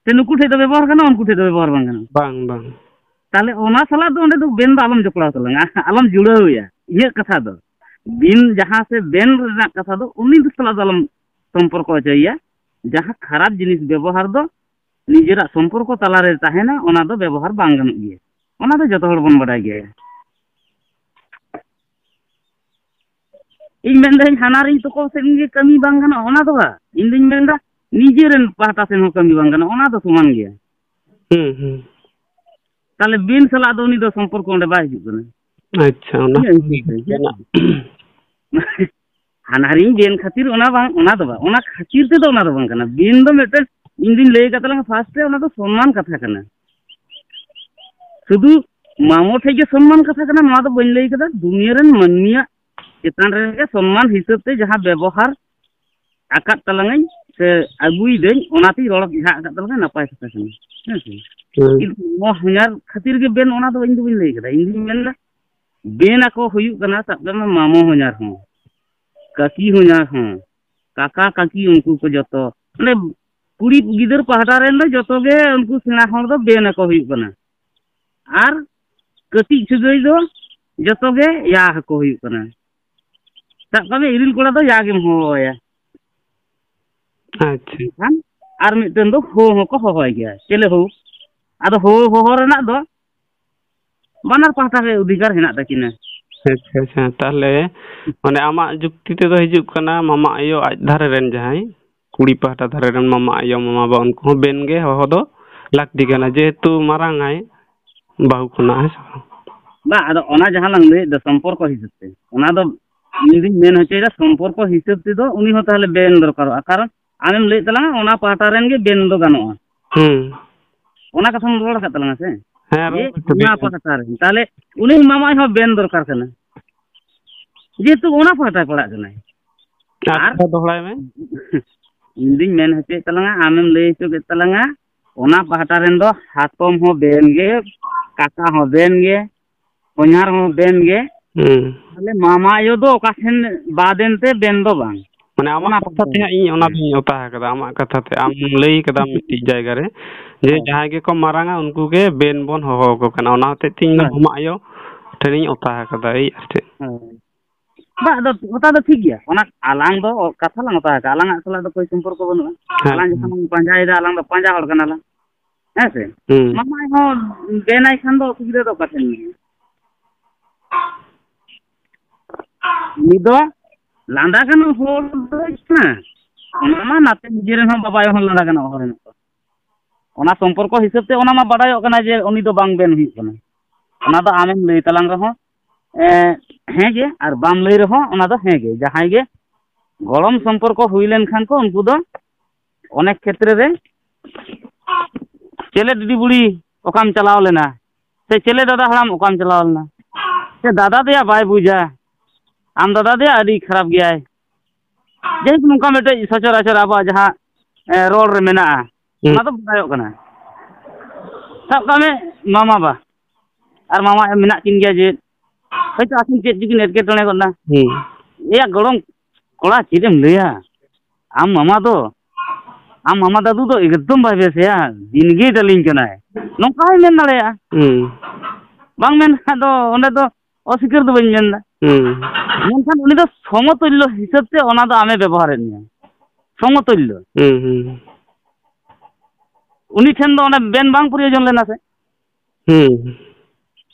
ᱥᱮ ᱱᱩᱠᱩ ᱴᱷᱮᱡ ᱫᱚ ᱵᱮᱵᱚᱦᱟᱨ ᱜᱟᱱᱚᱜᱼᱟ, ᱩᱱᱠᱩ ᱴᱷᱮᱡ ᱫᱚ ᱵᱮᱵᱚᱦᱟᱨ ᱵᱟᱝ ᱜᱟᱱᱚᱜᱼᱟ? ᱵᱟᱝ, ᱵᱟᱝ᱾ ᱛᱟᱦᱞᱮ ᱚᱱᱟ ᱥᱟᱞᱟᱜ ᱫᱚ ᱚᱸᱰᱮ ᱫᱚ ᱵᱮᱱ ᱫᱚ ᱟᱞᱚᱢ ᱡᱚᱯᱲᱟᱣ ᱛᱟᱞᱟᱝᱟ, ᱟᱞᱚᱢ ᱡᱩᱲᱟᱹᱣ ᱮᱭᱟ᱾ ᱤᱧᱟᱹᱜ ᱠᱟᱛᱷᱟ ᱫᱚ, ᱵᱤᱱ ᱡᱟᱦᱟᱸ ᱥᱮ ᱵᱮᱱ ᱨᱮᱱᱟᱜ ᱠᱟᱛᱷᱟ ᱫᱚ ᱩᱱᱤ ᱫᱚ ᱥᱟᱞᱟᱜ ᱫᱚ ᱟᱞᱚᱢ ᱥᱚᱢᱯᱚᱨᱠᱚ ᱦᱚᱪᱚᱭᱮᱭᱟ᱾ ᱡᱟᱦᱟᱸ ᱠᱷᱟᱨᱟᱯ ᱡᱤᱱᱤᱥ ᱵᱮᱵᱚᱦᱟᱨ ᱫᱚ ᱱᱤᱡᱮᱨᱟᱜ ᱥᱚᱢᱯᱚᱨᱠᱚ ᱛᱟᱞᱟᱨᱮ ᱛᱟᱦᱮᱱᱟ, ᱚᱱᱟ ᱫᱚ ᱵᱮᱵᱚᱦᱟᱨ ᱵᱟᱝ ᱜᱟᱱᱚᱜ ᱜᱮᱭᱟ, ᱚᱱᱟ ᱫᱚ ᱡᱚᱛᱚ ᱦᱚᱲ ᱵᱚᱱ ᱵᱟᱰᱟᱭ ᱜᱮᱭᱟ᱾ ᱤᱧ ᱢᱮᱱᱫᱟᱹᱧ ᱦᱟᱱᱟᱨᱤᱧ ᱛᱟᱠᱚ ᱥᱮᱫ ᱜᱮ ᱠᱟᱹᱢᱤ ᱵᱟᱝ ᱜᱟᱱᱚᱜᱼᱟ, ᱚᱱᱟ ᱫᱚ ᱵᱟᱝ᱾ ᱤᱧ ᱫᱩᱧ ᱢᱮᱱᱫᱟ ᱱᱤᱡᱮᱨᱮᱱ ᱯᱟᱦᱴᱟ ᱥᱮᱱ ᱦᱚᱸ ᱠᱟᱹᱢᱤ ᱵᱟᱝ ᱜᱟᱱᱚᱜᱼᱟ, ᱚᱱᱟ ᱫᱚ ᱥᱚᱢᱟᱱ ᱜᱮᱭᱟ᱾ ᱦᱩᱸ, ᱦᱩᱸ᱾ ᱛᱟᱦᱞᱮ ᱵᱤᱱ ᱥᱟᱞᱟᱜ ᱫᱚ ᱩᱱᱤ ᱫᱚ ᱥᱚᱢᱯᱚᱨᱠᱚ ᱚᱸᱰᱮ ᱵᱟᱭ ᱦᱤᱡᱩᱜ ᱠᱟᱱᱟ᱾ ᱟᱪᱪᱷᱟ, ᱚᱱᱟ ᱤᱧᱟᱹᱜ ᱦᱤᱥᱟᱹᱵ ᱛᱮ᱾ ᱢᱮᱱᱟᱜ᱾ ᱦᱟᱱᱦᱟᱨᱤᱧ ᱵᱮᱱ ᱠᱷᱟᱹᱛᱤᱨ ᱚᱱᱟ ᱵᱟᱝ, ᱚᱱᱟ ᱫᱚ ᱵᱟᱝ, ᱚᱱᱟ ᱠᱷᱟᱹᱛᱤᱨ ᱛᱮᱫᱚ ᱚᱱᱟ ᱫᱚ ᱵᱟᱝ ᱠᱟᱱᱟ᱾ ᱵᱮᱱ ᱫᱚ ᱢᱤᱫᱴᱮᱱ, ᱤᱧ ᱫᱩᱧ ᱞᱟᱹᱭ ᱠᱟᱫ ᱛᱟᱞᱟᱝᱟ ᱯᱷᱟᱥᱴ ᱨᱮ, ᱚᱱᱟ ᱫᱚ ᱥᱚᱱᱢᱟᱱ ᱠᱟᱛᱷᱟ ᱠᱟᱱᱟ᱾ ᱥᱩᱫᱷᱩ ᱢᱟᱢᱚ ᱴᱷᱮᱡ ᱜᱮ ᱥᱚᱱᱢᱟᱱ ᱠᱟᱛᱷᱟ ᱠᱟᱱᱟ, ᱱᱚᱣᱟ ᱫᱚ ᱵᱟᱹᱧ ᱞᱟᱹᱭ ᱠᱟᱫᱟ᱾ ᱫᱩᱱᱤᱭᱟᱹ ᱨᱮᱱ ᱢᱟᱹᱱᱢᱤᱭᱟᱜ ᱪᱮᱛᱟᱱ ᱨᱮᱜᱮ ᱥᱚᱱᱢᱟᱱ ᱦᱤᱥᱟᱹᱵ ᱛᱮ ᱡᱟᱦᱟᱸ ᱵᱮᱵᱚᱦᱟᱨ ᱟᱠᱟᱫ ᱛᱟᱞᱟᱝᱟᱹᱧ ᱥᱮ ᱟᱹᱜᱩᱭᱤᱫᱟᱹᱧ, ᱚᱱᱟᱛᱤᱧ ᱨᱚᱲ ᱡᱷᱟᱜ ᱟᱠᱟᱫ ᱛᱟᱞᱟᱝᱟ, ᱱᱟᱯᱟᱭ ᱠᱟᱛᱷᱟ ᱠᱟᱱᱟ᱾ ᱦᱮᱸ ᱥᱮ? ᱦᱩᱸ᱾ ᱠᱤᱱᱛᱩ ᱱᱚᱣᱟ ᱦᱚᱧᱦᱟᱨ ᱠᱷᱟᱹᱛᱤᱨ ᱜᱮ ᱵᱮᱱ, ᱚᱱᱟ ᱫᱚ ᱤᱧ ᱫᱚ ᱵᱟᱹᱧ ᱞᱟᱹᱭ ᱠᱟᱫᱟ᱾ ᱤᱧ ᱫᱩᱧ ᱢᱮᱱᱫᱟ ᱵᱮᱱ ᱟᱠᱚ ᱦᱩᱭᱩᱜ ᱠᱟᱱᱟ, ᱥᱟᱵ ᱠᱟᱜ ᱢᱮ, ᱢᱟᱢᱚ ᱦᱚᱧᱦᱟᱨ ᱦᱚᱸ, ᱠᱟᱹᱠᱤ ᱦᱚᱧᱦᱟᱨ ᱦᱚᱸ, ᱠᱟᱠᱟ ᱠᱟᱹᱠᱤ, ᱩᱱᱠᱩ ᱠᱚ ᱡᱚᱛᱚ, ᱢᱟᱱᱮ, ᱠᱩᱲᱤ ᱜᱤᱫᱟᱹᱨ ᱯᱟᱦᱴᱟ ᱨᱮᱱ ᱫᱚ ᱡᱚᱛᱚ ᱜᱮ ᱩᱱᱠᱩ ᱥᱮᱬᱟ ᱦᱚᱲ ᱫᱚ ᱵᱮᱱ ᱟᱠᱚ ᱦᱩᱭᱩᱜ ᱠᱟᱱᱟ᱾ ᱟᱨ ᱠᱟᱹᱴᱤᱡ ᱥᱟᱹᱜᱟᱹᱭ ᱫᱚ ᱡᱚᱛᱚ ᱜᱮ ᱭᱟ ᱟᱠᱚ ᱦᱩᱭᱩᱜ ᱠᱟᱱᱟ᱾ ᱥᱟᱵ ᱠᱟᱜ ᱢᱮ, ᱤᱨᱤᱞ ᱠᱚᱲᱟ ᱫᱚ ᱭᱟ ᱜᱮᱢ ᱦᱚᱦᱚᱣᱟᱭᱟ᱾ ᱟᱪᱪᱷᱟ᱾ ᱮᱱᱠᱷᱟᱱ ᱟᱨ ᱢᱤᱫᱴᱮᱱ ᱫᱚ ᱦᱳ ᱦᱚᱸᱠᱚ ᱦᱚᱦᱚᱭ ᱜᱮᱭᱟ᱾ ᱪᱮᱞᱮ ᱦᱳ? ᱟᱫᱚ ᱦᱳ ᱦᱚᱦᱚ ᱨᱮᱱᱟᱜ ᱫᱚ ᱵᱟᱱᱟᱨ ᱯᱟᱦᱴᱟ ᱜᱮ ᱚᱫᱷᱤᱠᱟᱨ ᱦᱮᱱᱟᱜ ᱛᱟᱹᱠᱤᱱᱟ᱾ ᱟᱪᱪᱷᱟ, ᱟᱪᱪᱷᱟ᱾ ᱛᱟᱦᱞᱮ, ᱢᱟᱱᱮ, ᱟᱢᱟᱜ ᱡᱩᱠᱛᱤ ᱛᱮᱫᱚ ᱦᱤᱡᱩᱜ ᱠᱟᱱᱟ, ᱢᱟᱢᱟ ᱟᱭᱳ ᱟᱡ ᱫᱷᱟᱨᱮ ᱨᱮᱱ ᱡᱟᱦᱟᱸᱭ, ᱠᱩᱲᱤ ᱯᱟᱦᱴᱟ ᱫᱷᱟᱨᱮ ᱨᱮᱱ ᱢᱟᱢᱟ ᱟᱭᱳ, ᱢᱟᱢᱟ ᱵᱟ, ᱩᱱᱠᱩ ᱦᱚᱸ ᱵᱮᱱ ᱜᱮ ᱦᱚᱦᱚ ᱫᱚ ᱞᱟᱹᱠᱛᱤ ᱠᱟᱱᱟ, ᱡᱮᱦᱮᱛᱩ ᱢᱟᱨᱟᱝ ᱟᱭ ᱵᱟᱹᱦᱩ ᱠᱷᱚᱱᱟᱜ, ᱦᱮᱸ ᱥᱮ ᱵᱟᱝ? ᱵᱟᱝ, ᱟᱫᱚ ᱚᱱᱟ ᱡᱟᱦᱟᱸ ᱞᱟᱝ ᱞᱟᱹᱭᱮᱫ ᱫᱚ ᱥᱚᱢᱯᱚᱨᱠᱚ ᱦᱤᱥᱟᱹᱵ ᱛᱮ, ᱚᱱᱟ ᱫᱚ ᱤᱧ ᱫᱩᱧ ᱢᱮᱱ ᱦᱚᱪᱚᱭᱮᱫᱟ, ᱥᱚᱢᱯᱚᱨᱠᱚ ᱦᱤᱥᱟᱹᱵ ᱛᱮᱫᱚ ᱩᱱᱤ ᱦᱚᱸ ᱛᱟᱦᱞᱮ ᱵᱮᱱ ᱫᱚᱨᱠᱟᱨᱚᱜᱼᱟ᱾ ᱠᱟᱨᱚᱱ ᱟᱢᱮᱢ ᱞᱟᱹᱭᱮᱫ ᱛᱟᱞᱟᱝᱟ ᱚᱱᱟ ᱯᱟᱦᱴᱟ ᱨᱮᱱ ᱜᱮ ᱵᱮᱱ ᱫᱚ ᱜᱟᱱᱚᱜᱼᱟ᱾ ᱦᱩᱸ᱾ ᱚᱱᱟ ᱠᱟᱛᱷᱟᱢ ᱨᱚᱲ ᱟᱠᱟᱫ ᱛᱟᱞᱟᱝᱟ ᱥᱮ? ᱦᱮᱸ, ᱡᱮ ᱨᱚᱲ ᱠᱟᱛᱷᱟ ᱚᱱᱟ ᱵᱮᱱ᱾ ᱯᱟᱦᱴᱟ ᱨᱮᱱ, ᱛᱟᱦᱞᱮ ᱩᱱᱤ ᱢᱟᱢᱟᱭ ᱦᱚᱸ ᱵᱮᱱ ᱫᱚᱨᱠᱟᱨ ᱠᱟᱱᱟ, ᱡᱮᱦᱮᱛᱩ ᱚᱱᱟ ᱯᱟᱦᱴᱟᱭ ᱯᱟᱲᱟᱜ ᱠᱟᱱᱟᱭ᱾ ᱟᱨ ᱟᱨ ᱫᱚᱦᱲᱟᱭ ᱢᱮ᱾ ᱤᱧ ᱫᱩᱧ ᱢᱮᱱ ᱦᱚᱪᱚᱭᱮᱫ ᱛᱟᱞᱟᱝᱟ, ᱟᱢᱮᱢ ᱞᱟᱹᱭ ᱦᱚᱪᱚ ᱠᱮᱫ ᱛᱟᱞᱟᱝᱟ, ᱚᱱᱟ ᱯᱟᱦᱴᱟ ᱨᱮᱱ ᱫᱚ ᱦᱟᱛᱚᱢ ᱦᱚᱸ ᱵᱮᱱ ᱜᱮ, ᱠᱟᱠᱟ ᱦᱚᱸ ᱵᱮᱱ ᱜᱮ, ᱦᱚᱧᱦᱟᱨ ᱦᱚᱸ ᱵᱮᱱ ᱜᱮ᱾ ᱦᱩᱸ᱾ ᱛᱟᱦᱞᱮ ᱢᱟᱢᱟ ᱟᱭᱳ ᱫᱚ ᱚᱠᱟ ᱴᱷᱮᱱ ᱵᱟᱫ ᱮᱱᱛᱮ ᱵᱮᱱ ᱫᱚ ᱵᱟᱝ? ᱢᱟᱱᱮ ᱟᱢᱟᱜ ᱚᱱᱟ ᱠᱟᱛᱷᱟ ᱛᱮ ᱦᱟᱸᱜ ᱤᱧ ᱚᱱᱟ ᱫᱚᱧ ᱚᱛᱟ ᱟᱠᱟᱫᱟ, ᱟᱢᱟᱜ ᱠᱟᱛᱷᱟ ᱛᱮ ᱟᱢ ᱞᱟᱹᱭ ᱠᱟᱫᱟᱢ ᱢᱤᱫᱴᱤᱡ ᱡᱟᱭᱜᱟ ᱨᱮ, ᱡᱮ ᱦᱮᱸ᱾ ᱡᱟᱦᱟᱸᱭ ᱜᱮᱠᱚ ᱢᱟᱨᱟᱝᱟ ᱩᱱᱠᱩ ᱜᱮ ᱵᱮᱱ ᱵᱚᱱ ᱦᱚᱦᱚ ᱟᱠᱚ ᱠᱟᱱᱟ, ᱚᱱᱟ ᱦᱚᱛᱮᱡ ᱛᱮ ᱤᱧ ᱫᱚ ᱦᱮᱸ᱾ ᱢᱟᱢᱟ ᱟᱭᱳ ᱴᱷᱮᱱᱤᱧ ᱚᱛᱟ ᱟᱠᱟᱫᱟ, ᱮᱭ ᱟᱨ ᱪᱮᱫ᱾ ᱦᱮᱸ᱾ ᱵᱟᱝ, ᱟᱫᱚ ᱚᱛᱟ ᱫᱚ ᱴᱷᱤᱠ ᱜᱮᱭᱟ, ᱚᱱᱟ ᱟᱞᱟᱝ ᱫᱚ ᱠᱟᱛᱷᱟ ᱞᱟᱝ ᱚᱛᱟ ᱟᱠᱟᱫᱟ, ᱟᱞᱟᱝᱟᱜ ᱥᱟᱞᱟᱜ ᱫᱚ ᱠᱳᱭ ᱥᱚᱢᱯᱚᱨᱠᱚ ᱵᱟᱹᱱᱩᱜᱼᱟ᱾ ᱦᱮᱸ᱾ ᱟᱞᱟᱝ ᱡᱚᱠᱷᱚᱱ ᱞᱟᱝ ᱯᱟᱸᱡᱟᱭᱮᱫᱟ, ᱟᱞᱟᱝ ᱫᱚ ᱯᱟᱸᱡᱟ ᱦᱚᱲ ᱠᱟᱱᱟᱞᱟᱝ, ᱦᱮᱸ ᱥᱮ? ᱦᱩᱸ᱾ ᱢᱟᱢᱟᱭ ᱦᱚᱸ ᱵᱮᱱᱟᱭ ᱠᱷᱟᱱ ᱫᱚ ᱚᱥᱩᱵᱤᱫᱷᱟ ᱫᱚ ᱚᱠᱟ ᱴᱷᱮᱱ ᱢᱮᱱᱟᱜᱼᱟ? ᱩᱱᱤ ᱫᱚ ᱞᱟᱸᱫᱟ ᱜᱟᱱᱚᱜ ᱦᱚᱲ ᱫᱚᱭ ᱠᱟᱱᱟ, ᱚᱱᱟ ᱢᱟ ᱱᱟᱛᱮ ᱱᱤᱡᱮ ᱨᱮᱱ ᱦᱚᱸ ᱵᱟᱵᱟ ᱟᱭᱳ ᱦᱚᱸ ᱞᱟᱸᱫᱟ ᱜᱟᱱᱚᱜ ᱦᱚᱲ ᱢᱮᱱᱟᱜ ᱠᱚᱣᱟ᱾ ᱚᱱᱟ ᱥᱚᱢᱯᱚᱨᱠᱚ ᱦᱤᱥᱟᱹᱵ ᱛᱮ ᱚᱱᱟ ᱢᱟ ᱵᱟᱰᱟᱭᱚᱜ ᱠᱟᱱᱟ ᱡᱮ ᱩᱱᱤ ᱫᱚ ᱵᱟᱝ ᱵᱮᱱ ᱦᱩᱭᱩᱜ ᱠᱟᱱᱟ᱾ ᱚᱱᱟ ᱫᱚ ᱟᱢᱮᱢ ᱞᱟᱹᱭ ᱛᱟᱞᱟᱝ ᱨᱮᱦᱚᱸ, ᱮ, ᱦᱮᱸ ᱜᱮ, ᱟᱨ ᱵᱟᱢ ᱞᱟᱹᱭ ᱨᱮᱦᱚᱸ ᱚᱱᱟ ᱫᱚ ᱦᱮᱸ ᱜᱮ᱾ ᱡᱟᱦᱟᱸᱭ ᱜᱮ ᱜᱚᱲᱚᱢ ᱥᱚᱢᱯᱚᱨᱠᱚ ᱦᱩᱭ ᱞᱮᱱᱠᱷᱟᱱ ᱠᱚ, ᱩᱱᱠᱩ ᱫᱚ ᱚᱱᱮᱠ ᱠᱷᱮᱛᱨᱮ ᱨᱮ ᱪᱮᱞᱮ ᱰᱤᱰᱤ ᱵᱩᱲᱤ ᱚᱠᱟᱢ ᱪᱟᱞᱟᱣ ᱞᱮᱱᱟ, ᱥᱮ ᱪᱮᱞᱮ ᱫᱟᱫᱟ ᱦᱟᱲᱟᱢ ᱚᱠᱟᱢ ᱪᱟᱞᱟᱣ ᱞᱮᱱᱟ, ᱥᱮ ᱫᱟᱫᱟ ᱫᱚᱭᱟ ᱵᱟᱭ ᱵᱩᱡᱟ, ᱟᱢ ᱫᱟᱫᱟ ᱫᱚᱭᱟ ᱟᱹᱰᱤ ᱠᱷᱟᱨᱟᱯ ᱜᱮᱭᱟᱭ, ᱡᱟᱭᱦᱳᱠ, ᱱᱚᱝᱠᱟ ᱢᱤᱫᱴᱮᱡ ᱥᱚᱪᱚᱨᱟᱪᱚᱨ ᱟᱵᱚᱣᱟᱜ ᱡᱟᱦᱟᱸ, ᱮ, ᱨᱚᱲ ᱨᱮ ᱢᱮᱱᱟᱜᱼᱟ, ᱦᱩᱸ᱾ ᱚᱱᱟ ᱫᱚ ᱵᱟᱰᱟᱭᱚᱜ ᱠᱟᱱᱟ᱾ ᱥᱟᱵ ᱠᱟᱜ ᱢᱮ, ᱢᱟᱢᱟ ᱵᱟ ᱟᱨ ᱢᱟᱢᱟ ᱢᱮᱱᱟᱜ ᱠᱤᱱ ᱜᱮᱭᱟ, ᱡᱮ ᱦᱚᱭᱛᱳ ᱟᱹᱠᱤᱱ ᱪᱮᱫ ᱪᱚᱠᱤᱱ ᱮᱴᱠᱮᱴᱚᱬᱮ ᱜᱚᱫ ᱮᱱᱟ᱾ ᱦᱩᱸ᱾ ᱮᱭᱟ ᱜᱚᱲᱚᱢ ᱠᱚᱲᱟ, ᱪᱮᱫ ᱮᱢ ᱞᱟᱹᱭᱟ, ᱟᱢ ᱢᱟᱢᱟ ᱫᱚ, ᱟᱢ ᱢᱟᱢᱟ ᱫᱟᱫᱩ ᱫᱚ ᱮᱠᱫᱚᱢ ᱵᱟᱭ ᱵᱮᱥᱮᱭᱟ, ᱫᱤᱱ ᱜᱮᱭ ᱰᱟᱹᱞᱤᱧ ᱠᱟᱱᱟᱭ, ᱱᱚᱝᱠᱟ ᱦᱚᱸᱭ ᱢᱮᱱ ᱫᱟᱲᱮᱭᱟᱜᱼᱟ᱾ ᱦᱩᱸ᱾ ᱵᱟᱝ ᱢᱮᱱ ᱠᱷᱟᱱ ᱫᱚ ᱚᱸᱰᱮ ᱫᱚ ᱚᱥᱤᱠᱟᱹᱨ ᱫᱚ ᱵᱟᱹᱧ ᱢᱮᱱ ᱮᱫᱟ᱾ ᱦᱩᱸ᱾ ᱢᱮᱱᱠᱷᱟᱱ ᱩᱱᱤ ᱫᱚ ᱥᱚᱢᱚᱛᱩᱞᱞᱚ ᱦᱤᱥᱟᱹᱵ ᱛᱮ ᱚᱱᱟ ᱫᱚ ᱟᱢᱮ ᱵᱮᱵᱚᱦᱟᱨᱮᱫ ᱢᱮᱭᱟ, ᱥᱚᱢᱚᱛᱩᱞᱞᱚ᱾ ᱦᱩᱸ, ᱦᱩᱸ᱾ ᱩᱱᱤ ᱴᱷᱮᱱ ᱫᱚ ᱚᱸᱰᱮ ᱵᱮᱱ ᱵᱟᱝ ᱯᱨᱚᱭᱳᱡᱚᱱ ᱞᱮᱱᱟ ᱥᱮ? ᱦᱩᱸ᱾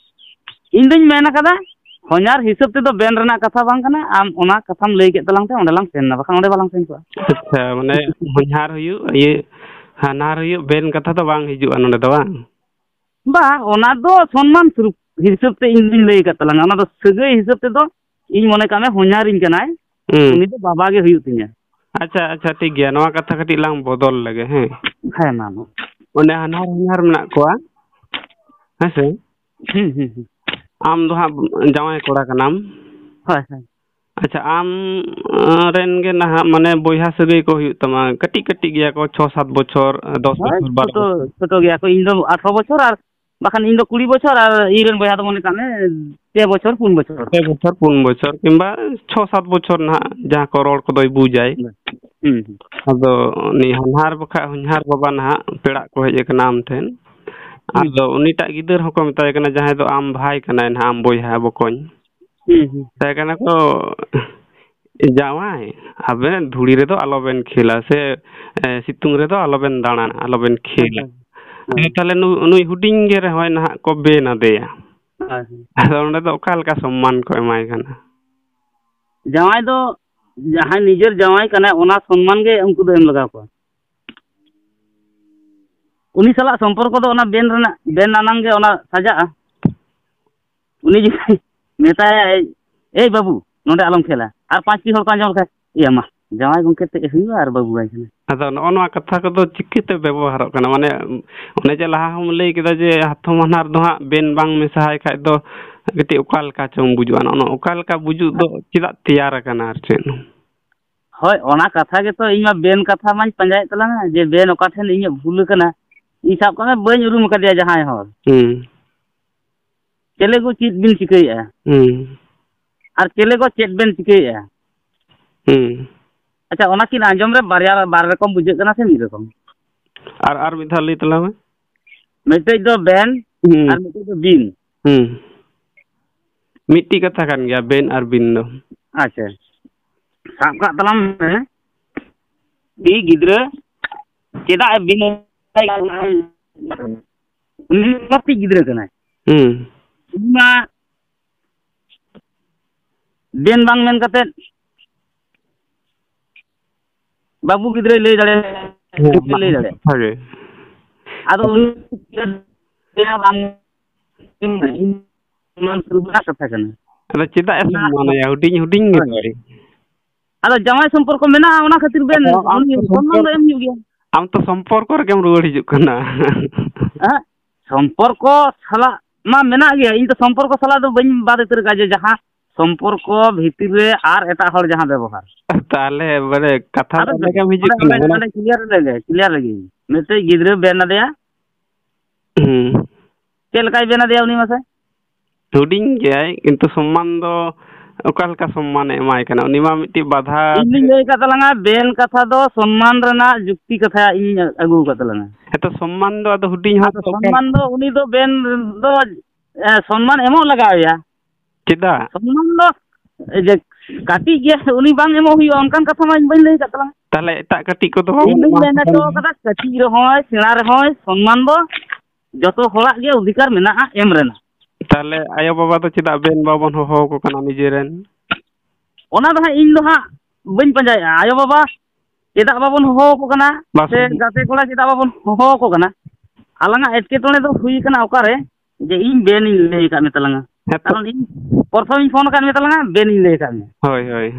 ᱤᱧ ᱫᱩᱧ ᱢᱮᱱ ᱟᱠᱟᱫᱟ, ᱦᱚᱧᱦᱟᱨ ᱦᱤᱥᱟᱹᱵ ᱛᱮᱫᱚ ᱵᱮᱱ ᱨᱮᱱᱟᱜ ᱠᱟᱛᱷᱟ ᱵᱟᱝ ᱠᱟᱱᱟ, ᱟᱢ ᱚᱱᱟ ᱠᱟᱛᱷᱟᱢ ᱞᱟᱹᱭ ᱠᱮᱫ ᱛᱟᱞᱟᱝ ᱛᱮ ᱚᱸᱰᱮ ᱞᱟᱝ ᱥᱮᱱ ᱮᱱᱟ, ᱵᱟᱠᱷᱟᱱ ᱚᱸᱰᱮ ᱵᱟᱞᱟᱝ ᱥᱮᱱ ᱠᱚᱜᱼᱟ᱾ ᱟᱪᱪᱷᱟ, ᱢᱟᱱᱮ ᱦᱚᱧᱦᱟᱨ ᱦᱩᱭᱩᱜ, ᱤᱭᱟᱹ, ᱦᱟᱱᱦᱟᱨ ᱦᱩᱭᱩᱜ ᱵᱮᱱ ᱠᱟᱛᱷᱟ ᱫᱚ ᱵᱟᱝ ᱦᱤᱡᱩᱜᱼᱟ ᱱᱚᱸᱰᱮ ᱫᱚ, ᱵᱟᱝ? ᱵᱟ, ᱚᱱᱟ ᱫᱚ ᱥᱚᱱᱢᱟᱱ ᱥᱚᱨᱩᱯ ᱦᱤᱥᱟᱹᱵ ᱛᱮ ᱤᱧ ᱫᱩᱧ ᱞᱟᱹᱭ ᱟᱠᱟᱫ ᱛᱟᱞᱟᱝᱟ᱾ ᱚᱱᱟ ᱫᱚ ᱥᱟᱹᱜᱟᱹᱭ ᱦᱤᱥᱟᱹᱵ ᱛᱮᱫᱚ ᱤᱧ ᱢᱚᱱᱮ ᱠᱟᱜ ᱢᱮ ᱦᱚᱧᱦᱟᱨᱤᱧ ᱠᱟᱱᱟᱭ, ᱦᱩᱸ᱾ ᱩᱱᱤ ᱫᱚ ᱵᱟᱵᱟ ᱜᱮ ᱦᱩᱭᱩᱜ ᱛᱤᱧᱟ᱾ ᱟᱪᱪᱷᱟ, ᱟᱪᱪᱷᱟ, ᱴᱷᱤᱠ ᱜᱮᱭᱟ, ᱱᱚᱣᱟ ᱠᱟᱛᱷᱟ ᱠᱟᱹᱴᱤᱡ ᱞᱟᱝ ᱵᱚᱫᱚᱞ ᱞᱮᱜᱮ, ᱦᱮᱸ᱾ ᱦᱮᱸ, ᱢᱟ, ᱢᱟ᱾ ᱚᱸᱰᱮ ᱦᱟᱱᱦᱟᱨ ᱦᱚᱧᱦᱟᱨ ᱢᱮᱱᱟᱜ ᱠᱚᱣᱟ, ᱦᱮᱸ ᱥᱮ? ᱦᱩᱸ, ᱦᱩᱸ, ᱦᱩᱸ᱾ ᱟᱢ ᱫᱚ ᱦᱟᱸᱜ ᱡᱟᱶᱟᱭ ᱠᱚᱲᱟ ᱠᱟᱱᱟᱢ᱾ ᱦᱳᱭ, ᱦᱳᱭ᱾ ᱟᱪᱪᱷᱟ, ᱟᱢ, ᱟᱸ, ᱨᱮᱱ ᱜᱮ ᱱᱟᱦᱟᱜ, ᱢᱟᱱᱮ, ᱵᱚᱭᱦᱟ ᱥᱟᱹᱜᱟᱹᱭ ᱠᱚ ᱦᱩᱭᱩᱜ ᱛᱟᱢᱟ, ᱠᱟᱹᱴᱤᱡ ᱠᱟᱹᱴᱤᱡ ᱜᱮᱭᱟ ᱠᱚ, ᱪᱷᱚ ᱥᱟᱛ ᱵᱚᱪᱷᱚᱨ, ᱫᱚᱥ ᱦᱳᱭ, ᱵᱚᱪᱷᱚᱨ, ᱵᱟᱨᱚ ᱪᱷᱳᱴᱳ, ᱵᱚᱪᱷᱚᱨ᱾ ᱪᱷᱳᱴᱳ ᱜᱮᱭᱟ ᱠᱚ᱾ ᱤᱧ ᱫᱚ ᱟᱴᱷᱨᱚ ᱵᱚᱪᱷᱚᱨ ᱟᱨ ᱵᱟᱠᱷᱟᱱ ᱤᱧ ᱫᱚ ᱠᱩᱲᱤ ᱵᱚᱪᱷᱚᱨ ᱟᱨ ᱤᱧ ᱨᱮᱱ ᱵᱚᱭᱦᱟ ᱫᱚ ᱢᱚᱱᱮ ᱠᱟᱜ ᱢᱮ ᱯᱮ ᱵᱚᱪᱷᱚᱨ, ᱯᱩᱱ ᱵᱚᱪᱷᱚᱨ᱾ ᱯᱮ ᱵᱚᱪᱷᱚᱨ, ᱯᱩᱱ ᱵᱚᱪᱷᱚᱨ, ᱠᱤᱝᱵᱟ ᱪᱷᱚ ᱥᱟᱛ ᱵᱚᱪᱷᱚᱨ ᱱᱟᱦᱟᱜ, ᱡᱟᱦᱟᱸ ᱠᱚ ᱨᱚᱲ ᱠᱚᱫᱚᱭ ᱵᱩᱡᱟᱭ᱾ ᱦᱩᱸ, ᱦᱩᱸ᱾ ᱟᱫᱚ ᱩᱱᱤ ᱦᱚᱧᱦᱟᱨ ᱵᱟᱠᱷᱟᱡ ᱦᱚᱧᱦᱟᱨ ᱵᱟᱵᱟ ᱱᱟᱦᱟᱜ ᱯᱮᱲᱟᱜ ᱠᱚ ᱦᱮᱡ ᱟᱠᱟᱱᱟ ᱟᱢ ᱴᱷᱮᱱ᱾ ᱦᱩᱸ᱾ ᱟᱫᱚ ᱩᱱᱤᱴᱟᱜ ᱜᱤᱫᱟᱹᱨ ᱦᱚᱸᱠᱚ ᱢᱮᱛᱟᱭ ᱠᱟᱱᱟ, ᱡᱟᱦᱟᱸᱭ ᱫᱚ ᱟᱢ ᱵᱷᱟᱭ ᱠᱟᱱᱟᱭ ᱱᱟᱦᱟᱜ, ᱟᱢ ᱵᱚᱭᱦᱟ ᱵᱚᱠᱚᱧ᱾ ᱦᱩᱸ, ᱦᱩᱸ᱾ ᱢᱮᱛᱟᱭ ᱠᱟᱱᱟ ᱠᱚ, "ᱡᱟᱶᱟᱭ, ᱟᱵᱮᱱ ᱫᱷᱩᱲᱤ ᱨᱮᱫᱚ ᱟᱞᱚᱵᱮᱱ ᱠᱷᱮᱞᱟ, ᱥᱮ, ᱮ, ᱥᱤᱛᱩᱝ ᱨᱮᱫᱚ ᱟᱞᱚᱵᱮᱱ ᱫᱟᱬᱟᱱᱟ, ᱟᱞᱚᱵᱮᱱ ᱠᱷᱮᱞᱟ᱾" ᱟᱪᱪᱷᱟ᱾ ᱦᱮᱸ᱾ ᱟᱫᱚ ᱛᱟᱦᱞᱮ ᱱᱩ-, ᱱᱩᱭ ᱦᱩᱰᱤᱧ ᱜᱮ ᱨᱮᱦᱚᱸᱭ ᱱᱟᱦᱟᱜ ᱠᱚ ᱵᱮᱱ ᱟᱫᱮᱭᱟ᱾ ᱦᱳᱭ, ᱦᱳᱭ᱾ ᱟᱫᱚ ᱚᱸᱰᱮ ᱫᱚ ᱚᱠᱟ ᱞᱮᱠᱟ ᱥᱚᱢᱢᱟᱱ ᱠᱚ ᱮᱢᱟᱭ ᱠᱟᱱᱟ? ᱡᱟᱶᱟᱭ ᱫᱚ ᱡᱟᱦᱟᱸᱭ ᱱᱤᱡᱮᱨ ᱡᱟᱶᱟᱭ ᱠᱟᱱᱟᱭ, ᱚᱱᱟ ᱥᱚᱱᱢᱟᱱ ᱜᱮ ᱩᱱᱠᱩ ᱫᱚ ᱮᱢ ᱞᱟᱜᱟᱣ ᱠᱚᱣᱟ᱾ ᱩᱱᱤ ᱥᱟᱞᱟᱜ ᱥᱚᱢᱯᱚᱨᱠᱚ ᱫᱚ ᱚᱱᱟ ᱵᱮᱱ ᱨᱮᱱᱟᱜ, ᱵᱮᱱ ᱟᱱᱟᱝ ᱜᱮ ᱚᱱᱟ ᱥᱟᱡᱟᱜᱼᱟ᱾ ᱩᱱᱤ ᱡᱩᱫᱤ ᱢᱮᱛᱟᱭᱟᱭ, "ᱮᱭ ᱵᱟᱹᱵᱩ, ᱱᱚᱰᱮ ᱟᱞᱚᱢ ᱠᱷᱮᱞᱟ," ᱟᱨ ᱯᱟᱸᱪᱴᱤ ᱦᱚᱲ ᱠᱚ ᱟᱸᱡᱚᱢ ᱞᱮᱠᱷᱟᱱ, "ᱮᱭᱟ ᱢᱟ, ᱡᱟᱶᱟᱭ ᱜᱚᱢᱠᱮ ᱛᱮᱫ ᱦᱩᱭᱩᱜᱼᱟ ᱟᱨ ᱵᱟᱹᱵᱩ ᱟᱭ ᱠᱟᱱᱟ᱾" ᱟᱫᱚ ᱱᱚᱜᱼᱚ ᱱᱚᱣᱟ ᱠᱟᱛᱷᱟ ᱠᱚᱫᱚ ᱪᱤᱠᱟᱹᱛᱮ ᱵᱮᱵᱚᱦᱟᱨᱚᱜ ᱠᱟᱱᱟ? ᱢᱟᱱᱮ, ᱚᱱᱮ ᱡᱮ ᱞᱟᱦᱟ ᱦᱚᱸᱢ ᱞᱟᱹᱭ ᱠᱮᱫᱟ ᱡᱮ ᱦᱟᱛᱚᱢ ᱦᱟᱱᱦᱟᱨ ᱫᱚ ᱦᱟᱸᱜ ᱵᱮᱱ ᱵᱟᱝ ᱢᱮᱥᱟᱭ ᱠᱷᱟᱡ ᱫᱚ ᱠᱟᱹᱴᱤᱡ ᱚᱠᱟ ᱞᱮᱠᱟ ᱪᱚᱝ ᱵᱩᱡᱩᱜᱼᱟ᱾ ᱱᱚᱜᱼᱚ ᱱᱚᱣᱟ ᱚᱠᱟ ᱞᱮᱠᱟ ᱵᱩᱡᱩᱜ ᱫᱚ ᱪᱮᱫᱟᱜ ᱛᱮᱭᱟᱨ ᱟᱠᱟᱱᱟ ᱟᱨ ᱪᱮᱫ? ᱦᱳᱭ, ᱚᱱᱟ ᱠᱟᱛᱷᱟ ᱜᱮᱛᱚ ᱤᱧ ᱢᱟ ᱵᱮᱱ ᱠᱟᱛᱷᱟ ᱢᱟᱧ ᱯᱟᱸᱡᱟᱭᱮᱫ ᱛᱟᱞᱟᱝᱟ, ᱡᱮ ᱵᱮᱱ ᱚᱠᱟ ᱴᱷᱮᱱ ᱤᱧᱟᱹᱜ ᱵᱷᱩᱞ ᱟᱠᱟᱱᱟ᱾ ᱤᱧ ᱥᱟᱵ ᱠᱟᱜ ᱢᱮ ᱵᱟᱹᱧ ᱩᱨᱩᱢ ᱟᱠᱟᱫᱮᱭᱟ ᱡᱟᱦᱟᱸᱭ ᱦᱚᱲ᱾ ᱦᱩᱸ᱾ ᱪᱮᱞᱮ ᱜᱚ ᱪᱮᱫ ᱵᱤᱱ ᱪᱤᱠᱟᱹᱭᱮᱫᱼᱟ? ᱦᱩᱸ᱾ ᱟᱨ ᱪᱮᱞᱮ ᱜᱚ ᱪᱮᱫ ᱵᱮᱱ ᱪᱤᱠᱟᱹᱭᱮᱫᱼᱟ? ᱦᱩᱸ᱾ ᱟᱪᱪᱷᱟ, ᱚᱱᱟ ᱠᱤᱱ ᱟᱸᱡᱚᱢ ᱨᱮ ᱵᱟᱨᱭᱟ, ᱵᱟᱨ ᱨᱚᱠᱚᱢ ᱵᱩᱡᱷᱟᱹᱜ ᱠᱟᱱᱟ ᱥᱮ ᱢᱤᱫ ᱨᱚᱠᱚᱢ? ᱟᱨ, ᱟᱨ ᱢᱤᱫ ᱫᱷᱟᱣ ᱞᱟᱹᱭ ᱛᱟᱞᱟᱝ ᱢᱮ᱾ ᱢᱤᱫᱴᱮᱡ ᱫᱚ ᱵᱮᱱ ᱦᱩᱸ᱾ ᱟᱨ ᱢᱤᱫᱴᱮᱡ ᱫᱚ ᱵᱤᱱ᱾ ᱦᱩᱸ᱾ ᱢᱤᱫᱴᱤᱡ ᱠᱟᱛᱷᱟ ᱠᱟᱱ ᱜᱮᱭᱟ, ᱵᱮᱱ ᱟᱨ ᱵᱤᱱ ᱫᱚ᱾ ᱟᱪᱪᱷᱟ, ᱥᱟᱵ ᱠᱟᱜ ᱛᱟᱞᱟᱝ ᱢᱮ, ᱩᱱᱤ ᱜᱤᱫᱽᱨᱟᱹ ᱪᱮᱫᱟᱜ ᱮ ᱵᱤᱱ ᱩᱱᱤ ᱢᱟ ᱠᱟᱹᱴᱤᱡ ᱜᱤᱫᱽᱨᱟᱹ ᱠᱟᱱᱟᱭ᱾ ᱦᱩᱸ᱾ ᱩᱱᱤ ᱢᱟ ᱵᱮᱱ ᱵᱟᱝ ᱢᱮᱱ ᱠᱟᱛᱮᱫ ᱵᱟᱹᱵᱩ ᱜᱤᱫᱽᱨᱟᱹᱭ ᱞᱟᱹᱭ ᱫᱟᱲᱮᱭᱟᱜᱼᱟ, ᱦᱮᱸ, ᱞᱟᱹᱭ ᱫᱟᱲᱮᱭᱟᱜᱼᱟ᱾ ᱚᱱᱠᱟ ᱜᱮ᱾ ᱟᱫᱚ ᱩᱱᱤ ᱵᱟᱝ ᱠᱟᱛᱷᱟ ᱠᱟᱱᱟ᱾ ᱟᱫᱚ ᱪᱮᱫᱟᱜ ᱮ ᱥᱚᱱᱢᱟᱱᱟᱭᱟ? ᱦᱩᱰᱤᱧ, ᱦᱩᱰᱤᱧ ᱜᱮ ᱦᱳᱭ᱾ ᱛᱟᱭ᱾ ᱟᱫᱚ ᱡᱟᱶᱟᱭ ᱥᱚᱢᱯᱚᱨᱠᱚ ᱢᱮᱱᱟᱜᱼᱟ, ᱚᱱᱟ ᱠᱷᱟᱹᱛᱤᱨ ᱵᱮᱱ ᱟᱫᱚ ᱟᱢ ᱩᱱᱤ ᱛᱚ ᱥᱚᱱᱢᱟᱱ ᱫᱚ ᱥᱚᱢᱯᱚᱨᱠᱚ ᱮᱢ ᱦᱩᱭᱩᱜ ᱜᱮᱭᱟ᱾ ᱟᱢ ᱛᱚ ᱥᱚᱢᱯᱚᱨᱠᱚ ᱨᱮᱜᱮᱢ ᱨᱩᱣᱟᱹᱲ ᱦᱤᱡᱩᱜ ᱠᱟᱱᱟ᱾ ᱦᱮᱸ, ᱥᱚᱢᱯᱚᱨᱠᱚ ᱥᱟᱞᱟᱜ ᱢᱟ ᱢᱮᱱᱟᱜ ᱜᱮᱭᱟ, ᱤᱧ ᱫᱚ ᱥᱚᱢᱯᱚᱨᱠᱚ ᱥᱟᱞᱟᱜ ᱫᱚ ᱵᱟᱹᱧ ᱵᱟᱫ ᱩᱛᱟᱹᱨ ᱠᱟᱜᱼᱟ, ᱡᱮ ᱡᱟᱦᱟᱸ ᱥᱚᱢᱯᱚᱨᱠᱚ ᱵᱷᱤᱛᱤᱨ ᱨᱮ ᱟᱨ ᱮᱴᱟᱜ ᱦᱚᱲ ᱡᱟᱦᱟᱸ ᱵᱮᱵᱚᱦᱟᱨ᱾ ᱛᱟᱦᱞᱮ ᱢᱟᱱᱮ ᱠᱟᱛᱷᱟ ᱫᱚ ᱟᱫᱚ ᱚᱸᱰᱮ ᱜᱮᱢ ᱦᱤᱡᱩᱜ ᱚᱸᱰᱮ, ᱠᱟᱱᱟ, ᱚᱸᱰᱮ, ᱢᱟᱱᱮ ᱚᱸᱰᱮ clear ᱨᱮᱜᱮ, clear ᱨᱮᱜᱮ᱾ ᱢᱤᱫᱴᱮᱡ ᱜᱤᱫᱽᱨᱟᱹ ᱵᱮᱱ ᱟᱫᱮᱭᱟ, ᱦᱩᱸ᱾ ᱪᱮᱫ ᱞᱮᱠᱟᱭ ᱵᱮᱱ ᱟᱫᱮᱭᱟ ᱩᱱᱤ ᱢᱟᱥᱮ? ᱦᱩᱰᱤᱧ ᱜᱮᱭᱟᱭ, ᱠᱤᱱᱛᱩ ᱥᱚᱢᱢᱟᱱ ᱫᱚ ᱚᱠᱟ ᱞᱮᱠᱟ ᱥᱚᱢᱢᱟᱱᱮ ᱮᱢᱟᱭ ᱠᱟᱱᱟ? ᱩᱱᱤ ᱢᱟ ᱢᱤᱫᱴᱤᱡ ᱵᱟᱫᱷᱟ᱾ ᱤᱧ ᱫᱩᱧ ᱞᱟᱹᱭ ᱟᱠᱟᱫ ᱛᱟᱞᱟᱝᱟ, ᱵᱮᱱ ᱠᱟᱛᱷᱟ ᱫᱚ ᱥᱚᱢᱢᱟᱱ ᱨᱮᱱᱟᱜ ᱡᱩᱠᱛᱤ ᱠᱟᱛᱷᱟ ᱤᱧᱤᱧ ᱟᱹᱜᱩ ᱟᱠᱟᱫ ᱛᱟᱞᱟᱝᱟ᱾ ᱦᱮᱸᱛᱚ, ᱥᱚᱢᱢᱟᱱ ᱫᱚ ᱟᱫᱚ ᱦᱩᱰᱤᱧ ᱦᱚᱲ ᱟᱫᱚ ᱫᱚ ᱥᱚᱢᱢᱟᱱ ᱫᱚ ᱩᱱᱤ ᱫᱚ ᱵᱮᱱ ᱫᱚ, ᱮ, ᱥᱚᱢᱢᱟᱱ ᱮᱢᱚᱜ ᱞᱟᱜᱟᱣ ᱮᱭᱟ᱾ ᱪᱮᱫᱟᱜ? ᱥᱚᱢᱢᱟᱱ ᱫᱚ, ᱮ, ᱡᱮ ᱠᱟᱹᱴᱤᱡ ᱜᱮ, ᱩᱱᱤ ᱵᱟᱝ ᱮᱢᱚᱜ ᱦᱩᱭᱩᱜᱼᱟ, ᱚᱱᱠᱟᱱ ᱠᱟᱛᱷᱟ ᱢᱟ ᱤᱧ ᱵᱟᱹᱧ ᱞᱟᱹᱭ ᱟᱠᱟᱫ ᱛᱟᱞᱟᱝᱟ᱾ ᱛᱟᱦᱞᱮ ᱮᱴᱟᱜ ᱠᱟᱹᱴᱤᱡ ᱠᱚᱫᱚ ᱵᱟᱵᱚᱱ ᱤᱧ ᱫᱩᱧ ᱮᱢᱟ ᱠᱚ ᱢᱮᱱ ᱦᱚᱪᱚ ᱠᱟᱱᱟ? ᱟᱠᱟᱫᱟ, ᱠᱟᱹᱴᱤᱡ ᱨᱮᱦᱚᱸᱭ, ᱥᱮᱬᱟ ᱨᱮᱦᱚᱸᱭ, ᱥᱚᱢᱢᱟᱱ ᱫᱚ ᱡᱚᱛᱚ ᱦᱚᱲᱟᱜ ᱜᱮ ᱚᱫᱷᱤᱠᱟᱨ ᱢᱮᱱᱟᱜᱼᱟ ᱮᱢ ᱨᱮᱱᱟᱜ᱾ ᱛᱟᱦᱞᱮ ᱟᱭᱳ ᱵᱟᱵᱟ ᱫᱚ ᱪᱮᱫᱟᱜ ᱵᱮᱱ ᱵᱟᱵᱚᱱ ᱦᱚᱦᱚ ᱟᱠᱚ ᱠᱟᱱᱟ ᱱᱤᱡᱮᱨᱮᱱ? ᱚᱱᱟ ᱫᱚ ᱦᱟᱸᱜ ᱤᱧ ᱫᱚ ᱦᱟᱸᱜ ᱵᱟᱹᱧ ᱯᱟᱸᱡᱟᱭᱮᱫᱼᱟ᱾ ᱟᱭᱳ ᱵᱟᱵᱟ ᱪᱮᱫᱟᱜ ᱵᱟᱵᱚᱱ ᱦᱚᱦᱚ ᱟᱠᱚ ᱠᱟᱱᱟ, ᱵᱟᱥ᱾ ᱥᱮ ᱜᱟᱛᱮ ᱠᱚᱲᱟ ᱪᱮᱫᱟᱜ ᱵᱟᱵᱚᱱ ᱦᱚᱦᱚ ᱟᱠᱚ ᱠᱟᱱᱟ? ᱟᱞᱟᱝᱟᱜ ᱮᱴᱠᱮᱴᱚᱬᱮ ᱫᱚ ᱦᱩᱭ ᱟᱠᱟᱱᱟ ᱚᱠᱟᱨᱮ, ᱡᱮ ᱤᱧ ᱵᱮᱱ ᱤᱧ ᱞᱟᱹᱭ ᱟᱠᱟᱫ ᱢᱮ ᱛᱟᱞᱟᱝᱟ᱾ ᱦᱮᱸ ᱛᱚ᱾ ᱠᱟᱨᱚᱱ ᱤᱧ ᱯᱨᱚᱛᱷᱚᱢ ᱤᱧ ᱯᱷᱳᱱ ᱟᱠᱟᱫ ᱢᱮ ᱛᱟᱞᱟᱝᱟ, ᱵᱮᱱ ᱤᱧ ᱞᱟᱹᱭ ᱟᱠᱟᱫ ᱢᱮ᱾ ᱦᱳᱭ, ᱦᱳᱭ᱾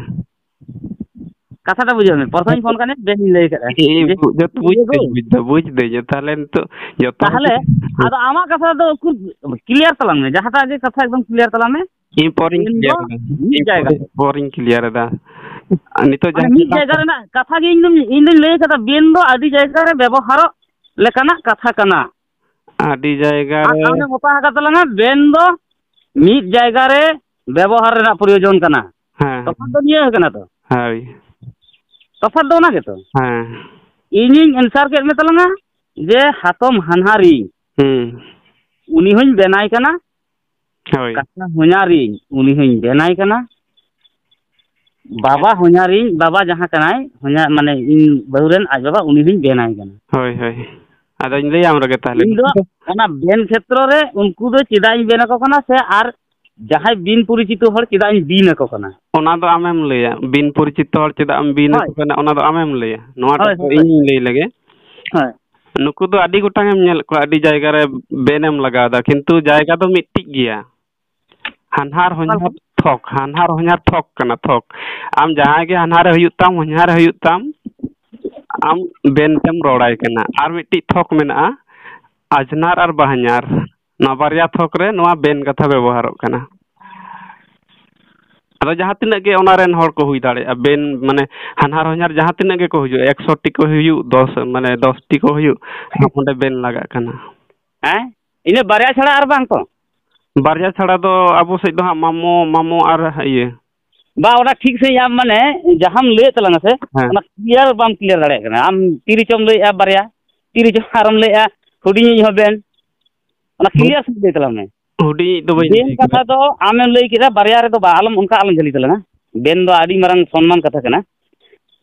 ᱠᱟᱛᱷᱟᱴᱟ ᱵᱩᱡᱷᱟᱹᱣ ᱢᱮ, ᱯᱨᱚᱛᱷᱚᱢ ᱤᱧ ᱯᱷᱳᱱ ᱟᱠᱟᱫ ᱢᱮ, ᱵᱮᱱ ᱤᱧ ᱞᱟᱹᱭ ᱟᱠᱟᱫᱼᱟ᱾ ᱤᱧ ᱡᱮ ᱵᱩᱡᱽ ᱫᱚ ᱵᱩᱡᱽ ᱤᱭᱟᱹ ᱫᱚ ᱫᱟᱹᱧ, ᱵᱩᱡᱽ ᱫᱚ ᱵᱩᱡᱽ ᱫᱟᱹᱧ᱾ ᱛᱟᱦᱞᱮ ᱱᱤᱛᱚᱜ ᱡᱚᱛᱚ ᱦᱚᱲ ᱛᱟᱦᱞᱮ ᱜᱮ ᱟᱫᱚ ᱟᱢᱟᱜ ᱠᱟᱛᱷᱟ ᱫᱚ ᱩᱠᱩᱨ ᱠᱞᱤᱭᱟᱨ ᱛᱟᱞᱟᱝ ᱢᱮ, ᱡᱟᱦᱟᱸᱴᱟᱜ ᱜᱮ ᱠᱟᱛᱷᱟ ᱮᱠᱫᱚᱢ ᱠᱞᱤᱭᱟᱨ ᱛᱟᱞᱟᱝ ᱢᱮ᱾ ᱤᱧ ᱯᱚᱨᱮᱧ ᱵᱮᱱ ᱠᱞᱤᱭᱟᱨ ᱫᱚ ᱮᱫᱟ᱾ ᱢᱤᱫ ᱤᱧ ᱡᱟᱭᱜᱟ ᱯᱚᱨᱮ, ᱨᱮ᱾ ᱯᱚᱨᱮᱧ ᱠᱞᱤᱭᱟᱨ ᱮᱫᱟ᱾ ᱟᱨ ᱱᱤᱛᱚᱜ ᱢᱟᱱᱮ ᱡᱟᱦᱟᱸ ᱢᱤᱫ ᱪᱟᱞᱟᱜ ᱡᱟᱭᱜᱟ ᱠᱟᱱᱟ᱾ ᱨᱮᱱᱟᱜ ᱠᱟᱛᱷᱟ ᱜᱮ ᱤᱧ ᱫᱚᱧ, ᱤᱧ ᱫᱚᱧ ᱞᱟᱹᱭ ᱠᱟᱫᱟ, ᱵᱮᱱ ᱫᱚ ᱟᱹᱰᱤ ᱡᱟᱭᱜᱟ ᱨᱮ ᱵᱮᱵᱚᱦᱟᱨᱚᱜ ᱞᱮᱠᱟᱱᱟᱜ ᱠᱟᱛᱷᱟ ᱠᱟᱱᱟ᱾ ᱟᱹᱰᱤ ᱡᱟᱭᱜᱟ ᱟᱨ ᱨᱮ᱾ ᱟᱢᱮᱢ ᱚᱛᱟ ᱟᱠᱟᱫ ᱛᱟᱞᱟᱝᱟ, ᱵᱮᱱ ᱫᱚ ᱢᱤᱫ ᱡᱟᱭᱜᱟ ᱨᱮ ᱵᱮᱵᱚᱦᱟᱨ ᱨᱮᱱᱟᱜ ᱯᱨᱚᱭᱳᱡᱚᱱ ᱠᱟᱱᱟ᱾ ᱦᱮᱸ᱾ ᱛᱚᱯᱷᱟᱛ ᱫᱚ ᱱᱤᱭᱟᱹ ᱠᱟᱱᱟ ᱛᱚ᱾ ᱦᱳᱭ᱾ ᱛᱚᱯᱷᱟᱛ ᱫᱚ ᱚᱱᱟ ᱜᱮᱛᱚ᱾ ᱦᱮᱸ᱾ ᱤᱧᱤᱧ ᱮᱱᱥᱟᱨ ᱠᱮᱫ ᱢᱮ ᱛᱟᱞᱟᱝᱟ ᱡᱮ ᱦᱟᱛᱚᱢ ᱦᱟᱱᱦᱟᱨᱤᱧ, ᱦᱩᱸ᱾ ᱩᱱᱤ ᱦᱚᱧ ᱵᱮᱱᱟᱭ ᱠᱟᱱᱟ᱾ ᱦᱳᱭ᱾ ᱠᱟᱠᱟ ᱦᱚᱧᱦᱟᱨᱤᱧ, ᱩᱱᱤ ᱦᱚᱧ ᱵᱮᱱᱟᱭ ᱠᱟᱱᱟ᱾ ᱵᱟᱵᱟ ᱦᱚᱧᱦᱟᱨᱤᱧ, ᱵᱟᱵᱟ ᱡᱟᱦᱟᱸ ᱠᱟᱱᱟᱭ, ᱦᱚᱧᱦᱟᱨ ᱢᱟᱱᱮ ᱤᱧ ᱵᱟᱹᱦᱩ ᱨᱮᱱ ᱟᱡ ᱵᱟᱵᱟ, ᱩᱱᱤ ᱦᱚᱧ ᱵᱮᱱᱟᱭ ᱠᱟᱱᱟ᱾ ᱦᱳᱭ, ᱦᱳᱭ᱾ ᱟᱫᱚᱧ ᱞᱟᱹᱭᱟᱢ ᱨᱮᱜᱮ ᱛᱟᱦᱞᱮ᱾ ᱤᱧ ᱫᱚ ᱚᱱᱟ ᱵᱮᱱ ᱠᱷᱮᱛᱨᱚ ᱨᱮ ᱩᱱᱠᱩ ᱫᱚ ᱪᱮᱫᱟᱜ ᱤᱧ ᱵᱮᱱ ᱟᱠᱚ ᱠᱟᱱᱟ, ᱥᱮ ᱟᱨ ᱡᱟᱦᱟᱸᱭ ᱵᱤᱱ ᱯᱚᱨᱤᱪᱤᱛᱚ ᱦᱚᱲ ᱪᱮᱫᱟᱜ ᱤᱧ ᱵᱤᱱ ᱟᱠᱚ ᱠᱟᱱᱟ? ᱚᱱᱟ ᱫᱚ ᱟᱢᱮᱢ ᱞᱟᱹᱭᱟ, ᱵᱤᱱ ᱯᱚᱨᱤᱪᱤᱛᱚ ᱦᱚᱲ ᱪᱮᱫᱟᱜ ᱮᱢ ᱵᱤᱱ ᱦᱳᱭ᱾ ᱟᱠᱚ ᱠᱟᱱᱟ, ᱚᱱᱟ ᱫᱚ ᱟᱢᱮᱢ ᱞᱟᱹᱭᱟ᱾ ᱱᱚᱣᱟ ᱦᱳᱭ, ᱴᱟᱜ ᱫᱚ ᱦᱳᱭ, ᱦᱳᱭ᱾ ᱤᱧᱤᱧ ᱞᱟᱹᱭ ᱞᱮᱜᱮ᱾ ᱦᱳᱭ᱾ ᱱᱩᱠᱩ ᱫᱚ ᱟᱹᱰᱤ ᱜᱚᱴᱟᱝ ᱮᱢ ᱧᱮᱞ ᱠᱚᱣᱟ, ᱟᱹᱰᱤ ᱡᱟᱭᱜᱟ ᱨᱮ ᱵᱮᱱ ᱮᱢ ᱞᱟᱜᱟᱣ ᱮᱫᱟ, ᱠᱤᱱᱛᱩ ᱡᱟᱭᱜᱟ ᱫᱚ ᱢᱤᱫᱴᱤᱡ ᱜᱮᱭᱟ᱾ ᱦᱟᱱᱦᱟᱨ ᱚᱠᱟ ᱦᱚᱧᱦᱟᱨ ᱞᱮᱠᱟ? ᱛᱷᱚᱠ, ᱦᱟᱱᱦᱟᱨ ᱦᱚᱧᱦᱟᱨ ᱛᱷᱚᱠ ᱠᱟᱱᱟ, ᱛᱷᱚᱠ᱾ ᱟᱢ ᱡᱟᱦᱟᱸᱭ ᱜᱮ ᱦᱟᱱᱦᱟᱨᱮ ᱦᱩᱭᱩᱜ ᱛᱟᱢ, ᱦᱚᱧᱦᱟᱨᱮ ᱦᱩᱭᱩᱜ ᱛᱟᱢ, ᱟᱢ ᱵᱮᱱ ᱛᱮᱢ ᱨᱚᱲᱟᱭ ᱠᱟᱱᱟ᱾ ᱟᱨ ᱢᱤᱫᱴᱤᱡ ᱛᱷᱚᱠ ᱢᱮᱱᱟᱜᱼᱟ, ᱟᱡᱷᱱᱟᱨ ᱟᱨ ᱵᱟᱦᱧᱟᱨ᱾ ᱱᱚᱣᱟ ᱵᱟᱨᱭᱟ ᱛᱷᱚᱠ ᱨᱮ ᱱᱚᱣᱟ ᱵᱮᱱ ᱠᱟᱛᱷᱟ ᱵᱮᱵᱚᱦᱟᱨᱚᱜ ᱠᱟᱱᱟ᱾ ᱟᱫᱚ ᱡᱟᱦᱟᱸ ᱛᱤᱱᱟᱹᱜ ᱜᱮ ᱚᱱᱟ ᱨᱮᱱ ᱦᱚᱲ ᱠᱚ ᱦᱩᱭ ᱫᱟᱲᱮᱭᱟᱜᱼᱟ, ᱵᱮᱱ, ᱢᱟᱱᱮ, ᱦᱟᱱᱦᱟᱨ ᱦᱚᱧᱦᱟᱨ ᱡᱟᱦᱟᱸ ᱛᱤᱱᱟᱹᱜ ᱜᱮᱠᱚ ᱦᱩᱭᱩᱜᱼᱟ, ᱮᱠᱥᱚ ᱴᱤ ᱠᱚ ᱦᱩᱭᱩᱜ, ᱫᱚᱥ, ᱢᱟᱱᱮ, ᱫᱚᱥ ᱴᱤ ᱠᱚ ᱦᱩᱭᱩᱜ, ᱟᱢ ᱚᱸᱰᱮ ᱵᱮᱱ ᱞᱟᱜᱟᱜ ᱠᱟᱱᱟ᱾ ᱦᱮᱸ? ᱤᱱᱟᱹ ᱵᱟᱨᱭᱟ ᱪᱷᱟᱲᱟ ᱟᱨ ᱵᱟᱝ ᱛᱚ? ᱵᱟᱨᱭᱟ ᱪᱷᱟᱲᱟ ᱫᱚ ᱟᱵᱚ ᱥᱮᱫ ᱫᱚ ᱦᱟᱸᱜ ᱢᱟᱢᱚ, ᱢᱟᱢᱚ ᱟᱨ ᱤᱭᱟᱹ᱾ ᱵᱟ, ᱚᱱᱟ ᱴᱷᱤᱠ ᱥᱟᱺᱦᱤᱡ ᱟᱢ ᱢᱟᱱᱮ ᱡᱟᱦᱟᱸᱢ ᱞᱟᱹᱭᱮᱫ ᱛᱟᱞᱟᱝᱟ ᱥᱮ, ᱦᱮᱸ᱾ ᱚᱱᱟ ᱠᱞᱤᱭᱟᱨ ᱵᱟᱢ ᱠᱞᱤᱭᱟᱨ ᱫᱟᱲᱮᱭᱟᱜ ᱠᱟᱱᱟ᱾ ᱟᱢ ᱛᱤᱨᱮᱪᱚᱢ ᱞᱟᱹᱭᱮᱫᱼᱟ ᱵᱟᱨᱭᱟ, ᱛᱤᱨᱮᱪᱚ ᱟᱨᱮᱢ ᱞᱟᱹᱭᱮᱫᱼᱟ ᱦᱩᱰᱤᱧᱤᱡ ᱦᱚᱸ ᱵᱮᱱ᱾ ᱚᱱᱟ ᱦᱩᱸ᱾ ᱠᱞᱤᱭᱟᱨ ᱥᱟᱺᱦᱤᱡ ᱞᱟᱹᱭ ᱛᱟᱞᱟᱝ ᱢᱮ᱾ ᱦᱩᱰᱤᱧᱤᱡ ᱫᱚ ᱵᱟᱹᱧ ᱵᱮᱱ ᱞᱟᱹᱭ ᱠᱟᱫᱟ᱾ ᱠᱟᱛᱷᱟ ᱫᱚ ᱟᱢᱮᱢ ᱞᱟᱹᱭ ᱠᱮᱫᱟ ᱵᱟᱨᱭᱟ ᱨᱮᱫᱚ ᱵᱟ, ᱟᱞᱚᱢ ᱚᱱᱠᱟ ᱟᱞᱚᱢ ᱡᱷᱟᱹᱞᱤ ᱛᱟᱞᱟᱝᱟ᱾ ᱵᱮᱱ ᱫᱚ ᱟᱹᱰᱤ ᱢᱟᱨᱟᱝ ᱥᱚᱱᱢᱟᱱ ᱠᱟᱛᱷᱟ ᱠᱟᱱᱟ᱾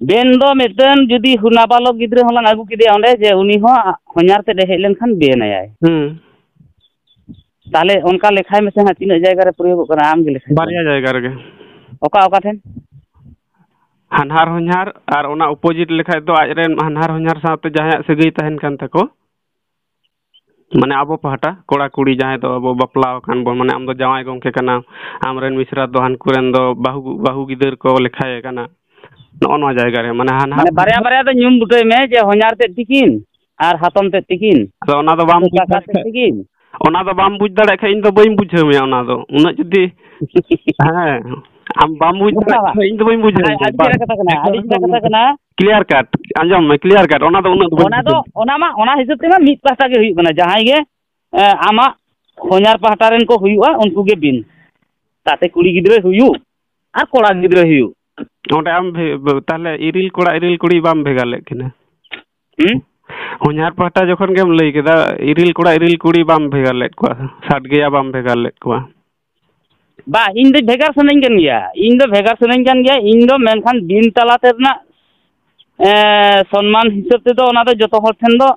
ᱵᱮᱱ ᱫᱚ ᱢᱤᱫᱴᱟᱹᱱ ᱡᱩᱫᱤ ᱦᱩ-, ᱱᱟᱵᱟᱞᱚᱠ ᱜᱤᱫᱽᱨᱟᱹ ᱦᱚᱸᱞᱟᱝ ᱟᱹᱜᱩ ᱠᱮᱫᱮᱭᱟ ᱚᱸᱰᱮ ᱡᱮ ᱩᱱᱤ ᱦᱚᱸ ᱦᱚᱧᱦᱟᱨ ᱛᱮᱫ ᱮ ᱦᱮᱡ ᱞᱮᱱᱠᱷᱟᱱ ᱵᱮᱱ ᱟᱭᱟᱭ᱾ ᱦᱩᱸ᱾ ᱛᱟᱦᱞᱮ ᱚᱱᱠᱟ ᱞᱮᱠᱷᱟᱭ ᱢᱮᱥᱮ ᱦᱟᱸᱜ ᱛᱤᱱᱟᱹᱜ ᱡᱟᱭᱜᱟ ᱨᱮ ᱯᱨᱚᱭᱳᱜᱚᱜ ᱠᱟᱱᱟ ᱟᱢ ᱜᱮ ᱞᱮᱠᱷᱟᱭ ᱢᱮ᱾ ᱵᱟᱨᱭᱟ ᱡᱟᱭᱜᱟ ᱨᱮᱜᱮ᱾ ᱚᱠᱟ ᱚᱠᱟ ᱴᱷᱮᱱ? ᱦᱟᱱᱦᱟᱨ ᱦᱚᱧᱦᱟᱨ ᱟᱨ ᱚᱱᱟ ᱚᱯᱳᱡᱤᱴ ᱞᱮᱠᱷᱟᱡ ᱫᱚ ᱟᱡ ᱨᱮᱱ ᱦᱟᱱᱦᱟᱨ ᱦᱚᱧᱦᱟᱨ ᱥᱟᱶᱛᱮ ᱡᱟᱦᱟᱸᱭᱟᱜ ᱥᱟᱹᱜᱟᱹᱭ ᱛᱟᱦᱮᱱ ᱠᱟᱱ ᱛᱟᱠᱚ, ᱢᱟᱱᱮ ᱟᱵᱚ ᱯᱟᱦᱴᱟ ᱠᱚᱲᱟ ᱠᱩᱲᱤ ᱡᱟᱦᱟᱸᱭ ᱫᱚ ᱟᱵᱚ ᱵᱟᱯᱞᱟ ᱟᱠᱟᱱ ᱵᱚᱱ, ᱢᱟᱱᱮ ᱟᱢ ᱫᱚ ᱡᱟᱶᱟᱭ ᱜᱚᱢᱠᱮ ᱠᱟᱱᱟᱢ, ᱟᱢ ᱨᱮᱱ ᱢᱤᱥᱨᱟ ᱫᱚ ᱦᱟᱱᱠᱩ ᱨᱮᱱ ᱫᱚ ᱵᱟᱹᱦᱩ, ᱵᱟᱹᱦᱩ ᱜᱤᱫᱟᱹᱨ ᱠᱚ ᱞᱮᱠᱷᱟᱭᱮ ᱠᱟᱱᱟ᱾ ᱱᱚᱜᱼᱚ ᱱᱚᱣᱟ ᱡᱟᱭᱜᱟ ᱨᱮ ᱢᱟᱱᱮ ᱦᱟᱱᱦᱟᱨ ᱢᱟᱱᱮ ᱵᱟᱨᱭᱟ ᱵᱟᱨᱭᱟ ᱫᱚ ᱧᱩᱢ ᱵᱩᱴᱟᱹᱭ ᱢᱮ ᱡᱮ ᱦᱚᱧᱦᱟᱨ ᱛᱮᱫ ᱛᱤᱠᱤᱱ ᱟᱨ ᱦᱟᱛᱚᱢ ᱛᱮᱫ ᱛᱤᱠᱤᱱ᱾ ᱟᱫᱚ ᱚᱱᱟ ᱫᱚ ᱵᱟᱢ ᱥᱮ ᱵᱩᱡᱽ ᱠᱟᱠᱟ ᱫᱟᱲᱮᱭᱟᱜ ᱛᱮᱫ ᱠᱷᱟᱡ, ᱛᱤᱠᱤᱱ᱾ ᱚᱱᱟ ᱫᱚ ᱵᱟᱢ ᱵᱩᱡᱽ ᱫᱟᱲᱮᱭᱟᱜ ᱠᱷᱟᱡ ᱤᱧ ᱫᱚ ᱵᱟᱹᱧ ᱵᱩᱡᱷᱟᱹᱣ ᱢᱮᱭᱟ ᱚᱱᱟ ᱫᱚ᱾ ᱩᱱᱟᱹᱜ ᱡᱩᱫᱤ, ᱦᱮᱸ, ᱟᱢ ᱵᱟᱢ ᱵᱩᱡᱽ ᱵᱟᱝ, ᱫᱟᱲᱮᱭᱟᱜ ᱵᱟᱝ᱾ ᱠᱷᱟᱡ ᱤᱧ ᱫᱚ ᱵᱟᱹᱧ ᱵᱩᱡᱷᱟᱹᱣ ᱟᱹᱰᱤ, ᱢᱮᱭᱟ᱾ ᱟᱹᱰᱤ ᱪᱮᱦᱨᱟ ᱠᱟᱛᱷᱟ ᱠᱟᱱᱟ, ᱟᱹᱰᱤ ᱪᱮᱦᱨᱟ ᱠᱟᱛᱷᱟ ᱠᱟᱱᱟ᱾ Clear cut, ᱟᱸᱡᱚᱢ ᱢᱮ, clear cut, ᱚᱱᱟ ᱫᱚ ᱩᱱᱟᱹᱜ ᱫᱚ ᱵᱟᱹᱧ ᱚᱱᱟ ᱫᱚ, ᱵᱩᱡᱷᱟᱹᱣ᱾ ᱚᱱᱟ ᱢᱟ, ᱚᱱᱟ ᱦᱤᱥᱟᱹᱵ ᱛᱮᱢᱟ ᱢᱤᱫ ᱯᱟᱦᱴᱟ ᱜᱮ ᱦᱩᱭᱩᱜ ᱠᱟᱱᱟ, ᱡᱟᱦᱟᱸᱭ ᱜᱮ, ᱮ, ᱟᱢᱟᱜ ᱦᱚᱧᱦᱟᱨ ᱯᱟᱦᱴᱟ ᱨᱮᱱ ᱠᱚ ᱦᱩᱭᱩᱜᱼᱟ, ᱩᱱᱠᱩ ᱜᱮ ᱵᱤᱱ᱾ ᱛᱟᱛᱮ ᱠᱩᱲᱤ ᱜᱤᱫᱽᱨᱟᱹ ᱦᱩᱭᱩᱜ ᱟᱨ ᱠᱚᱲᱟ ᱜᱤᱫᱽᱨᱟᱹ ᱦᱩᱭᱩᱜ᱾ ᱚᱸᱰᱮ ᱟᱢ ᱵᱷᱮ-, ᱵ-, ᱛᱟᱦᱞᱮ ᱤᱨᱤᱞ ᱠᱚᱲᱟ, ᱤᱨᱤᱞ ᱠᱩᱲᱤ ᱵᱟᱢ ᱵᱷᱮᱜᱟᱨ ᱞᱮᱫ ᱠᱤᱱᱟ? ᱦᱩᱸ? ᱦᱚᱧᱦᱟᱨ ᱯᱟᱦᱴᱟ ᱡᱚᱠᱷᱚᱱ ᱜᱮᱢ ᱞᱟᱹᱭ ᱠᱮᱫᱟ, ᱤᱨᱤᱞ ᱠᱚᱲᱟ, ᱤᱨᱤᱞ ᱠᱩᱲᱤ ᱵᱟᱢ ᱵᱷᱮᱜᱟᱨ ᱞᱮᱫ ᱠᱚᱣᱟ, ᱥᱟᱰᱜᱮᱭᱟ ᱵᱟᱢ ᱵᱷᱮᱜᱟᱨ ᱞᱮᱫ ᱠᱚᱣᱟ᱾ ᱵᱟ, ᱤᱧ ᱫᱚ ᱵᱷᱮᱜᱟᱨ ᱥᱟᱱᱟᱧ ᱠᱟᱱ ᱜᱮᱭᱟ, ᱤᱧ ᱫᱚ ᱵᱷᱮᱜᱟᱨ ᱥᱟᱱᱟᱧ ᱠᱟᱱ ᱜᱮᱭᱟ, ᱤᱧ ᱫᱚ ᱢᱮᱱᱠᱷᱟᱱ ᱵᱤᱱ ᱛᱟᱞᱟ ᱛᱮ ᱨᱮᱱᱟᱜ, ᱮ, ᱥᱚᱱᱢᱟᱱ ᱦᱤᱥᱟᱹᱵ ᱛᱮᱫᱚ ᱚᱱᱟ ᱫᱚ ᱡᱚᱛᱚ ᱦᱚᱲ ᱴᱷᱮᱱ ᱫᱚ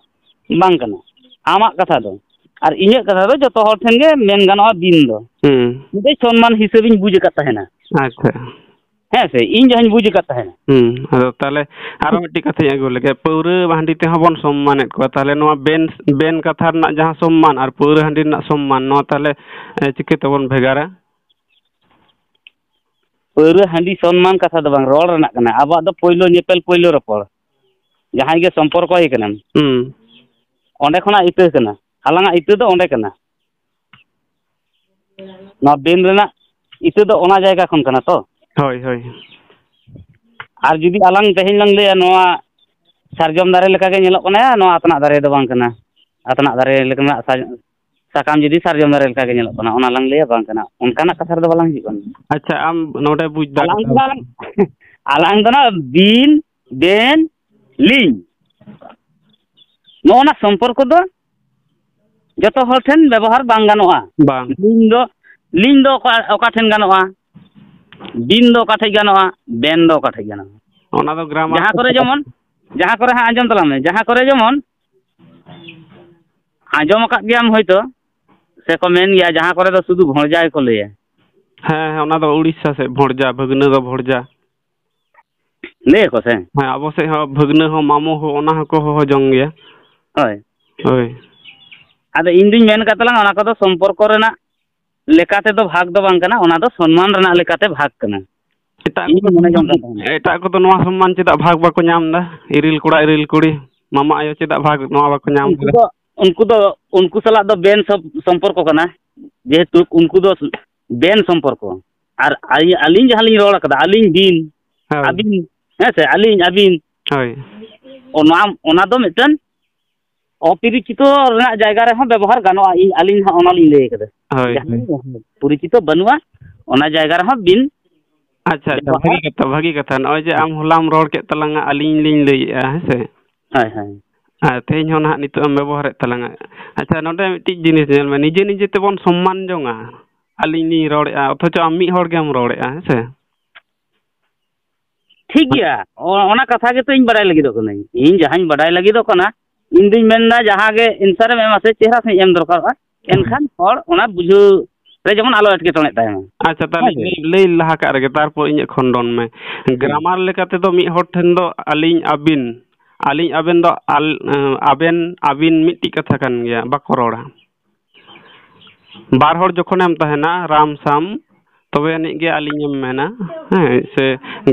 ᱵᱟᱝ ᱠᱟᱱᱟ᱾ ᱟᱢᱟᱜ ᱠᱟᱛᱷᱟ ᱫᱚ ᱟᱨ ᱤᱧᱟᱹᱜ ᱠᱟᱛᱷᱟ ᱫᱚ ᱡᱚᱛᱚ ᱦᱚᱲ ᱴᱷᱮᱱ ᱜᱮ ᱢᱮᱱ ᱜᱟᱱᱚᱜᱼᱟ ᱵᱤᱱ ᱫᱚ᱾ ᱦᱩᱸ᱾ ᱢᱤᱫᱴᱮᱡ ᱥᱚᱱᱢᱟᱱ ᱦᱤᱥᱟᱹᱵ ᱤᱧ ᱵᱩᱡᱽ ᱟᱠᱟᱫ ᱛᱟᱦᱮᱱᱟ᱾ ᱟᱪᱪᱷᱟ᱾ ᱦᱮᱸ ᱥᱮ, ᱤᱧ ᱡᱟᱦᱟᱸᱧ ᱵᱩᱡᱽ ᱟᱠᱟᱫ ᱛᱟᱦᱮᱱᱟ᱾ ᱦᱩᱸ, ᱟᱫᱚ ᱛᱟᱦᱞᱮ ᱟᱨᱚ ᱢᱤᱫᱴᱤᱡ ᱠᱟᱛᱷᱟᱧ ᱟᱹᱜᱩ ᱞᱮᱜᱮ, ᱯᱟᱹᱣᱨᱟᱹ ᱦᱟᱺᱰᱤ ᱛᱮᱦᱚᱸ ᱵᱚᱱ ᱥᱚᱱᱢᱟᱱᱮᱫ ᱠᱚᱣᱟ, ᱛᱟᱦᱞᱮ ᱱᱚᱣᱟ ᱵᱮᱱ, ᱵᱮᱱ ᱠᱟᱛᱷᱟ ᱨᱮᱱᱟᱜ ᱡᱟᱦᱟᱸ ᱥᱚᱱᱢᱟᱱ ᱟᱨ ᱯᱟᱹᱣᱨᱟᱹ ᱦᱟᱺᱰᱤ ᱨᱮᱱᱟᱜ ᱥᱚᱱᱢᱟᱱ, ᱱᱚᱣᱟ ᱛᱟᱦᱞᱮ, ᱮ, ᱪᱤᱠᱟᱹ ᱛᱮᱵᱚᱱ ᱵᱷᱮᱜᱟᱨᱟ? ᱯᱟᱹᱣᱨᱟᱹ ᱦᱟᱺᱰᱤ ᱥᱚᱱᱢᱟᱱ ᱠᱟᱛᱷᱟ ᱫᱚ ᱵᱟᱝ, ᱨᱚᱲ ᱨᱮᱱᱟᱜ ᱠᱟᱱᱟ᱾ ᱟᱵᱚᱣᱟᱜ ᱫᱚ ᱯᱳᱭᱞᱳ ᱧᱮᱯᱮᱞ, ᱯᱳᱭᱞᱳ ᱨᱚᱯᱚᱲ, ᱡᱟᱦᱟᱸᱭ ᱜᱮ ᱥᱚᱢᱯᱚᱨᱠᱚᱭᱮ ᱠᱟᱱᱟᱢ, ᱦᱩᱸ᱾ ᱚᱸᱰᱮ ᱠᱷᱚᱱᱟᱜ ᱤᱛᱟᱹ ᱠᱟᱱᱟ, ᱟᱞᱟᱝᱟᱜ ᱤᱛᱟᱹ ᱫᱚ ᱚᱸᱰᱮ ᱠᱟᱱᱟ᱾ ᱱᱚᱣᱟ ᱵᱮᱱ ᱨᱮᱱᱟᱜ ᱤᱛᱟᱹ ᱫᱚ ᱚᱱᱟ ᱡᱟᱭᱜᱟ ᱠᱷᱚᱱ ᱠᱟᱱᱟ ᱛᱚ᱾ ᱦᱳᱭ, ᱦᱳᱭ᱾ ᱟᱨ ᱡᱩᱫᱤ ᱟᱞᱟᱝ ᱛᱮᱦᱮᱧ ᱞᱟᱝ ᱞᱟᱹᱭᱟ ᱱᱚᱣᱟ ᱥᱟᱨᱡᱚᱢ ᱫᱟᱨᱮ ᱞᱮᱠᱟ ᱜᱮ ᱧᱮᱞᱚᱜ ᱠᱟᱱᱟ, ᱱᱚᱣᱟ ᱟᱛᱱᱟᱜ ᱫᱟᱨᱮ ᱫᱚ ᱵᱟᱝ ᱠᱟᱱᱟ, ᱟᱛᱱᱟᱜ ᱫᱟᱨᱮ ᱞᱮᱠᱟᱱᱟᱜ ᱥᱟᱨ-, ᱥᱟᱠᱟᱢ ᱡᱩᱫᱤ ᱥᱟᱨᱡᱚᱢ ᱫᱟᱨᱮ ᱞᱮᱠᱟ ᱜᱮ ᱧᱮᱞᱚᱜ ᱠᱟᱱᱟ, ᱚᱱᱟ ᱞᱟᱝ ᱞᱟᱹᱭᱟ ᱵᱟᱝ ᱠᱟᱱᱟ, ᱚᱱᱠᱟᱱᱟᱜ ᱠᱟᱛᱷᱟ ᱨᱮᱫᱚ ᱵᱟᱞᱟᱝ ᱦᱤᱡᱩᱜ ᱠᱟᱱᱟ᱾ ᱟᱪᱪᱷᱟ, ᱟᱢ ᱱᱚᱰᱮ ᱵᱩᱡᱽ ᱫᱟᱲᱮ ᱟᱞᱟᱝ ᱫᱚ ᱱᱟᱜ, ᱟᱞᱟᱝ ᱫᱚ ᱱᱟᱜ ᱵᱤᱱ, ᱵᱮᱱ, ᱞᱤᱧ, ᱱᱚᱜᱼᱚ ᱱᱟ ᱥᱚᱢᱯᱚᱨᱠᱚ ᱫᱚ ᱡᱚᱛᱚ ᱦᱚᱲ ᱴᱷᱮᱱ ᱵᱮᱵᱚᱦᱟᱨ ᱵᱟᱝ ᱜᱟᱱᱚᱜᱼᱟ᱾ ᱵᱟᱝ᱾ ᱞᱤᱧ ᱫᱚ, ᱞᱤᱧ ᱫᱚ ᱚᱠᱟ, ᱚᱠᱟ ᱴᱷᱮᱱ ᱜᱟᱱᱚᱜᱼᱟ? ᱵᱤᱱ ᱫᱚ ᱚᱠᱟ ᱴᱷᱮᱡ ᱜᱟᱱᱚᱜᱼᱟ? ᱵᱮᱱ ᱫᱚ ᱚᱠᱟ ᱴᱷᱮᱡ ᱜᱟᱱᱚᱜᱼᱟ? ᱚᱱᱟ ᱫᱚ ᱜᱨᱟᱢᱟᱨ ᱡᱟᱦᱟᱸ ᱠᱚᱨᱮ ᱡᱮᱢᱚᱱ, ᱡᱟᱦᱟᱸ ᱠᱚᱨᱮ ᱦᱟᱸᱜ ᱟᱸᱡᱚᱢ ᱛᱟᱞᱟᱝ ᱢᱮ, ᱡᱟᱦᱟᱸ ᱠᱚᱨᱮ ᱡᱮᱢᱚᱱ ᱟᱸᱡᱚᱢ ᱟᱠᱟᱫ ᱜᱮᱭᱟᱢ ᱦᱳᱭᱛᱳ, ᱥᱮᱠᱚ ᱢᱮᱱ ᱜᱮᱭᱟ, ᱡᱟᱦᱟᱸ ᱠᱚᱨᱮ ᱫᱚ ᱥᱩᱫᱷᱩ ᱵᱷᱚᱸᱡᱟ ᱜᱮᱠᱚ ᱞᱟᱹᱭᱟ᱾ ᱦᱮᱸ, ᱦᱮᱸ, ᱚᱱᱟ ᱫᱚ ᱩᱲᱤᱥᱥᱟ ᱥᱮᱫ ᱵᱷᱚᱸᱡᱟ, ᱵᱷᱟᱹᱜᱽᱱᱟᱹ ᱫᱚ ᱵᱷᱚᱸᱡᱟ᱾ ᱞᱟᱹᱭ ᱟᱠᱚ ᱥᱮ? ᱦᱮᱸ, ᱟᱵᱚ ᱥᱮᱫ ᱦᱚᱸ ᱵᱷᱟᱹᱜᱽᱱᱟᱹ ᱦᱚᱸ, ᱢᱟᱢᱚ ᱦᱚᱸ, ᱚᱱᱟ ᱦᱚᱸᱠᱚ ᱦᱚᱦᱚ ᱡᱚᱝ ᱜᱮᱭᱟ᱾ ᱦᱳᱭ᱾ ᱦᱳᱭ᱾ ᱟᱫᱚ ᱤᱧ ᱫᱩᱧ ᱢᱮᱱ ᱠᱟᱫ ᱛᱟᱞᱟᱝ, ᱚᱱᱟ ᱠᱚᱫᱚ ᱥᱚᱢᱯᱚᱨᱠᱚ ᱨᱮᱱᱟᱜ ᱞᱮᱠᱟ ᱛᱮᱫᱚ ᱵᱷᱟᱜᱽ ᱫᱚ ᱵᱟᱝ ᱠᱟᱱᱟ, ᱚᱱᱟ ᱫᱚ ᱥᱚᱱᱢᱟᱱ ᱨᱮᱱᱟᱜ ᱞᱮᱠᱟᱛᱮ ᱵᱷᱟᱜᱽ ᱠᱟᱱᱟ᱾ ᱮᱴᱟᱜ ᱤᱧ ᱠᱚᱫᱚ ᱢᱚᱱᱮ ᱡᱚᱝ ᱠᱟᱱ ᱛᱟᱦᱮᱱᱟ᱾ ᱮᱴᱟᱜ ᱠᱚᱫᱚ ᱱᱚᱣᱟ ᱥᱚᱱᱢᱟᱱ ᱪᱮᱫᱟᱜ ᱵᱷᱟᱜᱽ ᱵᱟᱠᱚ ᱧᱟᱢ ᱮᱫᱟ? ᱤᱨᱤᱞ ᱠᱚᱲᱟ, ᱤᱨᱤᱞ ᱠᱩᱲᱤ, ᱢᱟᱢᱟ ᱟᱭᱳ ᱪᱮᱫᱟᱜ ᱵᱷᱟᱜᱽ ᱱᱚᱣᱟ ᱵᱟᱠᱚ ᱧᱟᱢ ᱩᱱᱠᱩ ᱠᱮᱫᱟ? ᱫᱚ, ᱩᱱᱠᱩ ᱫᱚ, ᱩᱱᱠᱩ ᱥᱟᱞᱟᱜ ᱫᱚ ᱵᱮᱱ ᱥᱚᱢ-, ᱥᱚᱢᱯᱚᱨᱠᱚ ᱠᱟᱱᱟ, ᱡᱮᱦᱮᱛᱩ ᱩᱱᱠᱩ ᱫᱚ ᱵᱮᱱ ᱥᱚᱢᱯᱚᱨᱠᱚ᱾ ᱟᱨ ᱟᱹᱞᱤᱧ, ᱟᱹᱞᱤᱧ ᱡᱟᱦᱟᱸ ᱞᱤᱧ ᱨᱚᱲ ᱠᱟᱫᱟ, ᱟᱹᱞᱤᱧ ᱵᱤᱱ, ᱦᱳᱭ᱾ ᱟᱹᱵᱤᱱ, ᱦᱮᱸ ᱥᱮ, ᱟᱹᱞᱤᱧ, ᱟᱹᱵᱤᱱ, ᱦᱳᱭ᱾ ᱚᱱᱟ, ᱚᱱᱟ ᱫᱚ ᱢᱤᱫᱴᱮᱱ ᱚᱯᱚᱨᱤᱪᱤᱛᱚ ᱨᱮᱱᱟᱜ ᱡᱟᱭᱜᱟ ᱨᱮᱦᱚᱸ ᱵᱮᱵᱚᱦᱟᱨ ᱜᱟᱱᱚᱜᱼᱟ᱾ ᱤᱧ, ᱟᱹᱞᱤᱧ ᱦᱟᱸᱜ ᱚᱱᱟ ᱞᱤᱧ ᱞᱟᱹᱭ ᱠᱟᱫᱟ᱾ ᱦᱳᱭ, ᱡᱟᱦᱟᱸᱭ ᱦᱳᱭ᱾ ᱯᱚᱨᱤᱪᱤᱛᱚ ᱵᱟᱹᱱᱩᱜᱼᱟ, ᱚᱱᱟ ᱡᱟᱭᱜᱟ ᱨᱮᱦᱚᱸ ᱵᱤᱱ ᱟᱪᱪᱷᱟ, ᱟᱪᱪᱷᱟ, ᱵᱮᱵᱚᱦᱟᱨ ᱵᱷᱟᱹᱜᱤ ᱠᱟᱛᱷᱟ, ᱵᱷᱟᱹᱜᱤ ᱠᱟᱛᱷᱟ᱾ ᱱᱚᱜᱼᱚᱭ ᱡᱮ ᱟᱢ ᱦᱚᱞᱟᱢ ᱨᱚᱲ ᱠᱮᱫ ᱛᱟᱞᱟᱝᱟ, ᱟᱹᱞᱤᱧ ᱞᱤᱧ ᱞᱟᱹᱭᱮᱫᱼᱟ, ᱦᱮᱸ ᱥᱮ? ᱦᱳᱭ, ᱦᱳᱭ᱾ ᱟᱨ ᱛᱮᱦᱮᱧ ᱦᱚᱸ ᱱᱟᱦᱟᱜ ᱱᱤᱛᱚᱜ ᱮᱢ ᱵᱮᱵᱚᱦᱟᱨᱮᱫ ᱛᱟᱞᱟᱝᱟ᱾ ᱟᱪᱪᱷᱟ, ᱱᱚᱰᱮ ᱢᱤᱫᱴᱤᱡ ᱡᱤᱱᱤᱥ ᱧᱮᱞ ᱢᱮ, ᱱᱤᱡᱮ ᱱᱤᱡᱮ ᱛᱮᱵᱚᱱ ᱥᱚᱢᱢᱟᱱ ᱡᱚᱝᱟ᱾ ᱟᱹᱞᱤᱧ ᱞᱤᱧ ᱨᱚᱲᱮᱫᱼᱟ, ᱚᱛᱷᱚᱪᱚ ᱟᱢ ᱢᱤᱫ ᱦᱚᱲ ᱜᱮᱢ ᱨᱚᱲᱮᱫᱼᱟ, ᱦᱮᱸ ᱥᱮ? ᱴᱷᱤᱠ ᱜᱮᱭᱟ, ᱚ-, ᱚᱱᱟ ᱠᱟᱛᱷᱟ ᱜᱮᱛᱚ ᱤᱧ ᱵᱟᱰᱟᱭ ᱞᱟᱹᱜᱤᱫᱚᱜ ᱠᱟᱹᱱᱟᱹᱧ᱾ ᱤᱧ ᱡᱟᱦᱟᱸᱧ ᱵᱟᱰᱟᱭ ᱞᱟᱹᱜᱤᱫᱚᱜ ᱠᱟᱱᱟ, ᱤᱧ ᱫᱩᱧ ᱢᱮᱱᱫᱟ ᱡᱟᱦᱟᱸ ᱜᱮ answer ᱮᱢ ᱮᱢᱟ ᱥᱮ, ᱪᱮᱦᱨᱟ ᱥᱟᱺᱦᱤᱡ ᱮᱢ ᱫᱚᱨᱠᱟᱨᱚᱜᱼᱟ, ᱦᱳᱭ᱾ ᱮᱱᱠᱷᱟᱱ ᱦᱚᱲ ᱚᱱᱟ ᱵᱩᱡᱷᱟᱹᱣ ᱨᱮ ᱡᱮᱢᱚᱱ ᱟᱞᱚ ᱮᱴᱠᱮᱴᱚᱬᱮᱜ ᱛᱟᱭ ᱢᱟ᱾ ᱟᱪᱪᱷᱟ, ᱛᱟᱦᱞᱮ ᱦᱮᱸ ᱥᱮ? ᱞᱟᱹᱭ, ᱞᱟᱹᱭ ᱞᱟᱦᱟ ᱠᱟᱜ ᱨᱮᱜᱮ, ᱛᱟᱨᱯᱚᱨ ᱤᱧᱟᱹᱜ ᱠᱷᱚᱱᱰᱚᱱ ᱢᱮ᱾ ᱦᱮᱸ᱾ ᱜᱨᱟᱢᱟᱨ ᱞᱮᱠᱟ ᱛᱮᱫᱚ ᱢᱤᱫ ᱦᱚᱲ ᱴᱷᱮᱱ ᱫᱚ ᱟᱹᱞᱤᱧ, ᱟᱹᱵᱤᱱ, ᱟᱹᱞᱤᱧ, ᱟᱵᱮᱱ ᱫᱚ ᱟᱞ-, ᱟᱵᱮᱱ, ᱟᱹᱵᱤᱱ ᱢᱤᱫᱴᱤᱡ ᱠᱟᱛᱷᱟ ᱠᱟᱱ ᱜᱮᱭᱟ, ᱵᱟᱠᱚ ᱨᱚᱲᱟ᱾ ᱵᱟᱨ ᱦᱚᱲ ᱡᱚᱠᱷᱚᱱᱮᱢ ᱛᱟᱦᱮᱱᱟ, ᱨᱟᱢ ᱥᱟᱢ, ᱛᱚᱵᱮ ᱟᱹᱱᱤᱡ ᱜᱮ ᱟᱹᱞᱤᱧᱮᱢ ᱢᱮᱱᱟ, ᱦᱮᱸ, ᱥᱮ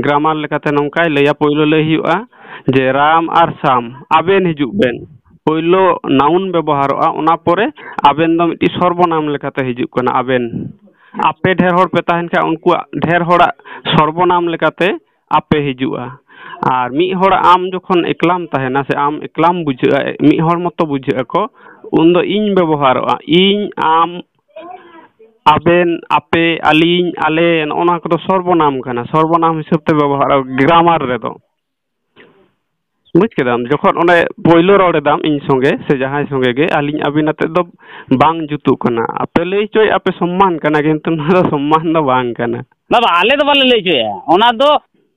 ᱜᱨᱟᱢᱟᱨ ᱞᱮᱠᱟᱛᱮ ᱱᱚᱝᱠᱟᱭ ᱞᱟᱹᱭᱟ, ᱯᱳᱭᱞᱳ ᱞᱟᱹᱭ ᱦᱩᱭᱩᱜᱼᱟ ᱡᱮ ᱨᱟᱢ ᱟᱨ ᱥᱟᱢ, ᱟᱵᱮᱱ ᱦᱤᱡᱩᱜ ᱵᱮᱱ᱾ ᱯᱳᱭᱞᱳ ᱱᱟᱣᱩᱱ ᱵᱮᱵᱚᱦᱟᱨᱚᱜᱼᱟ, ᱚᱱᱟ ᱯᱚᱨᱮ ᱟᱵᱮᱱ ᱫᱚ ᱢᱤᱫᱴᱤᱡ ᱥᱚᱨᱵᱚᱱᱟᱢ ᱞᱮᱠᱟᱛᱮ ᱦᱤᱡᱩᱜ ᱠᱟᱱᱟ, ᱟᱵᱮᱱ᱾ ᱟᱯᱮ ᱰᱷᱮᱨ ᱦᱚᱲ ᱯᱮ ᱛᱟᱦᱮᱱ ᱠᱷᱟᱱ, ᱩᱱᱠᱩᱣᱟᱜ ᱰᱷᱮᱨ ᱦᱚᱲᱟᱜ ᱥᱚᱨᱵᱚᱱᱟᱢ ᱞᱮᱠᱟᱛᱮ ᱟᱯᱮ ᱦᱤᱡᱩᱜᱼᱟ᱾ ᱟᱨ ᱢᱤᱫ ᱦᱚᱲ ᱟᱢ ᱡᱚᱠᱷᱚᱱ ᱮᱠᱞᱟᱢ ᱛᱟᱦᱮᱱᱟ ᱥᱮ ᱟᱢ ᱮᱠᱞᱟᱢ ᱵᱩᱡᱷᱟᱹᱜᱼᱟ, ᱢᱤᱫ ᱦᱚᱲ ᱢᱚᱛᱚ ᱵᱩᱡᱷᱟᱹᱜ ᱟᱠᱚ, ᱩᱱᱫᱚ ᱤᱧ ᱵᱮᱵᱚᱦᱟᱨᱚᱜᱼᱟ᱾ ᱤᱧ, ᱟᱢ, ᱟᱵᱮᱱ, ᱟᱯᱮ, ᱟᱹᱞᱤᱧ, ᱟᱞᱮ, ᱱᱚᱜᱼᱚ ᱱᱚᱣᱟ ᱠᱚᱫᱚ ᱥᱚᱨᱵᱚᱱᱟᱢ ᱠᱟᱱᱟ, ᱥᱚᱨᱵᱚᱱᱟᱢ ᱦᱤᱥᱟᱹᱵ ᱛᱮ ᱵᱮᱵᱚᱦᱟᱨᱚᱜᱼᱟ ᱜᱨᱟᱢᱟᱨ ᱨᱮᱫᱚ᱾ ᱵᱩᱡᱽ ᱠᱮᱫᱟᱢ? ᱡᱚᱠᱷᱚᱱ ᱚᱸᱰᱮ ᱯᱳᱭᱞᱳ ᱨᱚᱲ ᱮᱫᱟᱢ ᱤᱧ ᱥᱚᱸᱜᱮ ᱥᱮ ᱡᱟᱦᱟᱸᱭ ᱥᱚᱸᱜᱮ ᱜᱮ, ᱟᱹᱞᱤᱧ ᱟᱹᱵᱤᱱ ᱟᱛᱮᱫ ᱫᱚ ᱵᱟᱝ ᱡᱩᱛᱩᱜ ᱠᱟᱱᱟ᱾ ᱟᱯᱮ ᱞᱟᱹᱭ ᱦᱚᱪᱚᱭᱮᱫᱼᱟ ᱯᱮ ᱥᱚᱢᱢᱟᱱ ᱠᱟᱱᱟ, ᱠᱤᱱᱛᱩ ᱱᱚᱣᱟ ᱫᱚ ᱥᱚᱢᱢᱟᱱ ᱫᱚ ᱵᱟᱝ ᱠᱟᱱᱟ᱾ ᱵᱟᱵᱟ, ᱟᱞᱮ ᱫᱚ ᱵᱟᱞᱮ ᱞᱟᱹᱭ ᱦᱚᱪᱚᱭᱟ, ᱚᱱᱟ ᱫᱚ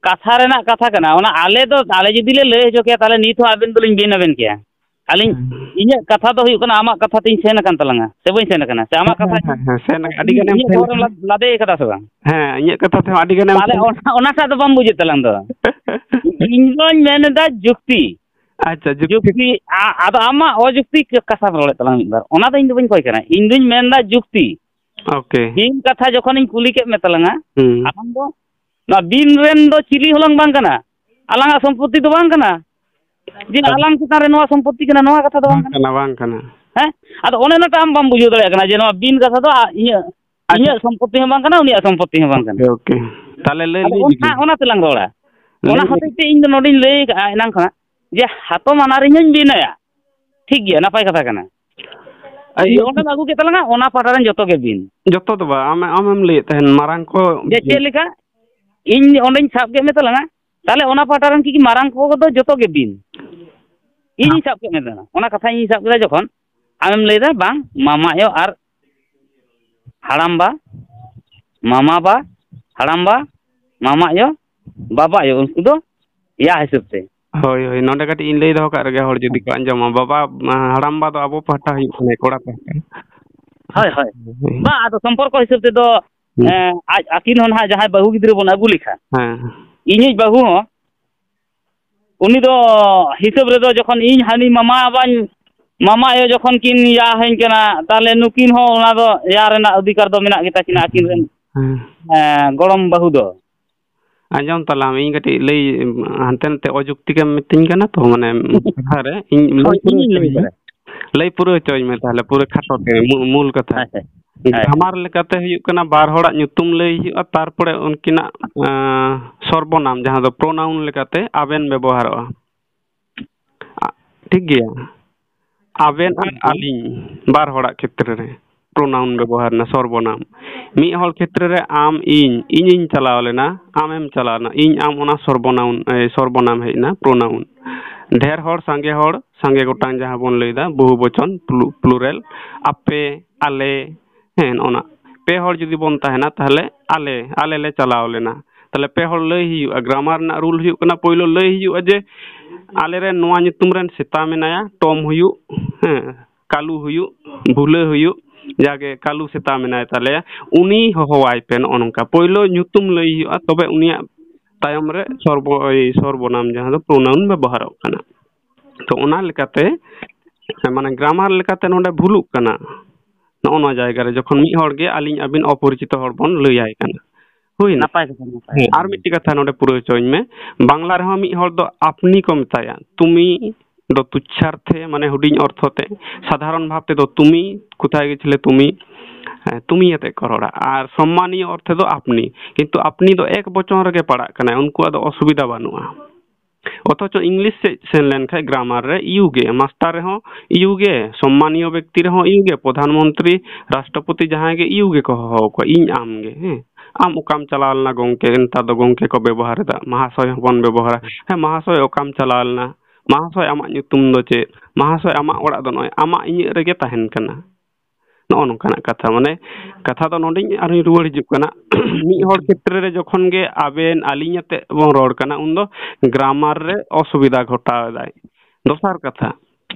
ᱠᱟᱛᱷᱟ ᱨᱮᱱᱟᱜ ᱠᱟᱛᱷᱟ ᱠᱟᱱᱟ᱾ ᱚᱱᱟ ᱟᱞᱮ ᱫᱚ, ᱟᱞᱮ ᱡᱩᱫᱤ ᱞᱮ ᱞᱟᱹᱭ ᱦᱚᱪᱚ ᱠᱮᱭᱟ, ᱛᱟᱦᱚᱞᱮ ᱱᱤᱛ ᱦᱚᱸ ᱟᱵᱮᱱ ᱫᱚᱞᱤᱧ ᱵᱤᱱ ᱟᱵᱮᱱ ᱠᱮᱭᱟ᱾ ᱟᱹᱞᱤᱧ, ᱦᱮᱸ᱾ ᱤᱧᱟᱹᱜ ᱠᱟᱛᱷᱟ ᱫᱚ ᱦᱩᱭᱩᱜ ᱠᱟᱱᱟ, ᱟᱢᱟᱜ ᱠᱟᱛᱷᱟ ᱛᱤᱧ ᱥᱮᱱ ᱟᱠᱟᱱ ᱛᱟᱞᱟᱝᱟ, ᱥᱮ ᱵᱟᱹᱧ ᱥᱮᱱ ᱟᱠᱟᱱᱟ? ᱥᱮ ᱟᱢᱟᱜ ᱦᱮᱸ, ᱠᱟᱛᱷᱟ ᱦᱮᱸ, ᱦᱮᱸ, ᱥᱮᱱ ᱟᱠᱟᱱᱟ᱾ ᱟᱹᱰᱤ ᱜᱟᱱᱮᱢ ᱤᱧᱟᱹᱜ ᱥᱮᱱ ᱵᱚᱦᱚᱜ ᱨᱮᱢ ᱟᱠᱟᱱᱟ᱾ ᱞᱟ-, ᱞᱟᱫᱮ ᱟᱠᱟᱫᱟ ᱥᱮ ᱵᱟᱝ? ᱦᱮᱸ, ᱤᱧᱟᱹᱜ ᱠᱟᱛᱷᱟ ᱛᱮᱦᱚᱸ ᱟᱹᱰᱤ ᱜᱟᱱᱮᱢ ᱛᱟᱦᱞᱮ ᱥᱮᱱ ᱚᱱᱟ, ᱚᱱᱟᱴᱟᱜ ᱫᱚ ᱵᱟᱢ ᱵᱩᱡᱮᱫ ᱛᱟᱞᱟᱝ ᱫᱚ᱾ ᱤᱧ ᱫᱚᱧ ᱢᱮᱱ ᱮᱫᱟ ᱡᱩᱠᱛᱤ᱾ ᱟᱪᱪᱷᱟ, ᱡᱩᱠᱛᱤ᱾ ᱡᱩᱠᱛᱤ, ᱟ-, ᱟᱫᱚ ᱟᱢᱟᱜ ᱚᱡᱩᱠᱛᱤ ᱠᱟᱛᱷᱟᱢ ᱨᱚᱲᱮᱫ ᱛᱟᱞᱟᱝ ᱢᱤᱫ ᱵᱟᱨ, ᱚᱱᱟ ᱫᱚ ᱤᱧ ᱫᱚ ᱵᱟᱹᱧ ᱠᱚᱭ ᱠᱟᱱᱟ᱾ ᱤᱧ ᱫᱩᱧ ᱢᱮᱱ ᱮᱫᱟ ᱡᱩᱠᱛᱤ᱾ ᱳᱠᱮ᱾ ᱵᱤᱱ ᱠᱟᱛᱷᱟ ᱡᱚᱠᱷᱚᱱᱤᱧ ᱠᱩᱞᱤ ᱠᱮᱫ ᱢᱮ ᱛᱟᱞᱟᱝᱟ, ᱦᱩᱸ᱾ ᱟᱢ ᱫᱚ ᱱᱚᱣᱟ ᱵᱤᱱ ᱨᱮᱱ ᱫᱚ ᱪᱤᱞᱤ ᱦᱚᱞᱚᱝ ᱵᱟᱝ ᱠᱟᱱᱟ, ᱟᱞᱟᱝᱟᱜ ᱥᱚᱢᱯᱚᱛᱛᱤ ᱫᱚ ᱵᱟᱝ ᱠᱟᱱᱟ᱾ ᱡᱮ ᱟᱪᱪᱷᱟ᱾ ᱟᱞᱟᱝ ᱪᱮᱛᱟᱱ ᱨᱮ ᱱᱚᱣᱟ ᱥᱚᱢᱯᱚᱛᱛᱤ ᱠᱟᱱᱟ, ᱱᱚᱣᱟ ᱠᱟᱛᱷᱟ ᱫᱚ ᱵᱟᱝ ᱵᱟᱝ ᱠᱟᱱᱟ᱾ ᱠᱟᱱᱟ, ᱵᱟᱝ ᱠᱟᱱᱟ᱾ ᱦᱮᱸ? ᱟᱫᱚ ᱚᱱᱮ ᱚᱱᱟᱴᱟᱜ ᱟᱢ ᱵᱟᱢ ᱵᱩᱡᱷᱟᱹᱣ ᱫᱟᱲᱮᱭᱟᱜ ᱠᱟᱱᱟ ᱡᱮ ᱱᱚᱣᱟ ᱵᱤᱱ ᱠᱟᱛᱷᱟ ᱫᱚ, ᱟ, ᱤᱧᱟᱹᱜ, ᱟᱪᱪᱷᱟ᱾ ᱤᱧᱟᱹᱜ ᱥᱚᱢᱯᱚᱛᱛᱤ ᱦᱚᱸ ᱵᱟᱝ ᱠᱟᱱᱟ, ᱩᱱᱤᱭᱟᱜ ᱥᱚᱢᱯᱚᱛᱛᱤ ᱦᱚᱸ ᱵᱟᱝ ᱠᱟᱱᱟ᱾ Okay, okay. ᱛᱟᱦᱞᱮ ᱞᱟᱹᱭ ᱟᱫᱚ ᱞᱟᱹᱭ ᱚᱱᱟ, ᱜᱮ᱾ ᱚᱱᱟ ᱛᱮᱞᱟᱝ ᱨᱚᱲᱟ᱾ ᱞᱟᱹᱭ ᱚᱱᱟ ᱞᱟᱹᱭ ᱦᱚᱛᱮᱡ ᱛᱮ ᱤᱧ ᱫᱚ ᱱᱚᱰᱮᱧ ᱞᱟᱹᱭ ᱟᱠᱟᱫᱼᱟ ᱮᱱᱟᱝ ᱠᱷᱚᱱᱟᱜ ᱡᱮ ᱦᱟᱛᱚᱢ ᱟᱱᱟᱨᱤᱧ ᱦᱚᱧ ᱵᱤᱱᱟᱹᱭᱟ᱾ ᱴᱷᱤᱠ ᱜᱮᱭᱟ, ᱱᱟᱯᱟᱭ ᱠᱟᱛᱷᱟ ᱠᱟᱱᱟ᱾ ᱟᱭ ᱤᱭᱟᱹ ᱚᱸᱰᱮᱢ ᱟᱹᱜᱩ ᱠᱮᱫ ᱛᱟᱞᱟᱝᱟ, ᱚᱱᱟ ᱯᱟᱦᱴᱟ ᱨᱮᱱ ᱡᱚᱛᱚ ᱜᱮ ᱵᱤᱱ᱾ ᱡᱚᱛᱚ ᱫᱚ ᱵᱟᱝ, ᱟᱢ, ᱟᱢᱮᱢ ᱞᱟᱹᱭᱮᱫ ᱛᱟᱦᱮᱱ ᱢᱟᱨᱟᱝ ᱠᱚ᱾ ᱡᱮ ᱪᱮᱫ ᱞᱮᱠᱟ? ᱤᱧ ᱚᱸᱰᱮᱧ ᱥᱟᱵ ᱠᱮᱫ ᱢᱮ ᱛᱟᱞᱟᱝᱟ, ᱛᱟᱦᱞᱮ ᱚᱱᱟ ᱯᱟᱦᱴᱟ ᱨᱮᱱ ᱠᱤ, ᱠᱤ ᱢᱟᱨᱟᱝ ᱠᱚ ᱫᱚ ᱡᱚᱛᱚ ᱜᱮ ᱵᱤᱱ᱾ ᱤᱧᱤᱧ ᱥᱟᱵ ᱠᱮᱫ ᱢᱮ ᱛᱟᱞᱟᱝᱟ, ᱚᱱᱟ ᱠᱟᱛᱷᱟ ᱤᱧᱤᱧ ᱥᱟᱵ ᱠᱮᱫᱟ ᱡᱚᱠᱷᱚᱱ, ᱟᱢᱮᱢ ᱞᱟᱹᱭᱫᱟ, "ᱵᱟᱝ, ᱢᱟᱢᱟ ᱟᱭᱳ ᱟᱨ ᱦᱟᱲᱟᱢᱵᱟ, ᱢᱟᱢᱟ ᱵᱟ, ᱦᱟᱲᱟᱢᱵᱟ, ᱢᱟᱢᱟ ᱟᱭᱳ, ᱵᱟᱵᱟ ᱟᱭᱳ, ᱩᱱᱠᱩ ᱫᱚ ᱭᱟ ᱦᱤᱥᱟᱹᱵ ᱛᱮ᱾" ᱦᱳᱭ, ᱦᱳᱭ, ᱱᱚᱰᱮ ᱠᱟᱹᱴᱤᱡ ᱤᱧ ᱞᱟᱹᱭ ᱫᱚᱦᱚ ᱠᱟᱜ ᱨᱮᱜᱮ, ᱦᱚᱲ ᱡᱩᱫᱤ ᱠᱚ ᱟᱸᱡᱚᱢᱟ, ᱵᱟᱵᱟ, ᱦᱟᱲᱟᱢᱵᱟ ᱫᱚ ᱟᱵᱚ ᱯᱟᱦᱴᱟ ᱦᱩᱭᱩᱜ ᱠᱟᱱᱟᱭ, ᱠᱚᱲᱟ ᱯᱟᱦᱴᱟ᱾ ᱦᱳᱭ, ᱦᱳᱭ᱾ ᱦᱳᱭ᱾ ᱵᱟ, ᱟᱫᱚ ᱥᱚᱢᱯᱚᱨᱠᱚ ᱦᱤᱥᱟᱹᱵ ᱛᱮᱫᱚ, ᱦᱩᱸ᱾ ᱮᱸ, ᱟᱡ, ᱟᱹᱠᱤᱱ ᱦᱚᱸ ᱱᱟᱦᱟᱜ ᱡᱟᱦᱟᱸᱭ ᱵᱟᱹᱦᱩ ᱜᱤᱫᱽᱨᱟᱹ ᱵᱚᱱ ᱟᱹᱜᱩ ᱞᱮᱠᱷᱟᱱ, ᱦᱮᱸ᱾ ᱤᱧᱤᱡ ᱵᱟᱹᱦᱩ ᱦᱚᱸ ᱩᱱᱤ ᱫᱚ ᱦᱤᱥᱟᱹᱵ ᱨᱮᱫᱚ ᱡᱚᱠᱷᱚᱱ ᱤᱧ ᱦᱟᱹᱱᱤ ᱢᱟᱢᱟ ᱵᱟᱧ, ᱢᱟᱢᱟ ᱟᱭᱳ ᱡᱚᱠᱷᱚᱱ ᱠᱤᱱ ᱭᱟ ᱟᱹᱧ ᱠᱟᱱᱟ, ᱛᱟᱦᱞᱮ ᱱᱩᱠᱤᱱ ᱦᱚᱸ ᱚᱱᱟ ᱫᱚ ᱭᱟ ᱨᱮᱱᱟᱜ ᱚᱫᱷᱤᱠᱟᱨ ᱫᱚ ᱢᱮᱱᱟᱜ ᱜᱮᱛᱟ ᱠᱤᱱᱟ ᱟᱹᱠᱤᱱ ᱨᱮᱱ, ᱦᱮᱸ᱾ ᱮᱸ, ᱜᱚᱲᱚᱢ ᱵᱟᱹᱦᱩ ᱫᱚ᱾ ᱟᱸᱡᱚᱢ ᱛᱟᱞᱟᱝ ᱢᱮ, ᱤᱧ ᱠᱟᱹᱴᱤᱡ ᱞᱟᱹᱭ, ᱦᱟᱱᱛᱮ ᱱᱟᱛᱮ ᱚᱡᱩᱠᱛᱤ ᱜᱮᱢ ᱢᱤᱛᱟᱹᱧ ᱠᱟᱱᱟ ᱛᱚ, ᱢᱟᱱᱮ, ᱠᱟᱛᱷᱟ ᱨᱮ᱾ ᱤᱧ ᱞᱟᱹᱭ ᱦᱳᱭ, ᱯᱩᱨᱟᱹᱣ ᱤᱧᱤᱧ ᱦᱚᱪᱚᱧ ᱞᱟᱹᱭ ᱢᱮ᱾ ᱠᱟᱫᱟ᱾ ᱞᱟᱹᱭ ᱯᱩᱨᱟᱹᱣ ᱦᱚᱪᱚᱧ ᱢᱮ ᱛᱟᱦᱞᱮ, ᱯᱩᱨᱟᱹ ᱠᱷᱟᱴᱚ ᱛᱮ, ᱢᱩ-, ᱢᱩᱞ ᱠᱟᱛᱷᱟ᱾ ᱟᱪᱪᱷᱟ᱾ ᱦᱮᱸ᱾ ᱜᱨᱟᱢᱟᱨ ᱞᱮᱠᱟᱛᱮ ᱦᱩᱭᱩᱜ ᱠᱟᱱᱟ, ᱵᱟᱨ ᱦᱚᱲᱟᱜ ᱧᱩᱛᱩᱢ ᱞᱟᱹᱭ ᱦᱩᱭᱩᱜᱼᱟ, ᱛᱟᱨᱯᱚᱨᱮ ᱩᱱᱠᱤᱱᱟᱜ, ᱮᱸ, ᱥᱚᱨᱵᱚᱱᱟᱢ, ᱡᱟᱦᱟᱸ ᱫᱚ ᱯᱨᱳᱱᱟᱣᱩᱱ ᱞᱮᱠᱟᱛᱮ ᱟᱵᱮᱱ ᱵᱮᱵᱚᱦᱟᱨᱚᱜᱼᱟ᱾ ᱟ-, ᱴᱷᱤᱠ ᱜᱮᱭᱟ? ᱟᱵᱮᱱ ᱟᱨ ᱟᱹᱞᱤᱧ, ᱵᱟᱨ ᱦᱚᱲᱟᱜ ᱠᱷᱮᱛᱨᱮ ᱨᱮ ᱯᱨᱳᱱᱟᱣᱩᱱ ᱵᱮᱵᱚᱦᱟᱨ ᱮᱱᱟ, ᱥᱚᱨᱵᱚᱱᱟᱢ᱾ ᱢᱤᱫ ᱦᱚᱲ ᱠᱷᱮᱛᱨᱮ ᱨᱮ ᱟᱢ, ᱤᱧ, ᱤᱧᱤᱧ ᱪᱟᱞᱟᱣ ᱞᱮᱱᱟ, ᱟᱢᱮᱢ ᱪᱟᱞᱟᱣ ᱞᱮᱱᱟ, ᱤᱧ, ᱟᱢ, ᱚᱱᱟ ᱥᱚᱨᱵᱚᱱᱟᱣᱩᱱ, ᱮ, ᱥᱚᱨᱵᱚᱱᱟᱢ ᱦᱮᱡ ᱮᱱᱟ, ᱯᱨᱳᱱᱟᱣᱩᱱ᱾ ᱰᱷᱮᱨ ᱦᱚᱲ, ᱥᱟᱸᱜᱮ ᱦᱚᱲ, ᱥᱟᱸᱜᱮ ᱜᱚᱴᱟᱝ, ᱡᱟᱦᱟᱸ ᱵᱚᱱ ᱞᱟᱹᱭᱫᱟ ᱵᱚᱦᱩ ᱵᱚᱪᱚᱱ, ᱯᱞᱩ-, ᱯᱞᱩᱨᱟᱞ, ᱟᱯᱮ, ᱟᱞᱮ, ᱦᱮᱸ, ᱱᱚᱜᱼᱚ ᱱᱟ᱾ ᱯᱮ ᱦᱚᱲ ᱡᱩᱫᱤ ᱵᱚᱱ ᱛᱟᱦᱮᱱᱟ, ᱛᱟᱦᱚᱞᱮ ᱟᱞᱮ, ᱟᱞᱮ ᱞᱮ ᱪᱟᱞᱟᱣ ᱞᱮᱱᱟ᱾ ᱛᱟᱦᱚᱞᱮ ᱯᱮ ᱦᱚᱲ ᱞᱟᱹᱭ ᱦᱩᱭᱩᱜᱼᱟ, ᱜᱨᱟᱢᱟᱨ ᱨᱮᱱᱟᱜ ᱨᱩᱞ ᱦᱩᱭᱩᱜ ᱠᱟᱱᱟ, ᱯᱳᱭᱞᱳ ᱞᱟᱹᱭ ᱦᱩᱭᱩᱜᱼᱟ ᱡᱮ ᱟᱞᱮ ᱨᱮᱱ ᱱᱚᱣᱟ ᱧᱩᱛᱩᱢ ᱨᱮᱱ ᱥᱮᱛᱟ ᱢᱮᱱᱟᱭᱟ, ᱴᱚᱢ ᱦᱩᱭᱩᱜ, ᱦᱮᱸ, ᱠᱟᱞᱩ ᱦᱩᱭᱩᱜ, ᱵᱷᱩᱞᱟᱹ ᱦᱩᱭᱩᱜ, ᱡᱟᱜᱮ ᱠᱟᱞᱩ ᱥᱮᱛᱟ ᱢᱮᱱᱟᱭ ᱛᱟᱞᱮᱭᱟ, ᱩᱱᱤ ᱦᱚᱦᱚᱣᱟᱭ ᱯᱮ᱾ ᱱᱚᱜᱼᱚ ᱱᱚᱝᱠᱟ ᱯᱳᱭᱞᱳ ᱧᱩᱛᱩᱢ ᱞᱟᱹᱭ ᱦᱩᱭᱩᱜᱼᱟ, ᱛᱚᱵᱮ ᱩᱱᱤᱭᱟᱜ ᱛᱟᱭᱚᱢ ᱨᱮ ᱥᱚᱨᱵᱚ-, ᱳᱭ ᱥᱚᱨᱵᱚᱱᱟᱢ, ᱡᱟᱦᱟᱸ ᱫᱚ ᱯᱨᱳᱱᱟᱣᱩᱱ ᱵᱮᱵᱚᱦᱟᱨᱚᱜ ᱠᱟᱱᱟ᱾ ᱛᱚ, ᱚᱱᱟ ᱞᱮᱠᱟᱛᱮ, ᱢᱟᱱᱮ, ᱜᱨᱟᱢᱟᱨ ᱞᱮᱠᱟᱛᱮ ᱱᱚᱰᱮ ᱵᱷᱩᱞᱩᱜ ᱠᱟᱱᱟ᱾ ᱱᱚᱜᱼᱚ ᱱᱚᱣᱟ ᱡᱟᱭᱜᱟ ᱨᱮ ᱡᱚᱠᱷᱚᱱ ᱢᱤᱫ ᱦᱚᱲ ᱜᱮ ᱟᱹᱞᱤᱧ ᱟᱹᱵᱤᱱ ᱚᱯᱚᱨᱤᱪᱤᱛᱚ ᱦᱚᱲ ᱵᱚᱱ ᱞᱟᱹᱭᱟᱭ ᱠᱟᱱᱟ᱾ ᱦᱩᱭᱱᱟ? ᱱᱟᱯᱟᱭ ᱠᱟᱛᱷᱟ, ᱱᱟᱯᱟᱭ ᱦᱮᱸ, ᱠᱟᱛᱷᱟ᱾ ᱟᱨ ᱢᱤᱫᱴᱤᱡ ᱠᱟᱛᱷᱟ ᱱᱚᱰᱮ ᱯᱩᱨᱟᱹᱣ ᱦᱚᱪᱚᱣᱟᱹᱧ ᱢᱮ᱾ ᱵᱟᱝᱞᱟ ᱨᱮᱦᱚᱸ ᱢᱤᱫ ᱦᱚᱲ ᱫᱚ ᱟᱯᱱᱤ ᱠᱚ ᱢᱮᱛᱟᱭᱟ, ᱛᱩᱢᱤ ᱫᱚ ᱛᱩᱪᱷᱟᱨᱛᱷᱮ, ᱢᱟᱱᱮ ᱦᱩᱰᱤᱧ ᱚᱨᱛᱷᱚ ᱛᱮ, ᱥᱟᱫᱷᱟᱨᱚᱱ ᱵᱷᱟᱵᱽ ᱛᱮᱫᱚ ᱛᱩᱢᱤ, ᱠᱳᱛᱷᱟᱭ ᱜᱮᱪᱷᱞᱮ ᱛᱩᱢᱤ, ᱦᱮᱸ, ᱛᱩᱢᱤ ᱟᱛᱮ ᱠᱚ ᱨᱚᱲᱟ᱾ ᱟᱨ ᱥᱚᱢᱢᱟᱱᱤᱭᱚ ᱚᱨᱛᱷᱮ ᱫᱚ ᱟᱯᱱᱤ, ᱠᱤᱱᱛᱩ ᱟᱯᱱᱤ ᱫᱚ ᱮᱠ ᱵᱚᱪᱚᱱ ᱨᱮᱜᱮ ᱯᱟᱲᱟᱜ ᱠᱟᱱᱟᱭ, ᱩᱱᱠᱩᱣᱟᱜ ᱫᱚ ᱚᱥᱩᱵᱤᱫᱷᱟ ᱵᱟᱹᱱᱩᱜᱼᱟ᱾ ᱚᱛᱷᱚᱪᱚ ᱤᱝᱞᱤᱥ ᱥᱮᱫ ᱥᱮᱱ ᱞᱮᱱᱠᱷᱟᱱ ᱜᱨᱟᱢᱟᱨ ᱨᱮ ᱤᱭᱩ ᱜᱮ, ᱢᱟᱥᱴᱟᱨ ᱨᱮᱦᱚᱸ ᱤᱭᱩ ᱜᱮ, ᱥᱚᱢᱢᱟᱱᱤᱭᱚ ᱵᱮᱠᱛᱤ ᱨᱮᱦᱚᱸ ᱤᱭᱩ ᱜᱮ, ᱯᱨᱚᱫᱷᱟᱱ ᱢᱚᱱᱛᱨᱤ, ᱨᱟᱥᱴᱨᱚᱯᱚᱛᱤ ᱡᱟᱦᱟᱸᱭ ᱜᱮ ᱤᱭᱩ ᱜᱮᱠᱚ ᱦᱚᱦᱚ ᱟᱠᱚᱣᱟ, ᱤᱧ ᱟᱢ ᱜᱮ, ᱦᱮᱸ᱾ ᱟᱢ ᱚᱠᱟᱢ ᱪᱟᱞᱟᱣ ᱞᱮᱱᱟ ᱜᱚᱝᱠᱮ, ᱱᱮᱛᱟᱨ ᱫᱚ ᱜᱚᱝᱠᱮ ᱠᱚ ᱵᱮᱵᱚᱦᱟᱨ ᱮᱫᱟ, ᱢᱟᱦᱟᱥᱚᱭ ᱦᱚᱸᱵᱚᱱ ᱵᱮᱵᱚᱦᱟᱨᱟ, ᱦᱮᱸ, ᱢᱟᱦᱟᱥᱚᱭ ᱚᱠᱟᱢ ᱪᱟᱞᱟᱣ ᱞᱮᱱᱟ, ᱢᱟᱦᱟᱥᱚᱭ ᱟᱢᱟᱜ ᱧᱩᱛᱩᱢ ᱫᱚ ᱪᱮᱫ, ᱢᱟᱦᱟᱥᱚᱭ ᱟᱢᱟᱜ ᱚᱲᱟᱜ ᱫᱚ ᱱᱚᱜᱼᱚᱭ ᱟᱢᱟᱜ ᱤᱧᱟᱹᱜ ᱨᱮᱜᱮ ᱛᱟᱦᱮᱱ ᱠᱟᱱᱟ᱾ ᱱᱚᱜᱼᱚ ᱱᱚᱝᱠᱟᱱᱟᱜ ᱠᱟᱛᱷᱟ, ᱢᱟᱱᱮ, ᱠᱟᱛᱷᱟ ᱫᱚ ᱱᱚᱰᱮᱧ ᱟᱨᱦᱚᱸᱧ ᱨᱩᱣᱟᱹᱲ ᱦᱤᱡᱩᱜ ᱠᱟᱱᱟ᱾ ᱢᱤᱫ ᱦᱚᱲ ᱠᱷᱮᱛᱨᱮ ᱨᱮ ᱡᱚᱠᱷᱚᱱ ᱜᱮ ᱟᱵᱮᱱ ᱟᱹᱞᱤᱧ ᱟᱛᱮ ᱵᱚᱱ ᱨᱚᱲ ᱠᱟᱱᱟ, ᱩᱱᱫᱚ ᱜᱨᱟᱢᱟᱨ ᱨᱮ ᱚᱥᱩᱵᱤᱫᱷᱟ ᱜᱷᱚᱴᱟᱣ ᱮᱫᱟᱭ᱾ ᱫᱚᱥᱟᱨ ᱠᱟᱛᱷᱟ,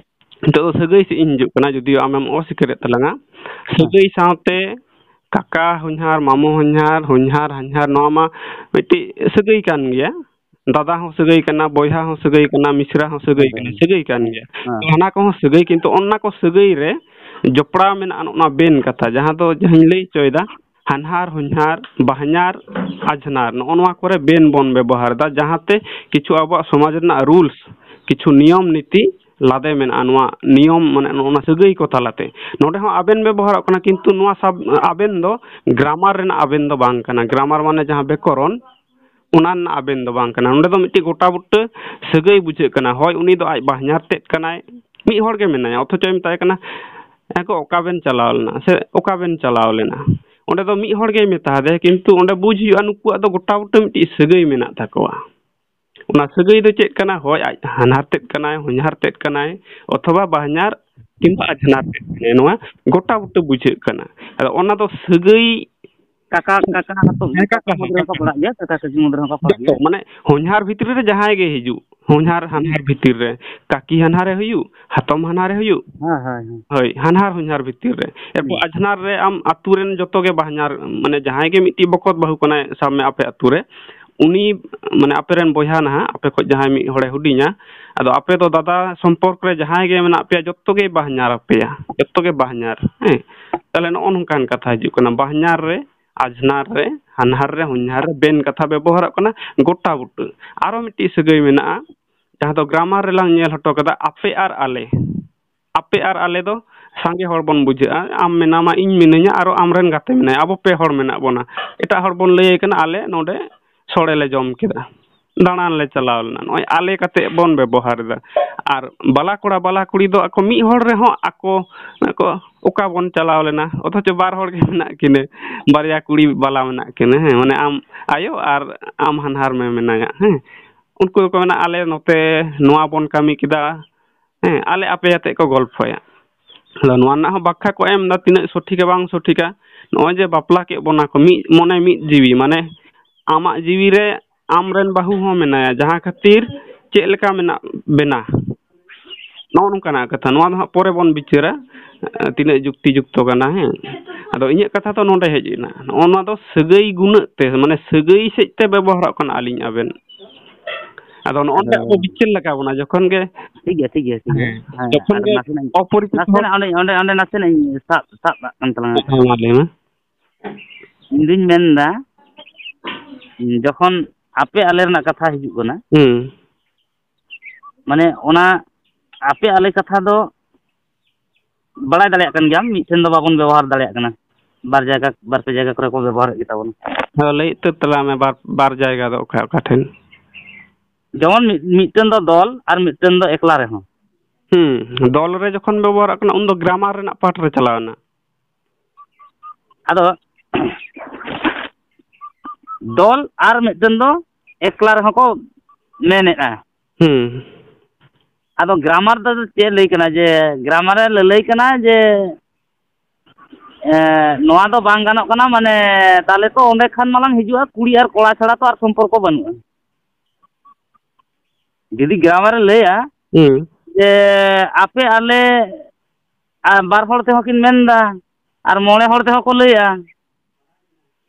ᱱᱤᱛᱚᱜ ᱫᱚ ᱥᱟᱹᱜᱟᱹᱭ ᱥᱮᱫ ᱤᱧ ᱦᱤᱡᱩᱜ ᱠᱟᱱᱟ, ᱡᱩᱫᱤᱭᱳ ᱟᱢᱮᱢ ᱚᱥᱤᱠᱟᱹᱨᱮᱫ ᱛᱟᱞᱟᱝᱟ᱾ ᱥᱟᱹᱜᱟᱹᱭ ᱥᱟᱶᱛᱮ ᱠᱟᱠᱟ ᱦᱚᱧᱦᱟᱨ, ᱢᱟᱢᱚ ᱦᱚᱧᱦᱟᱨ, ᱦᱚᱧᱦᱟᱨ ᱦᱟᱧᱦᱟᱨ, ᱱᱚᱣᱟ ᱢᱟ ᱢᱤᱫᱴᱤᱡ ᱥᱟᱹᱜᱟᱹᱭ ᱠᱟᱱ ᱜᱮᱭᱟ᱾ ᱫᱟᱫᱟ ᱦᱚᱸ ᱥᱟᱹᱜᱟᱹᱭ ᱠᱟᱱᱟ, ᱵᱚᱭᱦᱟ ᱦᱚᱸ ᱥᱟᱹᱜᱟᱹᱭ ᱠᱟᱱᱟ, ᱢᱤᱥᱨᱟ ᱦᱚᱸ ᱥᱟᱹᱜᱟᱹᱭ ᱠᱟᱱᱟ, ᱦᱮᱸ᱾ ᱥᱟᱹᱜᱟᱹᱭ ᱠᱟᱱ ᱜᱮᱭᱟ᱾ ᱦᱮᱸ᱾ ᱛᱚ, ᱦᱟᱱᱟ ᱠᱚᱦᱚᱸ ᱥᱟᱹᱜᱟᱹᱭ, ᱠᱤᱱᱛᱩ ᱚᱱᱟ ᱠᱚ ᱥᱟᱹᱜᱟᱹᱭ ᱨᱮ ᱡᱚᱯᱲᱟᱣ ᱢᱮᱱᱟᱜᱼᱟ ᱱᱚᱜᱼᱚ ᱱᱚᱣᱟ ᱵᱮᱱ ᱠᱟᱛᱷᱟ, ᱡᱟᱦᱟᱸ ᱫᱚ ᱡᱟᱦᱟᱸᱧ ᱞᱟᱹᱭ ᱦᱚᱪᱚᱭᱮᱫᱟ, ᱦᱟᱱᱦᱟᱨ, ᱦᱚᱧᱦᱟᱨ, ᱵᱟᱦᱧᱟᱨ, ᱟᱡᱷᱱᱟᱨ, ᱱᱚᱜᱼᱚ ᱱᱚᱣᱟ ᱠᱚᱨᱮ ᱵᱮᱱ ᱵᱚᱱ ᱵᱮᱵᱚᱦᱟᱨ ᱮᱫᱟ, ᱡᱟᱦᱟᱸᱛᱮ ᱠᱤᱪᱷᱩ ᱟᱵᱚᱣᱟᱜ ᱥᱚᱢᱟᱡᱽ ᱨᱮᱱᱟᱜ ᱨᱩᱞᱥ, ᱠᱤᱪᱷᱩ ᱱᱤᱭᱚᱢ ᱱᱤᱛᱤ ᱞᱟᱫᱮ ᱢᱮᱱᱟᱜᱼᱟ ᱱᱚᱣᱟ ᱱᱤᱭᱚᱢ, ᱢᱟᱱᱮ ᱱᱚᱜᱼᱚ ᱱᱚᱣᱟ ᱥᱟᱹᱜᱟᱹᱭ ᱠᱚ ᱛᱟᱞᱟᱛᱮ᱾ ᱱᱚᱰᱮ ᱦᱚᱸ ᱟᱵᱮᱱ ᱵᱮᱵᱚᱦᱟᱨᱚᱜ ᱠᱟᱱᱟ, ᱠᱤᱱᱛᱩ ᱱᱚᱣᱟ ᱥᱟᱵ-, ᱟᱵᱮᱱ ᱫᱚ ᱜᱨᱟᱢᱟᱨ ᱨᱮᱱᱟᱜ ᱟᱵᱮᱱ ᱫᱚ ᱵᱟᱝ ᱠᱟᱱᱟ᱾ ᱜᱨᱟᱢᱟᱨ ᱢᱟᱱᱮ ᱡᱟᱦᱟᱸ ᱵᱮᱠᱚᱨᱚᱱ, ᱚᱱᱟ ᱨᱮᱱᱟᱜ ᱟᱵᱮᱱ ᱫᱚ ᱵᱟᱝ ᱠᱟᱱᱟ᱾ ᱱᱚᱰᱮ ᱫᱚ ᱢᱤᱫᱴᱤᱡ ᱜᱚᱴᱟ ᱵᱩᱴᱟᱹ ᱥᱟᱹᱜᱟᱹᱭ ᱵᱩᱡᱷᱟᱹᱜ ᱠᱟᱱᱟ᱾ ᱦᱳᱭ, ᱩᱱᱤ ᱫᱚ ᱟᱡ ᱵᱟᱦᱧᱟᱨ ᱛᱮᱫ ᱠᱟᱱᱟᱭ, ᱢᱤᱫ ᱦᱚᱲ ᱜᱮ ᱢᱮᱱᱟᱭᱟ, ᱚᱛᱷᱚᱪᱚᱭ ᱢᱮᱛᱟᱭ ᱠᱟᱱᱟ, "ᱦᱮᱸ ᱜᱚ, ᱚᱠᱟ ᱵᱮᱱ ᱪᱟᱞᱟᱣ ᱞᱮᱱᱟ?" ᱥᱮ "ᱚᱠᱟ ᱵᱮᱱ ᱪᱟᱞᱟᱣ ᱞᱮᱱᱟ?" ᱚᱸᱰᱮ ᱫᱚ ᱢᱤᱫ ᱦᱚᱲ ᱜᱮᱭ ᱢᱮᱛᱟ ᱫᱮᱭᱟ, ᱠᱤᱱᱛᱩ ᱚᱸᱰᱮ ᱵᱩᱡᱽ ᱦᱩᱭᱩᱜᱼᱟ, ᱱᱩᱠᱩᱣᱟᱜ ᱫᱚ ᱜᱚᱴᱟ ᱵᱩᱴᱟᱹ ᱢᱤᱫᱴᱤᱡ ᱥᱟᱹᱜᱟᱹᱭ ᱢᱮᱱᱟᱜ ᱛᱟᱠᱚᱣᱟ᱾ ᱚᱱᱟ ᱥᱟᱹᱜᱟᱹᱭ ᱫᱚ ᱪᱮᱫ ᱠᱟᱱᱟ? ᱦᱳᱭ, ᱟᱡ ᱦᱟᱱᱦᱟᱨ ᱛᱮᱫ ᱠᱟᱱᱟᱭ, ᱦᱚᱧᱦᱟᱨ ᱛᱮᱫ ᱠᱟᱱᱟᱭ, ᱚᱛᱷᱚᱵᱟ ᱵᱟᱦᱧᱟᱨ ᱠᱤᱝᱵᱟ ᱟᱡᱷᱱᱟᱨ ᱛᱮᱫ ᱠᱟᱱᱟᱭ, ᱱᱚᱣᱟ ᱜᱚᱴᱟ ᱵᱩᱴᱟᱹ ᱵᱩᱡᱷᱟᱹᱜ ᱠᱟᱱᱟ᱾ ᱟᱫᱚ ᱚᱱᱟ ᱫᱚ ᱥᱟᱹᱜᱟᱹᱭ ᱠᱟᱠᱟ, ᱠᱟᱠᱟ ᱦᱚᱯᱚᱱ, ᱦᱮᱸ, ᱠᱟᱠᱟ ᱠᱟᱠᱟ ᱢᱩᱫᱽ ᱨᱮᱦᱚᱸ ᱠᱚ ᱦᱚᱯᱚᱱ᱾ ᱯᱟᱲᱟᱜ ᱜᱮᱭᱟ, ᱠᱟᱠᱟ ᱠᱟᱠᱤ ᱢᱩᱫᱽ ᱨᱮᱦᱚᱸ ᱠᱚ ᱯᱟᱲᱟᱜ ᱡᱚᱛᱚ, ᱜᱮᱭᱟ᱾ ᱢᱟᱱᱮ, ᱦᱚᱧᱦᱟᱨ ᱵᱷᱤᱛᱨᱤ ᱨᱮ ᱡᱟᱦᱟᱸᱭ ᱜᱮ ᱦᱤᱡᱩᱜ, ᱦᱚᱧᱦᱟᱨ ᱦᱟᱱᱦᱟᱨ ᱵᱷᱤᱛᱤᱨ ᱨᱮ, ᱠᱟᱠᱤ ᱦᱟᱱᱦᱟᱨᱮ ᱦᱩᱭᱩᱜ, ᱦᱟᱛᱚᱢ ᱦᱟᱱᱦᱟᱨᱮ ᱦᱩᱭᱩᱜ, ᱦᱳᱭ, ᱦᱳᱭ, ᱦᱳᱭ᱾ ᱦᱳᱭ, ᱦᱟᱱᱦᱟᱨ ᱦᱚᱧᱦᱟᱨ ᱵᱷᱤᱛᱤᱨ ᱨᱮ᱾ ᱮᱨᱯᱚᱨ ᱦᱩᱸ᱾ ᱟᱡᱷᱱᱟᱨ ᱨᱮ ᱟᱢ ᱟᱛᱩ ᱨᱮᱱ ᱡᱚᱛᱚ ᱜᱮ ᱵᱟᱦᱧᱟᱨ, ᱢᱟᱱᱮ, ᱡᱟᱦᱟᱸᱭ ᱜᱮ ᱢᱤᱫᱴᱤᱡ ᱵᱚᱠᱚᱛ ᱵᱟᱹᱦᱩ ᱠᱟᱱᱟᱭ, ᱥᱟᱵ ᱢᱮ ᱟᱯᱮ ᱟᱛᱩ ᱨᱮ, ᱩᱱᱤ, ᱢᱟᱱᱮ, ᱟᱯᱮ ᱨᱮᱱ ᱵᱚᱭᱦᱟ ᱱᱟᱦᱟᱜ, ᱟᱯᱮ ᱠᱷᱚᱡ ᱡᱟᱦᱟᱸᱭ ᱢᱤᱫ ᱦᱚᱲᱮ ᱦᱩᱰᱤᱧᱟ, ᱟᱫᱚ ᱟᱯᱮ ᱫᱚ ᱫᱟᱫᱟ ᱥᱚᱢᱯᱚᱨᱠ ᱨᱮ ᱡᱟᱦᱟᱸᱭ ᱜᱮ ᱢᱮᱱᱟᱜ ᱯᱮᱭᱟ, ᱡᱚᱛᱚ ᱜᱮ ᱵᱟᱦᱧᱟᱨ ᱟᱯᱮᱭᱟ, ᱡᱚᱛᱚ ᱜᱮ ᱵᱟᱦᱧᱟᱨ, ᱦᱮᱸ᱾ ᱛᱟᱦᱞᱮ ᱱᱚᱜᱼᱚ ᱱᱚᱝᱠᱟᱱ ᱠᱟᱛᱷᱟ ᱦᱤᱡᱩᱜ ᱠᱟᱱᱟ, ᱵᱟᱦᱧᱟᱨ ᱨᱮ, ᱟᱡᱷᱱᱟᱨ ᱨᱮ, ᱦᱟᱱᱦᱟᱨ ᱨᱮ, ᱦᱚᱧᱦᱟᱨ ᱨᱮ, ᱵᱮᱱ ᱠᱟᱛᱷᱟ ᱵᱮᱵᱚᱦᱟᱨᱚᱜ ᱠᱟᱱᱟ, ᱜᱚᱴᱟ ᱵᱩᱴᱟᱹ᱾ ᱟᱨᱚ ᱢᱤᱫᱴᱤᱡ ᱥᱟᱹᱜᱟᱹᱭ ᱢᱮᱱᱟᱜᱼᱟ, ᱡᱟᱦᱟᱸ ᱫᱚ ᱜᱨᱟᱢᱟᱨ ᱨᱮᱞᱟᱝ ᱧᱮᱞ ᱦᱚᱴᱚ ᱠᱟᱫᱟ, ᱟᱯᱮ ᱟᱨ ᱟᱞᱮ᱾ ᱟᱯᱮ ᱟᱨ ᱟᱞᱮ ᱫᱚ ᱥᱟᱸᱜᱮ ᱦᱚᱲ ᱵᱚᱱ ᱵᱩᱡᱷᱟᱹᱜᱼᱟ, ᱟᱢ ᱢᱮᱱᱟᱢᱟ, ᱤᱧ ᱢᱤᱱᱟᱹᱧᱟ, ᱟᱨᱚ ᱟᱢᱨᱮᱱ ᱜᱟᱛᱮ ᱢᱮᱱᱟᱭᱟ, ᱟᱵᱚ ᱯᱮ ᱦᱚᱲ ᱢᱮᱱᱟᱜ ᱵᱚᱱᱟ᱾ ᱮᱴᱟᱜ ᱦᱚᱲ ᱵᱚᱱ ᱞᱟᱹᱭ ᱟᱭ ᱠᱟᱱᱟ, ᱟᱞᱮ ᱱᱚᱰᱮ ᱥᱚᱲᱮ ᱞᱮ ᱡᱚᱢ ᱠᱮᱫᱟ, ᱫᱟᱬᱟᱱ ᱞᱮ ᱪᱟᱞᱟᱣ ᱞᱮᱱᱟ, ᱱᱚᱜᱼᱚᱭ ᱟᱞᱮ ᱠᱟᱛᱮ ᱵᱚᱱ ᱵᱮᱵᱚᱦᱟᱨ ᱮᱫᱟ᱾ ᱟᱨ ᱵᱟᱞᱟ ᱠᱚᱲᱟ ᱵᱟᱞᱟ ᱠᱩᱲᱤ ᱫᱚ ᱟᱠᱚ ᱢᱤᱫ ᱦᱚᱲ ᱨᱮᱦᱚᱸ ᱟᱠᱚ, ᱟᱠᱚ ᱚᱠᱟ ᱵᱚᱱ ᱪᱟᱞᱟᱣ ᱞᱮᱱᱟ, ᱚᱛᱷᱚᱪᱚ ᱵᱟᱨ ᱦᱚᱲ ᱜᱮ ᱢᱮᱱᱟᱜ ᱠᱤᱱᱟᱹ, ᱵᱟᱨᱭᱟ ᱠᱩᱲᱤ ᱵᱟᱞᱟ ᱢᱮᱱᱟᱜ ᱠᱤᱱᱟᱹ, ᱦᱮᱸ, ᱢᱟᱱᱮ ᱟᱢ ᱟᱭᱳ ᱟᱨ ᱟᱢ ᱦᱟᱱᱦᱟᱨ ᱢᱮ ᱢᱮᱱᱟᱭᱟ, ᱦᱮᱸ᱾ ᱩᱱᱠᱩ ᱫᱚᱠᱚ ᱢᱮᱱᱟ, ᱟᱞᱮ ᱱᱚᱛᱮ ᱱᱚᱣᱟ ᱵᱚᱱ ᱠᱟᱹᱢᱤ ᱠᱮᱫᱟ, ᱦᱮᱸ, ᱟᱞᱮ ᱟᱯᱮ ᱟᱛᱮᱫ ᱠᱚ ᱜᱚᱞᱯᱷᱚᱭᱟ᱾ ᱟᱫᱚ ᱱᱚᱣᱟ ᱨᱮᱱᱟᱜ ᱦᱚᱸ ᱵᱟᱠᱷᱟ ᱠᱚ ᱮᱢ ᱮᱫᱟ, ᱛᱤᱱᱟᱹᱜ ᱥᱚᱴᱷᱤᱠᱟ ᱵᱟᱝ ᱥᱚᱴᱷᱤᱠᱟ᱾ ᱱᱚᱜᱼᱚᱭ ᱡᱮ ᱵᱟᱯᱞᱟ ᱠᱮᱫ ᱵᱚᱱᱟ ᱠᱚ, ᱢᱤᱫ ᱢᱚᱱᱮ ᱢᱤᱫ ᱡᱤᱣᱤ, ᱢᱟᱱᱮ ᱟᱢᱟᱜ ᱡᱤᱣᱤ ᱨᱮ ᱟᱢ ᱨᱮᱱ ᱵᱟᱹᱦᱩ ᱦᱚᱸ ᱢᱮᱱᱟᱭᱟ, ᱡᱟᱦᱟᱸ ᱠᱷᱟᱹᱛᱤᱨ ᱪᱮᱫ ᱞᱮᱠᱟ ᱢᱮᱱᱟᱜ ᱵᱮᱱᱟ, ᱱᱚᱜᱼᱚ ᱱᱚᱝᱠᱟᱱᱟᱜ ᱠᱟᱛᱷᱟ᱾ ᱱᱚᱣᱟ ᱫᱚ ᱦᱟᱸᱜ ᱯᱚᱨᱮ ᱵᱚᱱ ᱵᱤᱪᱟᱹᱨᱟ, ᱛᱤᱱᱟᱹᱜ ᱡᱩᱠᱛᱤ ᱡᱩᱠᱛᱚ ᱠᱟᱱᱟ, ᱦᱮᱸ᱾ ᱟᱫᱚ ᱤᱧᱟᱹᱜ ᱠᱟᱛᱷᱟ ᱫᱚ ᱱᱚᱰᱮ ᱦᱮᱡ ᱮᱱᱟ, ᱱᱚᱜᱼᱚ ᱱᱚᱣᱟ ᱫᱚ ᱥᱟᱹᱜᱟᱹᱭ ᱜᱩᱱᱟᱹᱜ ᱛᱮ, ᱢᱟᱱᱮ ᱥᱟᱹᱜᱟᱹᱭ ᱥᱮᱫ ᱛᱮ ᱵᱮᱵᱚᱦᱟᱨᱚᱜ ᱠᱟᱱᱟ ᱟᱹᱞᱤᱧ ᱟᱵᱮᱱ᱾ ᱟᱫᱚ ᱱᱚᱜᱼᱚ ᱱᱚᱰᱮ ᱟᱫᱚ ᱟᱵᱚ ᱵᱤᱪᱟᱹᱨ ᱞᱟᱜᱟᱣ ᱵᱚᱱᱟ, ᱡᱚᱠᱷᱚᱱ ᱜᱮ ᱴᱷᱤᱠ ᱜᱮᱭᱟ, ᱴᱷᱤᱠ ᱜᱮᱭᱟ, ᱴᱷᱤᱠ ᱜᱮᱭᱟ᱾ ᱦᱮᱸ, ᱦᱮᱸ, ᱡᱚᱠᱷᱚᱱ ᱟᱨ ᱜᱮ ᱱᱟᱥᱮᱱᱟᱜ ᱤᱧ, ᱚᱯᱚᱨᱤᱪᱤᱛ ᱦᱚᱲ ᱱᱟᱥᱮᱱᱟᱜ ᱚᱸᱰᱮ, ᱚᱸᱰᱮ, ᱚᱸᱰᱮ ᱱᱟᱥᱮᱱᱟᱜ ᱤᱧ ᱥᱟᱵ, ᱥᱟᱵ ᱠᱟᱜ ᱠᱟᱱ ᱛᱟᱞᱟᱝᱟ᱾ ᱦᱮᱸ, ᱢᱟ ᱞᱟᱹᱭ ᱢᱮ᱾ ᱤᱧ ᱫᱩᱧ ᱢᱮᱱᱫᱟ, ᱡᱚᱠᱷᱚᱱ ᱟᱯᱮ ᱟᱞᱮ ᱨᱮᱱᱟᱜ ᱠᱟᱛᱷᱟ ᱦᱤᱡᱩᱜ ᱠᱟᱱᱟ, ᱦᱩᱸ᱾ ᱢᱟᱱᱮ ᱚᱱᱟ ᱟᱯᱮ ᱟᱞᱮ ᱠᱟᱛᱷᱟ ᱫᱚ ᱵᱟᱲᱟᱭ ᱫᱟᱲᱮᱭᱟᱜ ᱠᱟᱱ ᱜᱮᱭᱟᱢ, ᱢᱤᱫᱴᱷᱮᱱ ᱫᱚ ᱵᱟᱵᱚᱱ ᱵᱮᱵᱚᱦᱟᱨ ᱫᱟᱲᱮᱭᱟᱜ ᱠᱟᱱᱟ, ᱵᱟᱨ ᱡᱟᱭᱜᱟ, ᱵᱟᱨ ᱯᱮ ᱡᱟᱭᱜᱟ ᱠᱚᱨᱮ ᱠᱚ ᱵᱮᱵᱚᱦᱟᱨᱮᱫ ᱜᱮᱛᱟ ᱵᱚᱱᱟ᱾ ᱦᱮᱸ, ᱞᱟᱹᱭ ᱩᱛᱟᱹᱨ ᱛᱟᱞᱟᱝ ᱢᱮ, ᱵᱟᱨ, ᱵᱟᱨ ᱡᱟᱭᱜᱟ ᱫᱚ ᱚᱠᱟ ᱚᱠᱟ ᱴᱷᱮᱱ? ᱡᱮᱢᱚᱱ ᱢᱤᱫ, ᱢᱤᱫᱴᱮᱱ ᱫᱚ ᱫᱚᱞ ᱟᱨ ᱢᱤᱫᱴᱮᱱ ᱫᱚ ᱮᱠᱞᱟ ᱨᱮᱦᱚᱸ᱾ ᱦᱩᱸ, ᱫᱚᱞ ᱨᱮ ᱡᱚᱠᱷᱚᱱ ᱵᱮᱵᱚᱦᱟᱨᱚᱜ ᱠᱟᱱᱟ, ᱩᱱᱫᱚ ᱜᱨᱟᱢᱟᱨ ᱨᱮᱱᱟᱜ ᱯᱟᱴ ᱨᱮ ᱪᱟᱞᱟᱣ ᱮᱱᱟ᱾ ᱟᱫᱚ ᱫᱚᱞ ᱟᱨ ᱢᱤᱫᱴᱮᱱ ᱫᱚ ᱮᱠᱞᱟ ᱨᱮᱦᱚᱸ ᱠᱚ ᱢᱮᱱᱮᱫᱼᱟ᱾ ᱦᱩᱸ᱾ ᱟᱫᱚ ᱜᱨᱟᱢᱟᱨ ᱫᱚ ᱪᱮᱫ ᱞᱟᱹᱭ ᱠᱟᱱᱟ? ᱡᱮ ᱜᱨᱟᱢᱟᱨᱮ ᱞᱟᱹᱞᱟᱹᱭ ᱠᱟᱱᱟ ᱡᱮ, ᱮ, ᱱᱚᱣᱟ ᱫᱚ ᱵᱟᱝ ᱜᱟᱱᱚᱜ ᱠᱟᱱᱟ, ᱢᱟᱱᱮ, ᱛᱟᱦᱞᱮ ᱛᱚ ᱚᱸᱰᱮ ᱠᱷᱟᱱ ᱢᱟᱞᱟᱝ ᱦᱤᱡᱩᱜᱼᱟ, ᱠᱩᱲᱤ ᱟᱨ ᱠᱚᱲᱟ ᱪᱷᱟᱲᱟ ᱛᱚ ᱟᱨ ᱥᱚᱢᱯᱚᱨᱠᱚ ᱵᱟᱹᱱᱩᱜᱼᱟ᱾ ᱡᱩᱫᱤ ᱜᱨᱟᱢᱟᱨᱮ ᱞᱟᱹᱭᱟ ᱦᱩᱸ᱾ ᱡᱮ ᱟᱯᱮ ᱟᱞᱮ, ᱟᱨ ᱵᱟᱨ ᱦᱚᱲ ᱛᱮᱦᱚᱸ ᱠᱤᱱ ᱢᱮᱱᱫᱟ, ᱟᱨ ᱢᱚᱬᱮ ᱦᱚᱲ ᱛᱮᱦᱚᱸ ᱠᱚ ᱞᱟᱹᱭᱟ,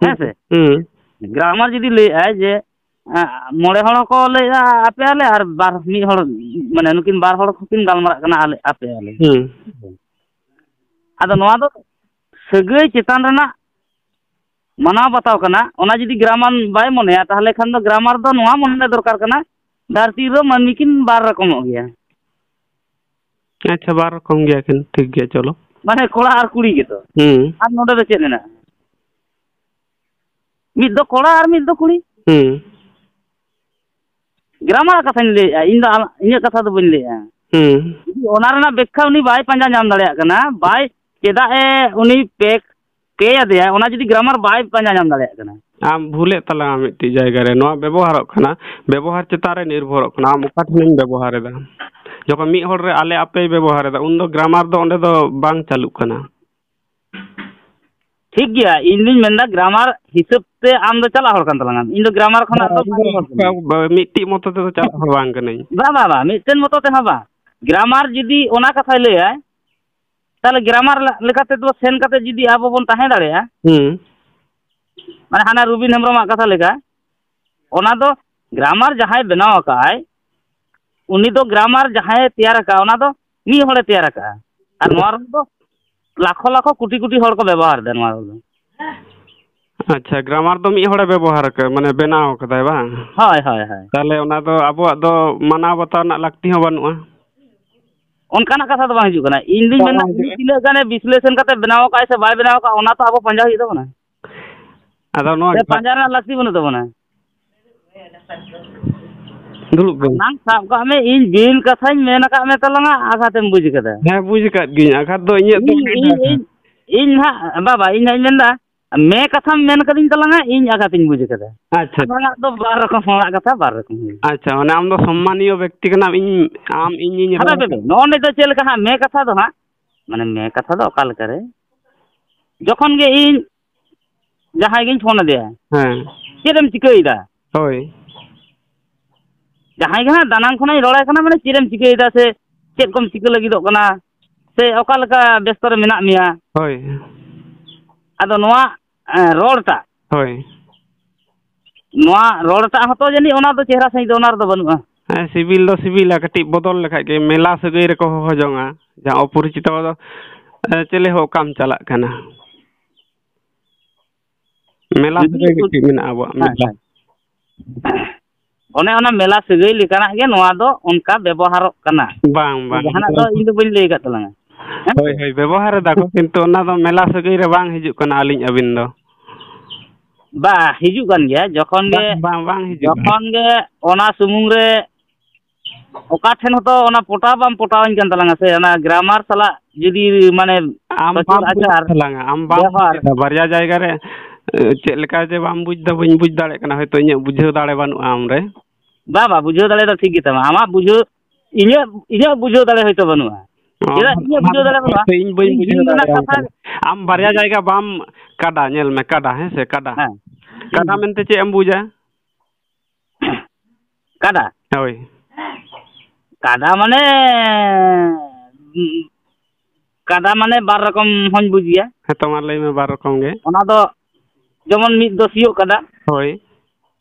ᱦᱮᱸ ᱥᱮ? ᱦᱩᱸ᱾ ᱜᱨᱟᱢᱟᱨ ᱡᱩᱫᱤ ᱞᱟᱹᱭᱮᱫᱼᱟᱭ ᱡᱮ, ᱟᱸ, ᱢᱚᱬᱮ ᱦᱚᱲ ᱦᱚᱸᱠᱚ ᱞᱟᱹᱭᱮᱫᱼᱟ ᱟᱯᱮ ᱟᱞᱮ, ᱟᱨ ᱵᱟᱨ, ᱢᱤᱫ ᱦᱚᱲ, ᱢᱟᱱᱮ, ᱱᱩᱠᱤᱱ ᱵᱟᱨ ᱦᱚᱲ ᱦᱚᱸᱠᱤᱱ ᱜᱟᱞᱢᱟᱨᱟᱜ ᱠᱟᱱᱟ ᱟᱞᱮ, ᱟᱯᱮ ᱟᱞᱮ᱾ ᱦᱩᱸ᱾ ᱟᱫᱚ ᱱᱚᱣᱟ ᱫᱚ ᱥᱟᱹᱜᱟᱹᱭ ᱪᱮᱛᱟᱱ ᱨᱮᱱᱟᱜ ᱢᱟᱱᱟᱣ ᱵᱟᱛᱟᱣ ᱠᱟᱱᱟ᱾ ᱚᱱᱟ ᱡᱩᱫᱤ ᱜᱨᱟᱢᱟᱨ ᱵᱟᱭ ᱢᱚᱱᱮᱭᱟ, ᱛᱟᱦᱚᱞᱮ ᱠᱷᱟᱱ ᱫᱚ ᱜᱨᱟᱢᱟᱨ ᱫᱚ ᱱᱚᱣᱟ ᱢᱚᱱᱮ ᱫᱚᱨᱠᱟᱨ ᱠᱟᱱᱟ, ᱫᱷᱟᱹᱨᱛᱤ ᱨᱮ ᱢᱟᱹᱱᱢᱤ ᱠᱤᱱ ᱵᱟᱨ ᱨᱚᱠᱚᱢᱚᱜ ᱜᱮᱭᱟ᱾ ᱟᱪᱪᱷᱟ, ᱵᱟᱨ ᱨᱚᱠᱚᱢ ᱜᱮᱭᱟ ᱠᱤᱱ, ᱴᱷᱤᱠ ᱜᱮᱭᱟ, ᱪᱚᱞᱚ᱾ ᱢᱟᱱᱮ ᱠᱚᱲᱟ ᱟᱨ ᱠᱩᱲᱤ ᱜᱮᱛᱚ᱾ ᱦᱩᱸ᱾ ᱟᱨ ᱱᱚᱰᱮ ᱫᱚ ᱪᱮᱫ ᱢᱮᱱᱟᱜᱼᱟ? ᱢᱤᱫ ᱫᱚ ᱠᱚᱲᱟ ᱟᱨ ᱢᱤᱫ ᱫᱚ ᱠᱩᱲᱤ᱾ ᱦᱩᱸ᱾ ᱜᱨᱟᱢᱟᱨ ᱠᱟᱛᱷᱟᱧ ᱞᱟᱹᱭᱮᱫᱼᱟ, ᱤᱧ ᱫᱚ ᱟᱢ, ᱤᱧᱟᱹᱜ ᱠᱟᱛᱷᱟ ᱫᱚ ᱵᱟᱹᱧ ᱞᱟᱹᱭᱮᱫᱼᱟ᱾ ᱦᱩᱸ᱾ ᱡᱩᱫᱤ ᱚᱱᱟ ᱨᱮᱱᱟᱜ ᱵᱮᱠᱠᱷᱟ ᱩᱱᱤ ᱵᱟᱭ ᱯᱟᱸᱡᱟ ᱧᱟᱢ ᱫᱟᱲᱮᱭᱟᱜ ᱠᱟᱱᱟ, ᱵᱟᱭ, ᱪᱮᱫᱟᱜ ᱮ ᱩᱱᱤ ᱯᱮ, ᱯᱮ ᱟᱫᱮᱭᱟ, ᱚᱱᱟ ᱡᱩᱫᱤ ᱜᱨᱟᱢᱟᱨ ᱵᱟᱭ ᱯᱟᱸᱡᱟ ᱧᱟᱢ ᱫᱟᱲᱮᱭᱟᱜ ᱠᱟᱱᱟ᱾ ᱟᱢ ᱵᱷᱩᱞᱮᱫ ᱛᱟᱞᱟᱝᱟ ᱢᱤᱫᱴᱤᱡ ᱡᱟᱭᱜᱟ ᱨᱮ᱾ ᱱᱚᱣᱟ ᱵᱮᱵᱚᱦᱟᱨᱚᱜ ᱠᱟᱱᱟ, ᱵᱮᱵᱚᱦᱟᱨ ᱪᱮᱛᱟᱱ ᱨᱮ ᱱᱤᱨᱵᱷᱚᱨᱚᱜ ᱠᱟᱱᱟ, ᱟᱢ ᱚᱠᱟ ᱴᱷᱮᱱᱮᱢ ᱵᱮᱵᱚᱦᱟᱨ ᱮᱫᱟ᱾ ᱡᱚᱠᱷᱚᱱ ᱢᱤᱫ ᱦᱚᱲ ᱨᱮ ᱟᱞᱮ ᱟᱯᱮᱭ ᱵᱮᱵᱚᱦᱟᱨ ᱮᱫᱟ, ᱩᱱᱫᱚ ᱜᱨᱟᱢᱟᱨ ᱫᱚ ᱚᱸᱰᱮ ᱫᱚ ᱵᱟᱝ ᱪᱟᱹᱞᱩᱜ ᱠᱟᱱᱟ᱾ ᱴᱷᱤᱠ ᱜᱮᱭᱟ, ᱤᱧ ᱫᱩᱧ ᱢᱮᱱᱫᱟ ᱜᱨᱟᱢᱟᱨ ᱦᱤᱥᱟᱹᱵ ᱛᱮ ᱟᱢ ᱫᱚ ᱪᱟᱞᱟᱜ ᱦᱚᱲ ᱠᱟᱱ ᱛᱟᱞᱟᱝ ᱟᱢ, ᱤᱧ ᱫᱚ ᱜᱨᱟᱢᱟᱨ ᱠᱷᱚᱱᱟᱜ ᱫᱚ ᱵᱟᱝ ᱤᱧ ᱦᱚᱲ ᱠᱟᱹᱱᱟᱹᱧ᱾ ᱵᱟ-, ᱢᱤᱫᱴᱤᱡ ᱢᱚᱛᱚ ᱛᱮᱫᱚ ᱪᱟᱞᱟᱜ ᱦᱚᱲ ᱵᱟᱝ ᱠᱟᱹᱱᱟᱹᱧ᱾ ᱵᱟᱝ, ᱵᱟᱝ, ᱵᱟᱝ, ᱢᱤᱫᱴᱮᱱ ᱢᱚᱛᱚ ᱛᱮᱦᱚᱸ ᱵᱟᱝ᱾ ᱜᱨᱟᱢᱟᱨ ᱡᱩᱫᱤ ᱚᱱᱟ ᱠᱟᱛᱷᱟᱭ ᱞᱟᱹᱭᱟ, ᱛᱟᱦᱚᱞᱮ ᱜᱨᱟᱢᱟᱨ ᱞᱮ-, ᱞᱮᱠᱟᱛᱮ ᱫᱚ ᱥᱮᱱ ᱠᱟᱛᱮ ᱡᱩᱫᱤ ᱟᱵᱚ ᱵᱚᱱ ᱛᱟᱦᱮᱸ ᱫᱟᱲᱮᱭᱟᱜᱼᱟ, ᱦᱩᱸ᱾ ᱢᱟᱱᱮ ᱦᱟᱱᱟ ᱨᱚᱵᱤᱱ ᱦᱮᱢᱵᱨᱚᱢᱟᱜ ᱠᱟᱛᱷᱟ ᱞᱮᱠᱟ, ᱚᱱᱟ ᱫᱚ ᱜᱨᱟᱢᱟᱨ ᱡᱟᱦᱟᱸᱭ ᱵᱮᱱᱟᱣ ᱟᱠᱟᱫᱼᱟᱭ, ᱩᱱᱤ ᱫᱚ ᱜᱨᱟᱢᱟᱨ ᱡᱟᱦᱟᱸᱭᱮ ᱛᱮᱭᱟᱨ ᱟᱠᱟᱫᱼᱟ, ᱚᱱᱟ ᱫᱚ ᱢᱤᱫ ᱦᱚᱲᱮ ᱛᱮᱭᱟᱨ ᱟᱠᱟᱫᱼᱟ᱾ ᱟᱨ ᱱᱚᱣᱟ ᱨᱚᱲ ᱫᱚ ᱞᱟᱠᱷᱚ ᱞᱟᱠᱷᱚ ᱠᱳᱴᱤ ᱠᱳᱴᱤ ᱦᱚᱲ ᱠᱚ ᱵᱮᱵᱚᱦᱟᱨ ᱮᱫᱟ ᱱᱚᱣᱟ ᱨᱚᱲ ᱫᱚ᱾ ᱟᱪᱪᱷᱟ, ᱜᱨᱟᱢᱟᱨ ᱫᱚ ᱢᱤᱫ ᱦᱚᱲᱮ ᱵᱮᱵᱚᱦᱟᱨ ᱟᱠᱟᱫ, ᱢᱟᱱᱮ ᱵᱮᱱᱟᱣ ᱟᱠᱟᱫᱟᱭ ᱵᱟᱝ? ᱦᱳᱭ, ᱦᱳᱭ, ᱦᱳᱭ᱾ ᱛᱟᱦᱚᱞᱮ ᱚᱱᱟ ᱫᱚ ᱟᱵᱚᱣᱟᱜ ᱫᱚ ᱢᱟᱱᱟᱣ ᱵᱟᱛᱟᱣ ᱨᱮᱱᱟᱜ ᱞᱟᱹᱠᱛᱤ ᱦᱚᱸ ᱵᱟᱹᱱᱩᱜᱼᱟ᱾ ᱚᱱᱠᱟᱱᱟᱜ ᱠᱟᱛᱷᱟ ᱫᱚ ᱵᱟᱝ ᱦᱤᱡᱩᱜ ᱠᱟᱱᱟ᱾ ᱤᱧ ᱫᱩᱧ ᱵᱟᱝ ᱢᱮᱱᱟ, ᱦᱤᱡᱩᱜᱼᱟ᱾ ᱩᱱᱤ ᱛᱤᱱᱟᱹᱜ ᱜᱟᱱᱮ ᱵᱤᱥᱞᱮᱥᱚᱱ ᱠᱟᱛᱮ ᱵᱮᱱᱟᱣ ᱟᱠᱟᱫ ᱥᱮ ᱵᱟᱭ ᱵᱮᱱᱟᱣ ᱟᱠᱟᱫ, ᱚᱱᱟ ᱛᱚ ᱟᱵᱚ ᱯᱟᱸᱡᱟ ᱦᱩᱭᱩᱜ ᱛᱟᱵᱚᱱᱟ᱾ ᱟᱫᱚ ᱱᱚᱣᱟ ᱥᱮ ᱯᱟᱸᱡᱟ ᱨᱮᱱᱟᱜ ᱞᱟᱹᱠᱛᱤ ᱵᱟᱹᱱᱩᱜ ᱛᱟᱵᱚᱱᱟ᱾ ᱫᱩᱲᱩᱵ ᱵᱮᱱ᱾ ᱱᱟᱝ ᱥᱟᱵ ᱠᱟᱜ ᱢᱮ, ᱤᱧ ᱵᱤᱱ ᱠᱟᱛᱷᱟᱧ ᱢᱮᱱ ᱟᱠᱟᱫ ᱢᱮ ᱛᱟᱞᱟᱝᱟ, ᱟᱜᱷᱟᱛᱮᱢ ᱵᱩᱡᱽ ᱠᱟᱫᱟ᱾ ᱦᱮᱸ, ᱵᱩᱡᱽ ᱟᱠᱟᱫ ᱜᱤᱭᱟᱹᱧ, ᱟᱜᱷᱟᱛ ᱫᱚ ᱤᱧᱟᱹᱜ ᱫᱚ ᱤᱧ, ᱵᱟᱝ ᱤᱧ, ᱠᱟᱱᱟ᱾ ᱤᱧ, ᱤᱧ ᱦᱟᱸᱜ, ᱵᱟᱵᱟ, ᱤᱧ ᱦᱟᱸᱜ ᱤᱧ ᱢᱮᱱᱫᱟ, ᱢᱮ ᱠᱟᱛᱷᱟᱢ ᱢᱮᱱ ᱠᱟᱫᱤᱧ ᱛᱟᱞᱟᱝᱟ, ᱤᱧ ᱟᱜᱷᱟᱛᱤᱧ ᱵᱩᱡᱽ ᱠᱟᱫᱟ᱾ ᱟᱪᱪᱷᱟ᱾ ᱟᱢᱟᱜ ᱫᱚ ᱵᱟᱨ ᱨᱚᱠᱚᱢ, ᱦᱚᱲᱟᱜ ᱠᱟᱛᱷᱟ ᱵᱟᱨ ᱨᱚᱠᱚᱢ ᱦᱩᱭᱩᱜᱼᱟ᱾ ᱟᱪᱪᱷᱟ, ᱢᱟᱱᱮ ᱟᱢ ᱫᱚ ᱥᱚᱢᱢᱟᱱᱤᱭᱚ ᱵᱮᱠᱛᱤ ᱠᱟᱱᱟᱢ, ᱤᱧ, ᱟᱢ ᱤᱧᱤᱧ ᱦᱟᱯᱮ, ᱨᱚᱲ ᱦᱟᱯᱮ, ᱠᱟᱱᱟ᱾ ᱱᱚᱜᱼᱚ ᱱᱤᱛᱚᱜ ᱪᱮᱫ ᱞᱮᱠᱟ ᱦᱟᱸᱜ ᱢᱮ ᱠᱟᱛᱷᱟ ᱫᱚ ᱦᱟᱸᱜ, ᱢᱟᱱᱮ ᱢᱮ ᱠᱟᱛᱷᱟ ᱫᱚ ᱚᱠᱟ ᱞᱮᱠᱟᱨᱮ, ᱡᱚᱠᱷᱚᱱ ᱜᱮ ᱤᱧ ᱡᱟᱦᱟᱸᱭ ᱜᱤᱧ ᱯᱷᱳᱱ ᱟᱫᱮᱭᱟ, ᱦᱮᱸ᱾ ᱪᱮᱫ ᱮᱢ ᱪᱤᱠᱟᱹᱭᱮᱫᱟ? ᱦᱳᱭ᱾ ᱡᱟᱦᱟᱸᱭ ᱜᱮ ᱦᱟᱸᱜ ᱫᱟᱱᱟᱝ ᱠᱷᱚᱱᱟᱜ ᱤᱧ ᱨᱚᱲᱟᱭ ᱠᱟᱱᱟ, ᱢᱟᱱᱮ ᱪᱮᱫ ᱮᱢ ᱪᱤᱠᱟᱹᱭᱮᱫᱟ ᱥᱮ ᱪᱮᱫ ᱠᱚᱢ ᱪᱤᱠᱟᱹ ᱞᱟᱹᱜᱤᱫᱚᱜ ᱠᱟᱱᱟ ᱥᱮ ᱚᱠᱟ ᱞᱮᱠᱟ ᱵᱮᱥᱛᱚ ᱨᱮ ᱢᱮᱱᱟᱜ ᱢᱮᱭᱟ? ᱦᱳᱭ᱾ ᱟᱫᱚ ᱱᱚᱣᱟ, ᱮᱸ, ᱨᱚᱲᱴᱟᱜ, ᱦᱳᱭ᱾ ᱱᱚᱣᱟ ᱨᱚᱲᱴᱟᱜ ᱦᱚᱸᱛᱚ ᱡᱟᱹᱱᱤᱡ ᱚᱱᱟ ᱫᱚ ᱪᱮᱦᱨᱟ ᱥᱟᱺᱦᱤᱡ ᱫᱚ ᱚᱱᱟ ᱨᱮᱫᱚ ᱵᱟᱹᱱᱩᱜᱼᱟ᱾ ᱦᱮᱸ, ᱥᱤᱵᱤᱞ ᱫᱚ ᱥᱤᱵᱤᱞᱟ, ᱠᱟᱹᱴᱤᱡ ᱵᱚᱫᱚᱞ ᱞᱮᱠᱷᱟᱡ ᱜᱮ, ᱢᱮᱞᱟ ᱥᱟᱹᱜᱟᱹᱭ ᱨᱮᱠᱚ ᱦᱚᱦᱚ ᱡᱚᱝᱟ, ᱡᱟᱦᱟᱸ ᱚᱯᱚᱨᱤᱪᱤᱛᱚ ᱫᱚ, ᱮ, ᱪᱮᱞᱮ ᱦᱚᱸ ᱚᱠᱟᱢ ᱪᱟᱞᱟᱜ ᱠᱟᱱᱟ? ᱢᱮᱞᱟ ᱡᱩᱫᱤ ᱥᱟᱹᱜᱟᱹᱭ ᱩ-, ᱢᱤᱫᱴᱤᱡ ᱢᱮᱱᱟᱜᱼᱟ ᱟᱵᱚᱣᱟᱜ ᱦᱮᱸ, ᱢᱮᱞᱟ᱾ ᱦᱮᱸ᱾ ᱚᱱᱮ ᱚᱱᱟ ᱢᱮᱞᱟ ᱥᱟᱹᱜᱟᱹᱭ ᱞᱮᱠᱟᱱᱟᱜ ᱜᱮ ᱱᱚᱣᱟ ᱫᱚ ᱚᱱᱠᱟ ᱵᱮᱵᱚᱦᱟᱨᱚᱜ ᱠᱟᱱᱟ᱾ ᱵᱟᱝ, ᱵᱟᱝ, ᱡᱟᱦᱟᱱᱟᱜ ᱫᱚ ᱵᱟᱝ᱾ ᱤᱧ ᱫᱚ ᱵᱟᱹᱧ ᱞᱟᱹᱭ ᱟᱠᱟᱫ ᱛᱟᱞᱟᱝᱟ᱾ ᱦᱮᱸ ᱦᱳᱭ, ᱥᱮ? ᱦᱳᱭ, ᱵᱮᱵᱚᱦᱟᱨ ᱮᱫᱟ ᱠᱚ, ᱠᱤᱱᱛᱩ ᱚᱱᱟ ᱫᱚ ᱢᱮᱞᱟ ᱥᱟᱹᱜᱟᱹᱭ ᱨᱮ ᱵᱟᱝ ᱦᱤᱡᱩᱜ ᱠᱟᱱᱟ ᱟᱹᱞᱤᱧ ᱟᱹᱵᱤᱱ ᱫᱚ᱾ ᱵᱟ, ᱦᱤᱡᱩᱜ ᱠᱟᱱ ᱜᱮᱭᱟ᱾ ᱡᱚᱠᱷᱚᱱ ᱜᱮ, ᱵᱟᱝ, ᱵᱟᱝ, ᱵᱟᱝ ᱦᱤᱡᱩᱜ ᱠᱟᱱᱟ᱾ ᱡᱚᱠᱷᱚᱱ ᱜᱮ ᱚᱱᱟ ᱥᱩᱢᱩᱝ ᱨᱮ ᱚᱠᱟ ᱴᱷᱮᱱ ᱦᱚᱸᱛᱚ ᱚᱱᱟ ᱯᱚᱴᱟᱣ ᱵᱟᱢ ᱯᱚᱴᱟᱣᱟᱹᱧ ᱠᱟᱱ ᱛᱟᱞᱟᱝᱟ ᱥᱮ, ᱚᱱᱟ ᱜᱨᱟᱢᱟᱨ ᱥᱟᱞᱟᱜ ᱡᱩᱫᱤ ᱢᱟᱱᱮ ᱟᱢ ᱥᱚᱪᱚᱞ ᱵᱟᱢ ᱵᱩᱡᱽ ᱟᱪᱟᱨ ᱛᱟᱞᱟᱝᱟ, ᱟᱢ ᱵᱟᱢ ᱵᱮᱣᱦᱟᱨ᱾ ᱵᱩᱡᱽ ᱮᱫᱟ᱾ ᱵᱟᱨᱭᱟ ᱡᱟᱭᱜᱟ ᱨᱮ, ᱮ, ᱪᱮᱫ ᱞᱮᱠᱟ ᱡᱮ ᱵᱟᱢ ᱵᱩᱡᱽ ᱮᱫᱟ, ᱵᱟᱹᱧ ᱵᱩᱡᱽ ᱫᱟᱲᱮᱭᱟᱜ ᱠᱟᱱᱟ᱾ ᱦᱚᱭᱛᱳ ᱤᱧᱟᱹᱜ ᱵᱩᱡᱷᱟᱹᱣ ᱫᱟᱲᱮ ᱵᱟᱹᱱᱩᱜᱼᱟ ᱟᱢ ᱨᱮ᱾ ᱵᱟ, ᱵᱟ, ᱵᱩᱡᱷᱟᱹᱣ ᱫᱟᱲᱮ ᱫᱚ ᱴᱷᱤᱠ ᱜᱮ ᱛᱟᱢᱟ᱾ ᱟᱢᱟᱜ ᱵᱩᱡᱷᱟᱹᱣ, ᱤᱧᱟᱹᱜ, ᱤᱧᱟᱹᱜ ᱵᱩᱡᱷᱟᱹᱣ ᱫᱟᱲᱮ ᱦᱚᱭᱛᱳ ᱵᱟᱹᱱᱩᱜᱼᱟ᱾ ᱚ, ᱪᱮᱫᱟᱜ ᱤᱧᱟᱹᱜ ᱚᱱᱟ ᱵᱩᱡᱷᱟᱹᱣ ᱫᱚ ᱫᱟᱲᱮ ᱵᱟᱹᱱᱩᱜᱼᱟ? ᱦᱚᱭᱛᱳ ᱤᱧ ᱵᱟᱹᱧ ᱤᱧ ᱵᱩᱡᱷᱟᱹᱣ ᱫᱩᱧ ᱢᱮᱱᱟ ᱫᱟᱲᱮᱭᱟᱢ ᱠᱟᱛᱷᱟ ᱠᱟᱱᱟ᱾ ᱟᱢ ᱵᱟᱨᱭᱟ ᱡᱟᱭᱜᱟ ᱵᱟᱢ ᱠᱟᱰᱟ, ᱧᱮᱞ ᱢᱮ, ᱠᱟᱰᱟ, ᱦᱮᱸ ᱥᱮ, ᱠᱟᱰᱟ᱾ ᱦᱮᱸ᱾ ᱠᱟᱰᱟ ᱢᱮᱱᱛᱮ ᱪᱮᱫ ᱮᱢ ᱵᱩᱡᱟ? ᱠᱟᱰᱟ? ᱦᱳᱭ᱾ ᱠᱟᱰᱟ ᱢᱟᱱᱮ, ᱩᱸ, ᱠᱟᱰᱟ ᱢᱟᱱᱮ ᱵᱟᱨ ᱨᱚᱠᱚᱢ ᱦᱚᱧ ᱵᱩᱡᱽ ᱜᱮᱭᱟ᱾ ᱦᱮᱸ ᱛᱚ, ᱢᱟ ᱞᱟᱹᱭ ᱢᱮ, ᱵᱟᱨ ᱨᱚᱠᱚᱢ ᱜᱮ᱾ ᱚᱱᱟ ᱫᱚ ᱡᱮᱢᱚᱱ ᱢᱤᱫ ᱫᱚ ᱥᱤᱭᱳᱜ ᱠᱟᱰᱟ᱾ ᱦᱳᱭ᱾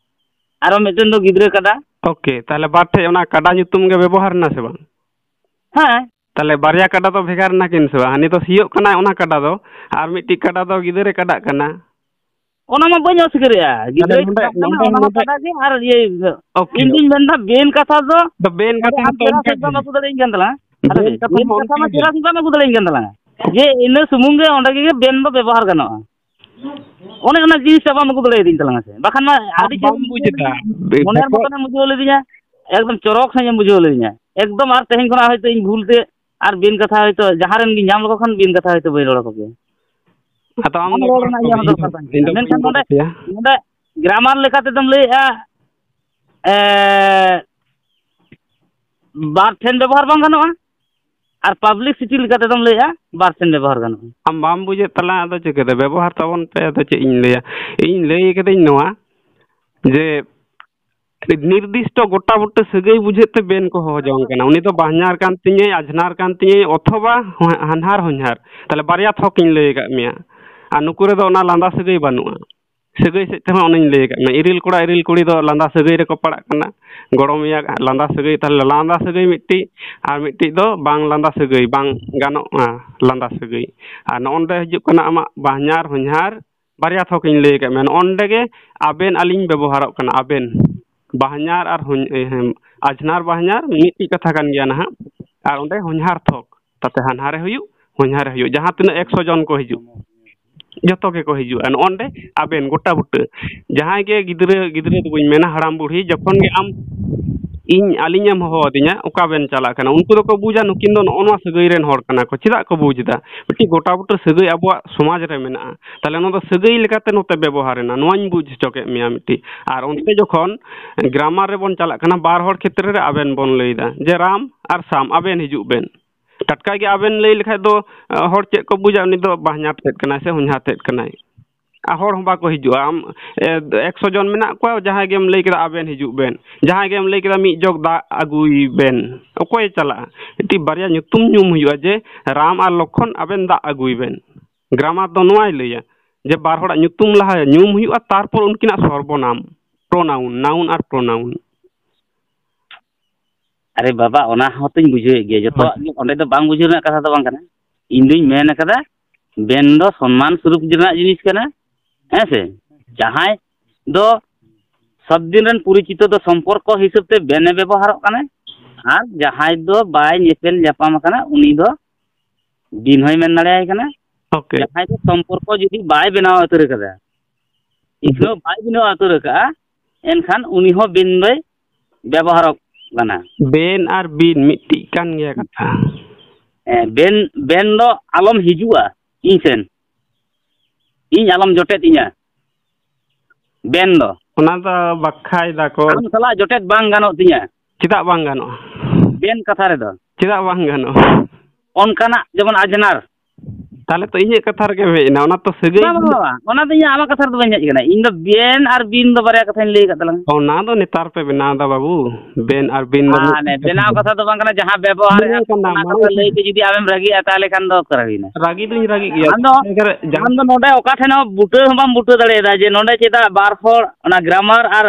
ᱟᱨᱚ ᱢᱤᱫᱴᱮᱱ ᱫᱚ ᱜᱤᱫᱽᱨᱟᱹ ᱠᱟᱰᱟ᱾ ᱳᱠᱮ, ᱛᱟᱦᱞᱮ ᱵᱟᱨ ᱴᱷᱮᱡ ᱚᱱᱟ ᱠᱟᱰᱟ ᱧᱩᱛᱩᱢ ᱜᱮ ᱵᱮᱵᱚᱦᱟᱨ ᱮᱱᱟ ᱥᱮ ᱵᱟᱝ? ᱦᱮᱸ᱾ ᱛᱟᱦᱞᱮ ᱵᱟᱨᱭᱟ ᱠᱟᱰᱟ ᱫᱚ ᱵᱷᱮᱜᱟᱨ ᱮᱱᱟ ᱠᱤᱱ ᱥᱮ ᱵᱟᱝ? ᱦᱟᱹᱱᱤ ᱫᱚ ᱥᱤᱭᱳᱜ ᱠᱟᱱᱟᱭ, ᱚᱱᱟ ᱠᱟᱰᱟ ᱫᱚ, ᱟᱨ ᱢᱤᱫᱴᱤᱡ ᱠᱟᱰᱟ ᱫᱚ ᱜᱤᱫᱽᱨᱟᱹ ᱠᱟᱰᱟᱜ ᱠᱟᱱᱟ᱾ ᱚᱱᱟ ᱢᱟ ᱵᱟᱹᱧ ᱚᱥᱤᱠᱟᱹᱨᱮᱜᱼᱟ᱾ ᱛᱟᱦᱞᱮ ᱜᱤᱫᱽᱨᱟᱹ ᱱᱚᱰᱮ, ᱠᱟᱰᱟ ᱠᱟᱱᱟ, ᱱᱚᱰᱮ, ᱚᱱᱟ ᱢᱟ ᱱᱚᱰᱮ᱾ ᱠᱟᱰᱟ ᱜᱮ, ᱟᱨ ᱤᱭᱟᱹ, ᱳᱠᱮ᱾ ᱤᱧ ᱫᱩᱧ ᱢᱮᱱᱫᱟ ᱵᱮᱱ ᱠᱟᱛᱷᱟ ᱫᱚ, ᱛᱚ ᱵᱮᱱ ᱱᱚᱰᱮ ᱠᱟᱛᱷᱟ ᱟᱢ ᱦᱚᱸᱛᱚ ᱪᱮᱫᱟᱜ ᱚᱱᱠᱟ ᱥᱮ ᱜᱮ᱾ ᱵᱟᱢ ᱟᱹᱛᱩ ᱫᱟᱲᱮᱭᱟᱹᱧ ᱠᱟᱱ ᱛᱟᱞᱟᱝᱟ? ᱟᱨᱮ, ᱵᱮᱱ ᱠᱟᱛᱷᱟ ᱵᱮᱱ ᱢᱟ ᱠᱟᱛᱷᱟ ᱢᱟ ᱚᱱᱠᱟ ᱜᱮ᱾ ᱪᱮᱫᱟᱜ ᱵᱟᱢ ᱟᱹᱜᱩ ᱫᱟᱲᱮᱭᱟᱹᱧ ᱠᱟᱱ ᱛᱟᱞᱟᱝᱟ? ᱡᱮ ᱤᱱᱟᱹ ᱥᱩᱢᱩᱝ ᱜᱮ ᱚᱸᱰᱮ ᱜᱮ ᱵᱮᱱ ᱫᱚ ᱵᱮᱵᱚᱦᱟᱨ ᱜᱟᱱᱚᱜᱼᱟ᱾ ᱚᱱᱮ ᱚᱱᱟ ᱡᱤᱱᱤᱥ ᱴᱟᱜ ᱵᱟᱢ ᱟᱹᱜᱩ ᱫᱟᱲᱮᱭᱟᱫᱤᱧ ᱛᱟᱞᱟᱝᱟ ᱥᱮ, ᱵᱟᱠᱷᱟᱱ ᱢᱟ ᱟᱢ ᱟᱹᱰᱤ ᱵᱟᱢ ᱪᱮᱦᱨᱟ ᱵᱩᱡᱽ ᱮᱫᱟ᱾ ᱵᱮ-, ᱢᱚᱱᱮᱨ ᱵᱮᱯᱟᱨ ᱢᱚᱛᱚᱱᱮᱢ ᱵᱩᱡᱷᱟᱹᱣ ᱞᱤᱫᱤᱧᱟ, ᱮᱠᱫᱚᱢ ᱪᱚᱨᱚᱠ ᱥᱟᱺᱦᱤᱡ ᱮᱢ ᱵᱩᱡᱷᱟᱹᱣ ᱞᱤᱫᱤᱧᱟ᱾ ᱮᱠᱫᱚᱢ ᱟᱨ ᱛᱮᱦᱮᱧ ᱠᱷᱚᱱᱟᱜ ᱦᱚᱭᱛᱳ ᱤᱧ ᱵᱷᱩᱞ ᱛᱮ ᱟᱨ ᱵᱤᱱ ᱠᱟᱛᱷᱟ ᱦᱚᱭᱛᱳ ᱡᱟᱦᱟᱸ ᱨᱮᱱ ᱜᱤᱧ ᱧᱟᱢ ᱞᱮᱠᱚ ᱠᱷᱟᱱ ᱵᱤᱱ ᱠᱟᱛᱷᱟ ᱦᱚᱭᱛᱳ ᱵᱟᱹᱧ ᱨᱚᱲ ᱟᱠᱚ ᱜᱮᱭᱟ᱾ ᱟᱫᱚ ᱟᱢ ᱵᱟᱝ ᱫᱚ ᱨᱚᱲ ᱨᱮᱱᱟᱜ ᱤᱭᱟᱹ ᱤᱧ ᱦᱚᱸ ᱫᱚ, ᱫᱚᱨᱠᱟᱨ ᱵᱟᱝ ᱤᱧ ᱠᱟᱱᱟ᱾ ᱫᱚ ᱢᱮᱱᱠᱷᱟᱱ ᱵᱟᱹᱧ ᱨᱚᱲ ᱱᱚᱰᱮ, ᱟᱯᱮᱭᱟ᱾ ᱱᱚᱰᱮ ᱜᱨᱟᱢᱟᱨ ᱞᱮᱠᱟ ᱛᱮᱫᱚᱢ ᱞᱟᱹᱭᱮᱜᱼᱟ, ᱮ, ᱵᱟᱨ ᱴᱷᱮᱱ ᱵᱮᱵᱚᱦᱟᱨ ᱵᱟᱝ ᱜᱟᱱᱚᱜᱼᱟ, ᱟᱨ ᱯᱟᱵᱽᱞᱤᱥᱤᱴᱤ ᱞᱮᱠᱟ ᱛᱮᱫᱚᱢ ᱞᱟᱹᱭᱮᱜᱼᱟ ᱵᱟᱨ ᱴᱷᱮᱱ ᱵᱮᱵᱚᱦᱟᱨ ᱜᱟᱱᱚᱜᱼᱟ᱾ ᱟᱢ ᱵᱟᱢ ᱵᱩᱡᱮᱫ ᱛᱟᱞᱟᱝ, ᱟᱫᱚ ᱪᱤᱠᱟᱹᱛᱮ ᱵᱮᱵᱚᱦᱟᱨ ᱛᱟᱵᱚᱱ ᱯᱮ? ᱟᱫᱚ ᱪᱮᱫ ᱤᱧ ᱞᱟᱹᱭᱟ, ᱤᱧ ᱞᱟᱹᱭ ᱠᱟᱹᱫᱟᱹᱧ ᱱᱚᱣᱟ ᱡᱮ ᱱᱤᱨᱫᱤᱥᱴᱚ ᱜᱚᱴᱟ ᱵᱩᱴᱟᱹ ᱥᱟᱹᱜᱟᱹᱭ ᱵᱩᱡᱷᱟᱹᱜ ᱛᱮ ᱵᱮᱱ ᱠᱚ ᱦᱚᱦᱚ ᱡᱚᱝ ᱠᱟᱱᱟ᱾ ᱩᱱᱤ ᱫᱚ ᱵᱟᱦᱧᱟᱨ ᱠᱟᱱ ᱛᱤᱧᱟᱹᱭ, ᱟᱡᱷᱱᱟᱨ ᱠᱟᱱ ᱛᱤᱧᱟᱹᱭ, ᱚᱛᱷᱚᱵᱟ ᱦᱚ-, ᱦᱟᱱᱦᱟᱨ ᱦᱚᱧᱦᱟᱨ᱾ ᱛᱟᱦᱞᱮ ᱵᱟᱨᱭᱟ ᱛᱷᱚᱠ ᱤᱧ ᱞᱟᱹᱭ ᱟᱠᱟᱫ ᱢᱮᱭᱟ᱾ ᱟᱨ ᱱᱩᱠᱩ ᱨᱮᱫᱚ ᱚᱱᱟ ᱞᱟᱸᱫᱟ ᱥᱟᱹᱜᱟᱹᱭ ᱵᱟᱹᱱᱩᱜᱼᱟ᱾ ᱥᱟᱹᱜᱟᱹᱭ ᱥᱮᱫ ᱛᱮᱦᱚᱸ ᱚᱱᱮᱧ ᱞᱟᱹᱭ ᱟᱠᱟᱫ ᱢᱮᱭᱟ, ᱤᱨᱤᱞ ᱠᱚᱲᱟ ᱤᱨᱤᱞ ᱠᱩᱲᱤ ᱫᱚ ᱞᱟᱸᱫᱟ ᱥᱟᱹᱜᱟᱹᱭ ᱨᱮᱠᱚ ᱯᱟᱲᱟᱜ ᱠᱟᱱᱟ᱾ ᱜᱚᱲᱚᱢᱮᱭᱟ ᱞᱟᱸᱫᱟ ᱥᱟᱹᱜᱟᱹᱭ, ᱛᱟᱦᱞᱮ ᱞᱟᱸᱫᱟ ᱥᱟᱹᱜᱟᱹᱭ ᱢᱤᱫᱴᱤᱡ, ᱟᱨ ᱢᱤᱫᱴᱤᱡ ᱫᱚ ᱵᱟᱝ ᱞᱟᱸᱫᱟ ᱥᱟᱹᱜᱟᱹᱭ, ᱵᱟᱝ ᱜᱟᱱᱚᱜᱼᱟ ᱞᱟᱸᱫᱟ ᱥᱟᱹᱜᱟᱹᱭ᱾ ᱟᱨ ᱱᱚᱜᱼᱚ ᱱᱚᱰᱮ ᱦᱤᱡᱩᱜ ᱠᱟᱱᱟ ᱟᱢᱟᱜ ᱵᱟᱦᱧᱟᱨ ᱦᱚᱧᱦᱟᱨ, ᱵᱟᱨᱭᱟ ᱛᱷᱚᱠ ᱤᱧ ᱞᱟᱹᱭ ᱟᱠᱟᱫ ᱢᱮᱭᱟ᱾ ᱱᱚᱜᱼᱚ ᱱᱚᱰᱮ ᱜᱮ ᱟᱵᱮᱱ ᱟᱹᱞᱤᱧ ᱵᱮᱵᱚᱦᱟᱨᱚᱜ ᱠᱟᱱᱟ, ᱟᱵᱮᱱ᱾ ᱵᱟᱦᱧᱟᱨ ᱟᱨ ᱦᱚᱧ-, ᱮ, ᱦᱮᱸ, ᱟᱡᱷᱱᱟᱨ ᱵᱟᱦᱧᱟᱨ ᱢᱤᱫᱴᱤᱡ ᱠᱟᱛᱷᱟ ᱠᱟᱱ ᱜᱮᱭᱟ ᱱᱟᱦᱟᱜ᱾ ᱟᱨ ᱚᱸᱰᱮ ᱦᱚᱧᱦᱟᱨ ᱛᱷᱚᱠ, ᱛᱟᱛᱮ ᱦᱟᱱᱦᱟᱨᱮ ᱦᱩᱭᱩᱜ, ᱦᱚᱧᱦᱟᱨᱮ ᱦᱩᱭᱩᱜ, ᱡᱟᱦᱟᱸ ᱛᱤᱱᱟᱹᱜ ᱮᱠᱥᱚ ᱡᱚᱱ ᱠᱚ ᱦᱤᱡᱩᱜ, ᱡᱚᱛᱚ ᱜᱮᱠᱚ ᱦᱤᱡᱩᱜᱼᱟ᱾ ᱱᱚᱜᱼᱚ ᱱᱚᱰᱮ ᱟᱵᱮᱱ ᱜᱚᱴᱟ ᱵᱩᱴᱟᱹ, ᱡᱟᱦᱟᱸᱭ ᱜᱮ ᱜᱤᱫᱽᱨᱟᱹ, ᱜᱤᱫᱽᱨᱟᱹ ᱫᱚ ᱵᱟᱹᱧ ᱢᱮᱱᱟ, ᱦᱟᱲᱟᱢ ᱵᱩᱲᱦᱤ, ᱡᱚᱠᱷᱚᱱ ᱜᱮ ᱟᱢ ᱤᱧ, ᱟᱹᱞᱤᱧᱮᱢ ᱦᱚᱦᱚ ᱟᱹᱫᱤᱧᱟ, ᱚᱠᱟ ᱵᱮᱱ ᱪᱟᱞᱟᱜ ᱠᱟᱱᱟ? ᱩᱱᱠᱩ ᱫᱚᱠᱚ ᱵᱩᱡᱟ ᱱᱩᱠᱤᱱ ᱫᱚ ᱱᱚᱜᱼᱚ ᱱᱚᱣᱟ ᱥᱟᱹᱜᱟᱹᱭ ᱨᱮᱱ ᱦᱚᱲ ᱠᱟᱱᱟ ᱠᱚ᱾ ᱪᱮᱫᱟᱜ ᱠᱚ ᱵᱩᱡᱽ ᱮᱫᱟ? ᱢᱤᱫᱴᱤᱡ ᱜᱚᱴᱟ ᱵᱩᱴᱟᱹ ᱥᱟᱹᱜᱟᱹᱭ ᱟᱵᱚᱣᱟᱜ ᱥᱚᱢᱟᱡᱽ ᱨᱮ ᱢᱮᱱᱟᱜᱼᱟ᱾ ᱛᱟᱦᱞᱮ ᱱᱚᱣᱟ ᱫᱚ ᱥᱟᱹᱜᱟᱹᱭ ᱞᱮᱠᱟᱛᱮ ᱱᱚᱛᱮ ᱵᱮᱵᱚᱦᱟᱨ ᱮᱱᱟ, ᱱᱚᱣᱟᱧ ᱵᱩᱡᱽ ᱦᱚᱪᱚ ᱠᱮᱫ ᱢᱮᱭᱟ ᱢᱤᱫᱴᱤᱡ᱾ ᱟᱨ ᱚᱱᱛᱮ ᱡᱚᱠᱷᱚᱱ ᱜᱨᱟᱢᱟᱨ ᱨᱮᱵᱚᱱ ᱪᱟᱞᱟᱜ ᱠᱟᱱᱟ, ᱵᱟᱨ ᱦᱚᱲ ᱠᱷᱮᱛᱨᱮ ᱨᱮ ᱟᱵᱮᱱ ᱵᱚᱱ ᱞᱟᱹᱭᱫᱟ ᱡᱮ, "ᱨᱟᱢ ᱟᱨ ᱥᱟᱢ, ᱟᱵᱮᱱ ᱦᱤᱡᱩᱜ ᱵᱮᱱ᱾" ᱴᱟᱴᱠᱟ ᱜᱮ ᱟᱵᱮᱱ ᱞᱟᱹᱭ ᱞᱮᱠᱷᱟᱡ ᱫᱚ, ᱟᱸ, ᱦᱚᱲ ᱪᱮᱫ ᱠᱚ ᱵᱩᱡᱟ, ᱩᱱᱤ ᱫᱚ ᱵᱟᱦᱧᱟᱨ ᱛᱮᱫ ᱠᱟᱱᱟᱭ ᱥᱮ ᱦᱚᱧᱦᱟᱨ ᱛᱮᱫ ᱠᱟᱱᱟᱭ? ᱟᱨ ᱦᱚᱲ ᱦᱚᱸ ᱵᱟᱠᱚ ᱦᱤᱡᱩᱜᱼᱟ᱾ ᱟᱢ, ᱮ, ᱮᱠᱥᱚ ᱡᱚᱱ ᱢᱮᱱᱟᱜ ᱠᱚᱣᱟ, ᱡᱟᱦᱟᱸᱭ ᱜᱮᱢ ᱞᱟᱹᱭ ᱠᱮᱫᱟ, "ᱟᱵᱮᱱ ᱦᱤᱡᱩᱜ ᱵᱮᱱ", ᱡᱟᱦᱟᱸᱭ ᱜᱮᱢ ᱞᱟᱹᱭ ᱠᱮᱫᱟ, "ᱢᱤᱫ ᱡᱚᱜᱽ ᱫᱟᱜ ᱟᱹᱜᱩᱭ ᱵᱮᱱ", ᱚᱠᱚᱭᱮ ᱪᱟᱞᱟᱜᱼᱟ? ᱢᱤᱫᱴᱤᱡ ᱵᱟᱨᱭᱟ ᱧᱩᱛᱩᱢ ᱧᱩᱢ ᱦᱩᱭᱩᱜᱼᱟ ᱡᱮ, "ᱨᱟᱢ ᱟᱨ ᱞᱚᱠᱠᱷᱚᱱ, ᱟᱵᱮᱱ ᱫᱟᱜ ᱟᱹᱜᱩᱭ ᱵᱮᱱ᱾" ᱜᱨᱟᱢᱟᱨ ᱫᱚ ᱱᱚᱣᱟᱭ ᱞᱟᱹᱭᱟ ᱡᱮ ᱵᱟᱨ ᱦᱚᱲᱟᱜ ᱧᱩᱛᱩᱢ ᱞᱟᱦᱟ ᱧᱩᱢ ᱦᱩᱭᱩᱜᱼᱟ, ᱛᱟᱨᱯᱚᱨ ᱩᱱᱠᱤᱱᱟᱜ ᱥᱚᱨᱵᱚᱱᱟᱢ, ᱯᱨᱚᱱᱟᱣᱩᱱ, ᱱᱟᱣᱩᱱ ᱟᱨ ᱯᱨᱚᱱᱟᱣᱩᱱ᱾ ᱟᱨᱮ ᱵᱟᱵᱟ, ᱚᱱᱟ ᱦᱚᱸᱛᱚᱧ ᱵᱩᱡᱷᱟᱹᱣᱮᱫ ᱜᱮᱭᱟ, ᱡᱚᱛᱚᱣᱟᱜ ᱜᱮ ᱚᱸᱰᱮ ᱫᱚ ᱵᱟᱝ ᱵᱩᱡᱷᱟᱹᱣ ᱨᱮᱱᱟᱜ ᱠᱟᱛᱷᱟ ᱫᱚ ᱵᱟᱝ ᱠᱟᱱᱟ᱾ ᱤᱧ ᱫᱩᱧ ᱢᱮᱱ ᱟᱠᱟᱫᱟ, ᱵᱮᱱ ᱫᱚ ᱥᱚᱱᱢᱟᱱ ᱥᱩᱨᱩᱯ ᱨᱮᱱᱟᱜ ᱡᱤᱱᱤᱥ ᱠᱟᱱᱟ, ᱦᱮᱸ ᱥᱮ? ᱡᱟᱦᱟᱸᱭ ᱫᱚ ᱥᱚᱵ ᱫᱤᱱ ᱨᱮᱱ ᱯᱚᱨᱤᱪᱤᱛᱚ ᱫᱚ ᱥᱚᱢᱯᱚᱨᱠᱚ ᱦᱤᱥᱟᱹᱵ ᱛᱮ ᱵᱮᱱᱮ ᱵᱮᱵᱚᱦᱟᱨᱚᱜ ᱠᱟᱱᱟ, ᱟᱨ ᱡᱟᱦᱟᱸᱭ ᱫᱚ ᱵᱟᱭ ᱧᱮᱯᱮᱞ ᱧᱟᱯᱟᱢ ᱟᱠᱟᱱᱟ, ᱩᱱᱤ ᱫᱚ ᱵᱤᱱ ᱦᱚᱸᱭ ᱢᱮᱱ ᱫᱟᱲᱮᱭᱟᱭ ᱠᱟᱱᱟ᱾ ᱳᱠᱮ᱾ ᱡᱟᱦᱟᱸᱭ ᱫᱚ ᱥᱚᱢᱯᱚᱨᱠᱚ ᱡᱩᱫᱤ ᱵᱟᱭ ᱵᱮᱱᱟᱣ ᱩᱛᱟᱹᱨ ᱟᱠᱟᱫᱟ, ᱪᱤᱠᱷᱱᱟᱹᱣ ᱵᱟᱭ ᱵᱮᱱᱟᱣ ᱩᱛᱟᱹᱨ ᱟᱠᱟᱫᱼᱟ, ᱮᱱᱠᱷᱟᱱ ᱩᱱᱤ ᱦᱚᱸ ᱵᱤᱱ ᱫᱚᱭ ᱵᱮᱵᱚᱦᱟᱨᱚᱜ ᱠᱟᱱᱟ᱾ ᱵᱮᱱ ᱟᱨ ᱵᱤᱱ ᱢᱤᱫᱴᱤᱡ ᱠᱟᱱ ᱜᱮᱭᱟ ᱠᱟᱛᱷᱟ᱾ ᱦᱮᱸ, ᱵᱮᱱ, ᱵᱮᱱ ᱫᱚ ᱟᱞᱚᱢ ᱦᱤᱡᱩᱜᱼᱟ ᱤᱧ ᱥᱮᱱ, ᱤᱧ ᱟᱞᱚᱢ ᱡᱚᱴᱮᱫ ᱤᱧᱟ᱾ ᱵᱮᱱ ᱫᱚ ᱚᱱᱟ ᱫᱚ ᱵᱟᱠᱷᱟᱭ ᱫᱟᱠᱚ᱾ ᱟᱢ ᱥᱟᱞᱟᱜ ᱡᱚᱴᱮᱫ ᱵᱟᱝ ᱜᱟᱱᱚᱜ ᱛᱤᱧᱟ᱾ ᱪᱮᱫᱟᱜ ᱵᱟᱝ ᱜᱟᱱᱚᱜᱼᱟ? ᱵᱮᱱ ᱠᱟᱛᱷᱟ ᱨᱮᱫᱚ᱾ ᱪᱮᱫᱟᱜ ᱵᱟᱝ ᱜᱟᱱᱚᱜᱼᱟ? ᱚᱱᱠᱟᱱᱟᱜ ᱡᱮᱢᱚᱱ ᱟᱡᱽᱱᱟᱨ᱾ ᱛᱟᱦᱚᱞᱮ ᱛᱚ ᱤᱧᱟᱹᱜ ᱠᱟᱛᱷᱟ ᱨᱮᱜᱮᱢ ᱦᱮᱡ ᱮᱱᱟ, ᱚᱱᱟ ᱛᱚ ᱥᱟᱹᱜᱟᱹᱭ ᱵᱟᱝ, ᱵᱟᱝ, ᱵᱟᱝ, ᱚᱱᱟ ᱫᱚ ᱤᱧ ᱟᱢᱟᱜ ᱠᱟᱛᱷᱟ ᱨᱮᱫᱚ ᱵᱟᱹᱧ ᱦᱮᱡ ᱟᱠᱟᱱᱟ᱾ ᱤᱧ ᱫᱚ ᱵᱮᱱ ᱟᱨ ᱵᱤᱱ ᱫᱚ ᱵᱟᱨᱭᱟ ᱠᱟᱛᱷᱟᱧ ᱞᱟᱹᱭ ᱟᱠᱟᱫ ᱛᱟᱞᱟᱝᱟ᱾ ᱚᱱᱟ ᱫᱚ ᱱᱮᱛᱟᱨ ᱯᱮ ᱵᱮᱱᱟᱣ ᱮᱫᱟ ᱵᱟᱹᱵᱩ, ᱵᱮᱱ ᱟᱨ ᱵᱤᱱ ᱫᱚ ᱦᱟᱱᱮ ᱵᱮᱱᱟᱣ ᱠᱟᱛᱷᱟ ᱫᱚ ᱵᱟᱝ ᱠᱟᱱᱟ, ᱡᱟᱦᱟᱸ ᱵᱮᱵᱚᱦᱟᱨᱮᱫᱼᱟ ᱢᱟᱱᱮ ᱠᱟᱱᱟ, ᱚᱱᱟ ᱠᱟᱛᱷᱟ ᱢᱟᱱᱮ ᱞᱟᱹᱭ ᱛᱮ ᱡᱩᱫᱤ ᱟᱢᱮᱢ ᱨᱟᱹᱜᱤᱜᱼᱟ, ᱛᱟᱦᱚᱞᱮ ᱠᱷᱟᱱ ᱫᱚ ᱚᱠᱟᱨᱮ ᱦᱩᱭᱱᱟ? ᱨᱟᱹᱜᱤ ᱫᱩᱧ ᱨᱟᱹᱜᱤᱜ ᱜᱮᱭᱟ᱾ ᱟᱢ ᱫᱚ, ᱮᱱᱠᱷᱟᱱ ᱡᱟᱦᱟᱸ ᱟᱢ ᱫᱚ ᱱᱚᱰᱮ ᱚᱠᱟ ᱴᱷᱮᱱ ᱦᱚᱸ ᱵᱩᱴᱟᱹ ᱦᱚᱸ ᱵᱟᱢ ᱵᱩᱴᱟᱹ ᱫᱟᱲᱮᱭᱟᱫᱟ ᱡᱮ ᱱᱚᱰᱮ ᱪᱮᱫᱟᱜ ᱵᱟᱨ ᱦᱚᱲ ᱚᱱᱟ ᱜᱨᱟᱢᱟᱨ ᱟᱨ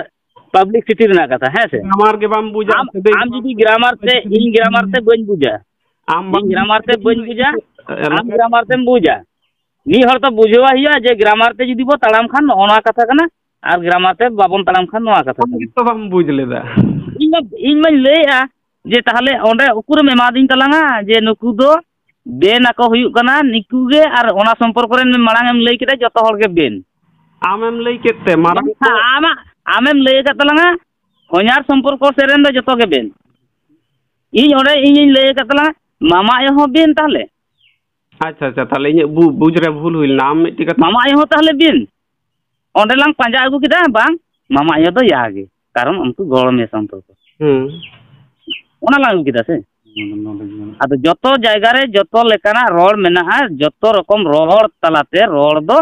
ᱯᱟᱵᱽᱞᱤᱠ ᱥᱤᱴᱤ ᱨᱮᱱᱟᱜ ᱠᱟᱛᱷᱟ, ᱦᱮᱸ ᱥᱮ? ᱜᱨᱟᱢᱟᱨ ᱜᱮ ᱵᱟᱢ ᱵᱩᱡᱟ, ᱟᱢ, ᱥᱟᱹᱜᱟᱹᱭ ᱟᱢ ᱠᱚ ᱡᱩᱫᱤ ᱜᱨᱟᱢᱟᱨ ᱛᱮ, ᱤᱧ ᱜᱨᱟᱢᱟᱨ ᱛᱮ ᱵᱟᱹᱧ ᱵᱩᱡᱟ, ᱟᱢ ᱵᱟᱢ ᱤᱧ ᱜᱨᱟᱢᱟᱨ ᱛᱮ ᱵᱟᱹᱧ ᱵᱩᱡᱟ, ᱟᱢ ᱜᱨᱟᱢᱟᱨ ᱛᱮᱢ ᱵᱩᱡᱟ᱾ ᱢᱤᱫ ᱦᱚᱲ ᱛᱚ ᱵᱩᱡᱷᱟᱹᱣᱟᱭ ᱦᱩᱭᱩᱜᱼᱟ ᱡᱮ ᱜᱨᱟᱢᱟᱨ ᱛᱮ ᱡᱩᱫᱤ ᱵᱚ ᱛᱟᱲᱟᱢ ᱠᱷᱟᱱ ᱱᱚᱜᱼᱚ ᱱᱚᱣᱟ ᱠᱟᱛᱷᱟ ᱠᱟᱱᱟ, ᱟᱨ ᱜᱨᱟᱢᱟᱨ ᱛᱮ ᱵᱟᱵᱚᱱ ᱛᱟᱲᱟᱢ ᱠᱷᱟᱱ ᱱᱚᱣᱟ ᱠᱟᱛᱷᱟ ᱟᱢ ᱠᱟᱱᱟ᱾ ᱜᱮᱛᱚ ᱵᱟᱢ ᱵᱩᱡᱽ ᱞᱮᱫᱟ᱾ ᱤᱧ ᱢᱟ, ᱤᱧ ᱢᱟᱧ ᱞᱟᱹᱭᱮᱫᱼᱟ ᱡᱮ ᱛᱟᱦᱚᱞᱮ ᱚᱸᱰᱮ ᱩᱠᱩᱨᱮᱢ ᱮᱢᱟᱫᱤᱧ ᱛᱟᱞᱟᱝᱟ ᱡᱮ ᱱᱩᱠᱩ ᱫᱚ ᱵᱮᱱ ᱟᱠᱚ ᱦᱩᱭᱩᱜ ᱠᱟᱱᱟ, ᱱᱤᱠᱩ ᱜᱮ, ᱟᱨ ᱚᱱᱟ ᱥᱚᱢᱯᱚᱨᱠᱚ ᱨᱮᱱ ᱢᱟᱲᱟᱝ ᱮᱢ ᱞᱟᱹᱭ ᱠᱮᱫᱟ ᱡᱚᱛᱚ ᱦᱚᱲ ᱜᱮ ᱵᱮᱱ᱾ ᱟᱢᱮᱢ ᱞᱟᱹᱭ ᱠᱮᱫ ᱛᱮ ᱢᱟᱨᱟᱝ ᱠᱚ᱾ ᱟᱢᱟᱜ, ᱟᱢᱮᱢ ᱞᱟᱹᱭ ᱟᱠᱟᱫ ᱛᱟᱞᱟᱝᱟ ᱦᱚᱧᱦᱟᱨ ᱥᱚᱢᱯᱚᱨᱠᱚ ᱥᱮᱫ ᱨᱮᱱ ᱫᱚ ᱡᱚᱛᱚ ᱜᱮ ᱵᱮᱱ᱾ ᱤᱧ ᱚᱸᱰᱮ ᱤᱧᱤᱧ ᱞᱟᱹᱭ ᱟᱠᱟᱫ ᱛᱟᱞᱟᱝᱟ ᱢᱟᱢᱟ ᱟᱭᱳ ᱦᱚᱸ ᱵᱮᱱ ᱛᱟᱦᱚᱞᱮ᱾ ᱟᱪᱪᱷᱟ, ᱟᱪᱪᱷᱟ, ᱛᱟᱦᱚᱞᱮ ᱤᱧᱟᱹᱜ ᱵᱩ-, ᱵᱩᱡᱽ ᱨᱮ ᱵᱷᱩᱞ ᱦᱩᱭ ᱞᱮᱱᱟ᱾ ᱟᱢ ᱢᱤᱫᱴᱤᱡ ᱠᱟᱛᱷᱟ ᱢᱟᱢᱟ ᱟᱭᱳ ᱦᱚᱸ ᱛᱟᱦᱚᱞᱮ ᱵᱮᱱ᱾ ᱚᱸᱰᱮ ᱞᱟᱝ ᱯᱟᱸᱡᱟ ᱟᱹᱜᱩ ᱠᱮᱫᱟ, ᱵᱟᱝ, ᱢᱟᱢᱟ ᱟᱭᱳ ᱫᱚ ᱭᱟ ᱜᱮ, ᱠᱟᱨᱚᱱ ᱩᱱᱠᱩ ᱜᱚᱲᱚ ᱢᱮᱥᱟ ᱥᱚᱢᱯᱚᱨᱠᱚ᱾ ᱦᱩᱸ᱾ ᱚᱱᱟ ᱞᱟᱝ ᱟᱹᱜᱩ ᱠᱮᱫᱟ ᱥᱮ? ᱟᱫᱚ ᱡᱚᱛᱚ ᱡᱟᱭᱜᱟ ᱨᱮ ᱡᱚᱛᱚ ᱞᱮᱠᱟᱱᱟᱜ ᱨᱚᱲ ᱢᱮᱱᱟᱜᱼᱟ, ᱡᱚᱛᱚ ᱨᱚᱠᱚᱢ ᱨᱚᱲ ᱛᱟᱞᱟᱛᱮ ᱨᱚᱲ ᱫᱚ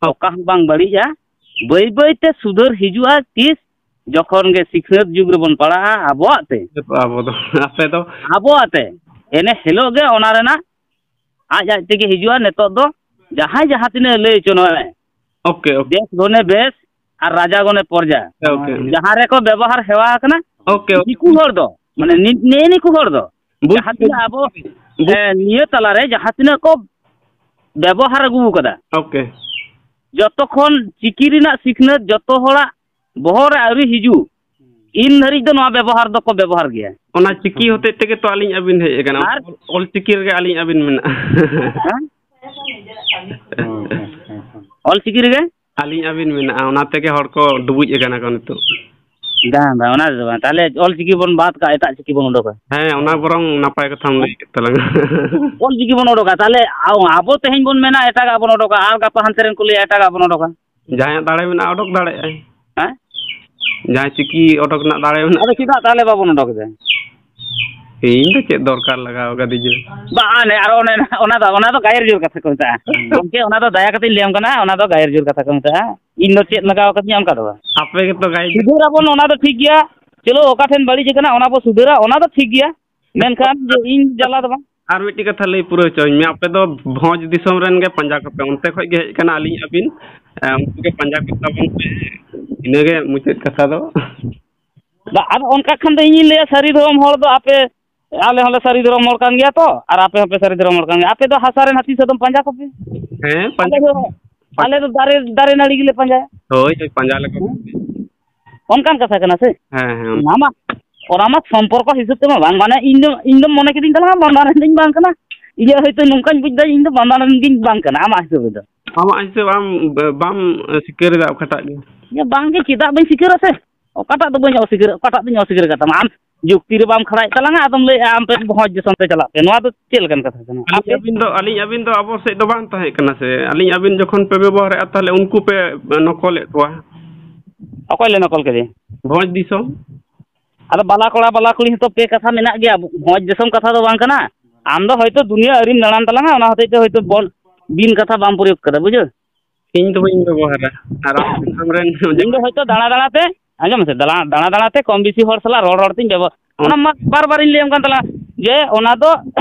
ᱚᱠᱟ ᱦᱚᱸ ᱵᱟᱝ ᱵᱟᱹᱲᱤᱡᱼᱟ᱾ ᱵᱟᱹᱭ ᱵᱟᱹᱭ ᱛᱮ ᱥᱩᱫᱷᱟᱹᱨ ᱦᱤᱡᱩᱜᱼᱟ, ᱛᱤᱥ ᱡᱚᱠᱷᱚᱱ ᱜᱮ ᱥᱤᱠᱷᱱᱟᱹᱛ ᱡᱩᱜᱽ ᱨᱮᱵᱚᱱ ᱯᱟᱲᱟᱜᱼᱟ ᱟᱵᱚᱣᱟᱜ ᱛᱮ᱾ ᱟᱵᱚ ᱫᱚ, ᱟᱯᱮ ᱫᱚ? ᱟᱵᱚᱣᱟᱜ ᱛᱮ᱾ ᱮᱱᱮ ᱦᱤᱞᱳᱜ ᱜᱮ ᱚᱱᱟ ᱨᱮᱱᱟᱜ ᱟᱡ ᱟᱡ ᱛᱮᱜᱮ ᱦᱤᱡᱩᱜᱼᱟ᱾ ᱱᱤᱛᱚᱜ ᱫᱚ ᱡᱟᱦᱟᱸᱭ ᱡᱟᱦᱟᱸ ᱛᱤᱱᱟᱹᱜ ᱞᱟᱹᱭ ᱦᱚᱪᱚ ᱱᱚᱜᱼᱚᱭ᱾ Okay, okay. ᱵᱮᱥ ᱜᱚᱱᱮ ᱵᱮᱥ ᱟᱨ ᱨᱟᱡᱟ ᱜᱚᱱᱮ ᱯᱚᱨᱡᱟ᱾ ᱳᱠᱮ᱾ ᱡᱟᱦᱟᱸ ᱨᱮᱠᱚ ᱵᱮᱵᱚᱦᱟᱨ ᱦᱮᱣᱟ ᱟᱠᱟᱱᱟ, ᱳᱠᱮ, ᱳᱠᱮ᱾ ᱫᱤᱠᱩ ᱦᱚᱲ ᱫᱚ, ᱢᱟᱱᱮ ᱱᱤ-, ᱱᱤᱭᱟᱹ ᱱᱤᱠᱩ ᱦᱚᱲ ᱫᱚ, ᱵᱩᱡᱽ ᱡᱟᱦᱟᱸ ᱛᱤᱱᱟᱹᱜ ᱟᱵᱚ, ᱵᱩᱡᱽ ᱮ, ᱱᱤᱭᱟᱹ ᱛᱟᱞᱟᱨᱮ ᱡᱟᱦᱟᱸ ᱛᱤᱱᱟᱹᱜ ᱠᱚ ᱵᱮᱵᱚᱦᱟᱨ ᱟᱹᱜᱩ ᱟᱠᱟᱫᱟ, ᱳᱠᱮ᱾ ᱡᱚᱛᱚ ᱠᱷᱚᱱ ᱪᱤᱠᱤ ᱨᱮᱱᱟᱜ ᱥᱤᱠᱷᱱᱟᱹᱛ ᱡᱚᱛᱚ ᱦᱚᱲᱟᱜ ᱵᱚᱦᱚᱜ ᱨᱮ ᱟᱹᱣᱨᱤ ᱦᱤᱡᱩᱜ, ᱤᱱ ᱫᱷᱟᱹᱨᱤᱡ ᱫᱚ ᱱᱚᱣᱟ ᱵᱮᱵᱚᱦᱟᱨ ᱫᱚᱠᱚ ᱵᱮᱵᱚᱦᱟᱨ ᱜᱮᱭᱟ᱾ ᱚᱱᱟ ᱪᱤᱠᱤ ᱦᱚᱛᱮᱡ ᱛᱮᱜᱮ ᱛᱚ ᱟᱹᱞᱤᱧ ᱟᱹᱵᱤᱱ ᱦᱮᱡ ᱟᱠᱟᱱᱟ᱾ ᱟᱨ? ᱚᱞ ᱪᱤᱠᱤ ᱨᱮᱜᱮ ᱟᱹᱞᱤᱧ ᱟᱹᱵᱤᱱ ᱢᱮᱱᱟᱜᱼᱟ᱾ ᱦᱮᱸ? ᱚᱞ ᱪᱤᱠᱤ ᱨᱮᱜᱮ? ᱟᱹᱞᱤᱧ ᱟᱹᱵᱤᱱ ᱢᱮᱱᱟᱜᱼᱟ, ᱚᱱᱟ ᱛᱮᱜᱮ ᱦᱚᱲ ᱠᱚ ᱰᱩᱵᱩᱡ ᱟᱠᱟᱱᱟ ᱠᱚ ᱱᱤᱛᱚᱜ᱾ ᱵᱟᱝ, ᱵᱟᱝ, ᱚᱱᱟ ᱫᱚ ᱵᱟᱝ᱾ ᱛᱟᱦᱚᱞᱮ ᱚᱞ ᱪᱤᱠᱤ ᱵᱚᱱ ᱵᱟᱫ ᱠᱟᱜᱼᱟ, ᱮᱴᱟᱜ ᱪᱤᱠᱤ ᱵᱚᱱ ᱩᱰᱩᱠᱟ᱾ ᱦᱮᱸ, ᱚᱱᱟ ᱵᱚᱨᱚᱝ ᱱᱟᱯᱟᱭ ᱠᱟᱛᱷᱟᱢ ᱞᱟᱹᱭ ᱠᱮᱫ ᱛᱟᱞᱟᱝᱟ᱾ ᱚᱞ ᱪᱤᱠᱤ ᱵᱚᱱ ᱩᱰᱩᱠᱟ, ᱛᱟᱦᱚᱞᱮ ᱟ-, ᱟᱵᱚ ᱛᱮᱦᱮᱧ ᱵᱚᱱ ᱢᱮᱱᱟ ᱮᱴᱟᱜᱟᱜ ᱵᱚᱱ ᱩᱰᱩᱠᱟ, ᱟᱨ ᱜᱟᱯᱟ ᱦᱟᱱᱛᱮ ᱨᱮᱱ ᱠᱚ ᱞᱟᱹᱭᱟ ᱮᱴᱟᱜᱟᱜ ᱵᱚᱱ ᱩᱰᱩᱠᱟ᱾ ᱡᱟᱦᱟᱸᱭᱟᱜ ᱫᱟᱲᱮ ᱢᱮᱱᱟᱜᱼᱟ, ᱚᱰᱚᱠ ᱫᱟᱲᱮᱭᱟᱜᱼᱟᱭ᱾ ᱦᱮᱸ? ᱡᱟᱦᱟᱸᱭ ᱪᱤᱠᱤ ᱚᱰᱚᱠ ᱨᱮᱱᱟᱜ ᱫᱟᱲᱮ ᱢᱮᱱᱟᱜᱼᱟ᱾ ᱟᱫᱚ ᱪᱮᱫᱟᱜ ᱛᱟᱦᱚᱞᱮ ᱵᱟᱵᱚᱱ ᱚᱰᱚᱠ ᱮᱫᱟ? ᱤᱧ ᱫᱚ ᱪᱮᱫ ᱫᱚᱨᱠᱟᱨ ᱞᱟᱜᱟᱣ ᱠᱟᱫᱤᱧᱟ? ᱵᱟᱝ, ᱟᱨ ᱚᱱᱮ, ᱚᱱᱟ ᱫᱚ, ᱚᱱᱟ ᱫᱚ ᱜᱟᱭᱮᱨ ᱡᱳᱨ ᱠᱟᱛᱷᱟ ᱠᱚ ᱢᱮᱛᱟᱜᱼᱟ᱾ ᱜᱚᱢᱠᱮ, ᱚᱱᱟ ᱫᱚ ᱫᱟᱭᱟ ᱠᱟᱛᱮᱧ ᱞᱟᱹᱭᱟᱢ ᱠᱟᱱᱟ, ᱚᱱᱟ ᱫᱚ ᱜᱟᱭᱮᱨ ᱡᱳᱨ ᱠᱟᱛᱷᱟ ᱠᱚ ᱢᱮᱛᱟᱜᱼᱟ᱾ ᱤᱧ ᱫᱚ ᱪᱮᱫ ᱞᱟᱜᱟᱣ ᱠᱟᱫᱤᱧᱟ ᱚᱱᱠᱟ ᱫᱚ ᱵᱟᱝ᱾ ᱟᱯᱮ ᱜᱮᱛᱚ ᱜᱟᱭᱮᱨ ᱡᱳᱨ᱾ ᱥᱩᱫᱷᱟᱹᱨ ᱟᱵᱚᱱ, ᱚᱱᱟ ᱫᱚ ᱴᱷᱤᱠ ᱜᱮᱭᱟ᱾ ᱪᱚᱞᱚ, ᱚᱠᱟ ᱴᱷᱮᱱ ᱵᱟᱹᱲᱤᱡ ᱟᱠᱟᱱᱟ ᱚᱱᱟ ᱵᱚ ᱥᱩᱫᱷᱟᱹᱨᱟ, ᱚᱱᱟ ᱫᱚ ᱴᱷᱤᱠ ᱜᱮᱭᱟ᱾ ᱢᱮᱱᱠᱷᱟᱱ ᱡᱮ ᱤᱧ ᱡᱟᱞᱟ ᱫᱚ ᱵᱟᱝ᱾ ᱟᱨ ᱢᱤᱫᱴᱤᱡ ᱠᱟᱛᱷᱟ ᱞᱟᱹᱭ ᱯᱩᱨᱟᱹᱣ ᱦᱚᱪᱚᱧ ᱢᱮ, ᱟᱯᱮ ᱫᱚ ᱵᱷᱚᱸᱡᱽ ᱫᱤᱥᱚᱢ ᱨᱮᱱ ᱜᱮ ᱯᱟᱸᱡᱟ ᱠᱚᱯᱮ, ᱚᱱᱛᱮ ᱠᱷᱚᱡ ᱜᱮ ᱦᱮᱡ ᱟᱠᱟᱱᱟ ᱟᱹᱞᱤᱧ ᱟᱹᱵᱤᱱ, ᱮ, ᱩᱱᱠᱩ ᱜᱮ ᱯᱟᱸᱡᱟ ᱠᱚ ᱛᱟᱵᱚᱱ ᱯᱮ᱾ ᱤᱱᱟᱹᱜᱮ ᱢᱩᱪᱟᱹᱫ ᱠᱟᱛᱷᱟ ᱫᱚ᱾ ᱵᱟ, ᱟᱫᱚ ᱚᱱᱠᱟ ᱠᱷᱟᱱ ᱫᱚ ᱤᱧᱤᱧ ᱞᱟᱹᱭᱟ, ᱥᱟᱹᱨᱤ ᱫᱷᱚᱨᱚᱢ ᱦᱚᱲ ᱫᱚ ᱟᱯᱮ, ᱟᱞᱮ ᱦᱚᱸᱞᱮ ᱥᱟᱹᱨᱤ ᱫᱷᱚᱨᱚᱢ ᱦᱚᱲ ᱠᱟᱱ ᱜᱮᱭᱟ ᱛᱚ, ᱟᱨ ᱟᱯᱮ ᱦᱚᱸᱯᱮ ᱥᱟᱹᱨᱤ ᱫᱷᱚᱨᱚᱢ ᱦᱚᱲ ᱠᱟᱱ ᱜᱮᱭᱟ᱾ ᱟᱯᱮ ᱫᱚ ᱦᱟᱥᱟ ᱨᱮᱱ ᱦᱟᱹᱛᱤ ᱥᱟᱫᱚᱢ ᱯᱟᱸᱡᱟ ᱠᱚᱯᱮ᱾ ᱦᱮᱸ, ᱯᱟᱸᱡᱟ ᱟᱞᱮ ᱫᱚ, ᱟᱞᱮ ᱫᱚ ᱫᱟᱨᱮ, ᱫᱟᱨᱮ ᱱᱟᱹᱲᱤ ᱜᱮᱞᱮ ᱯᱟᱸᱡᱟᱭᱟ᱾ ᱦᱳᱭ, ᱦᱳᱭ, ᱯᱟᱸᱡᱟ ᱞᱮᱠᱚ ᱠᱷᱟᱱ ᱜᱮ᱾ ᱚᱱᱠᱟᱱ ᱠᱟᱛᱷᱟ ᱠᱟᱱᱟ ᱥᱮ? ᱦᱮᱸ, ᱦᱮᱸ, ᱚᱱᱟ ᱢᱟ, ᱚᱱᱟ ᱢᱟ ᱥᱚᱢᱯᱚᱨᱠᱚ ᱦᱤᱥᱟᱹᱵ ᱛᱮᱢᱟ ᱵᱟᱝ, ᱢᱟᱱᱮ ᱤᱧ ᱫᱚ, ᱤᱧ ᱫᱚ ᱢᱚᱱᱮ ᱠᱤᱫᱤᱧ ᱛᱟᱞᱟᱝᱟ ᱵᱟᱸᱫᱷᱟᱱ ᱨᱮᱱ ᱫᱚᱧ ᱵᱟᱝ ᱠᱟᱱᱟ᱾ ᱤᱧᱟᱹᱜ ᱦᱚᱭᱛᱳ ᱱᱚᱝᱠᱟᱧ ᱵᱩᱡᱽ ᱫᱟ, ᱤᱧ ᱫᱚ ᱵᱟᱸᱫᱷᱟᱱ ᱨᱮᱱ ᱜᱤᱧ ᱵᱟᱝ ᱠᱟᱱᱟ ᱟᱢᱟᱜ ᱦᱤᱥᱟᱹᱵ ᱨᱮᱫᱚ᱾ ᱟᱢᱟᱜ ᱦᱤᱥᱟᱹᱵ ᱟᱢ ᱵᱟᱢ ᱥᱤᱠᱟᱹᱨ ᱮᱫᱟ ᱚᱠᱟᱴᱟᱜ ᱜᱮ? ᱤᱧᱟᱹᱜ ᱵᱟᱝ ᱜᱮ, ᱪᱮᱫᱟᱜ ᱵᱟᱹᱧ ᱥᱤᱠᱟᱹᱨᱟ ᱥᱮ? ᱚᱠᱟᱴᱟᱜ ᱫᱚ ᱵᱟᱹᱧ ᱚᱥᱤᱠᱟᱹᱨ, ᱚᱠᱟᱴᱟᱜ ᱫᱚᱧ ᱚᱥᱤᱠᱟᱹᱨ ᱠᱟᱫ ᱛᱟᱢᱟ? ᱟᱢ ᱡᱩᱠᱛᱤ ᱨᱮ ᱵᱟᱢ ᱠᱷᱟᱲᱟᱭᱮᱫ ᱛᱟᱞᱟᱝᱟ, ᱟᱫᱚᱢ ᱞᱟᱹᱭᱮᱫᱼᱟ ᱟᱢ ᱯᱮ ᱵᱷᱚᱸᱡᱽ ᱫᱤᱥᱚᱢ ᱯᱮ ᱪᱟᱞᱟᱜ ᱯᱮ᱾ ᱱᱚᱣᱟ ᱫᱚ ᱪᱮᱫ ᱞᱮᱠᱟᱱ ᱠᱟᱛᱷᱟ ᱠᱟᱱᱟ? ᱟᱹᱞᱤᱧ ᱟᱯᱮ ᱟᱹᱵᱤᱱ ᱫᱚ, ᱟᱹᱞᱤᱧ ᱟᱹᱵᱤᱱ ᱫᱚ ᱟᱵᱚ ᱥᱮᱫ ᱫᱚ ᱵᱟᱝ ᱛᱟᱦᱮᱸ ᱠᱟᱱᱟ ᱥᱮ? ᱟᱹᱞᱤᱧ ᱟᱹᱵᱤᱱ ᱡᱚᱠᱷᱚᱱ ᱯᱮ ᱵᱮᱵᱚᱦᱟᱨᱮᱫᱼᱟ, ᱛᱟᱦᱚᱞᱮ ᱩᱱᱠᱩ ᱯᱮ ᱱᱚᱠᱚᱞᱮᱫ ᱠᱚᱣᱟ᱾ ᱚᱠᱚᱭ ᱞᱮ ᱱᱚᱠᱚᱞ ᱠᱮᱫᱮ? ᱵᱷᱚᱸᱡᱽ ᱫᱤᱥᱚᱢ᱾ ᱟᱫᱚ ᱵᱟᱞᱟ ᱠᱚᱲᱟ, ᱵᱟᱞᱟ ᱠᱩᱲᱤ ᱦᱚᱸᱛᱚ ᱯᱮ ᱠᱟᱛᱷᱟ ᱢᱮᱱᱟᱜ ᱜᱮᱭᱟ᱾ ᱵᱷᱚᱸᱡᱽ ᱫᱤᱥᱚᱢ ᱠᱟᱛᱷᱟ ᱫᱚ ᱵᱟᱝ ᱠᱟᱱᱟ᱾ ᱟᱢ ᱫᱚ ᱦᱚᱭᱛᱳ ᱫᱩᱱᱤᱭᱟᱹ ᱟᱹᱨᱤᱢ ᱫᱟᱬᱟᱱ ᱛᱟᱞᱟᱝᱟ, ᱚᱱᱟ ᱦᱚᱛᱮᱡ ᱛᱮ ᱦᱚᱭᱛᱳ ᱵᱚᱞ, ᱵᱤᱱ ᱠᱟᱛᱷᱟ ᱵᱟᱢ ᱯᱨᱚᱭᱳᱜᱽ ᱠᱟᱫᱟ, ᱵᱩᱡᱷᱟᱹᱣ? ᱤᱧ ᱫᱚ ᱵᱟᱹᱧ ᱵᱮᱵᱚᱦᱟᱨᱟ᱾ ᱟᱨ ᱟᱢ, ᱟᱢᱨᱮᱱ ᱤᱧ ᱫᱚ ᱦᱚᱭᱛᱳ ᱫᱟᱬᱟ ᱫᱟᱬᱟ ᱛᱮ, ᱟᱸᱡᱚᱢ ᱢᱮᱥᱮ, ᱫᱟᱬᱟ, ᱫᱟᱬᱟ ᱫᱟᱬᱟ ᱛᱮ ᱠᱚᱢ ᱵᱮᱥᱤ ᱦᱚᱲ ᱥᱟᱞᱟᱜ ᱨᱚᱲ ᱨᱚᱲ ᱛᱤᱧ ᱵᱮᱵᱚᱦᱟᱨ, ᱚᱱᱟ ᱢᱟ ᱵᱟᱨ ᱵᱟᱨᱤᱧ ᱞᱟᱹᱭᱟᱢ ᱠᱟᱱ ᱛᱟᱞᱟᱝᱟ ᱡᱮ ᱚᱱᱟ ᱫᱚ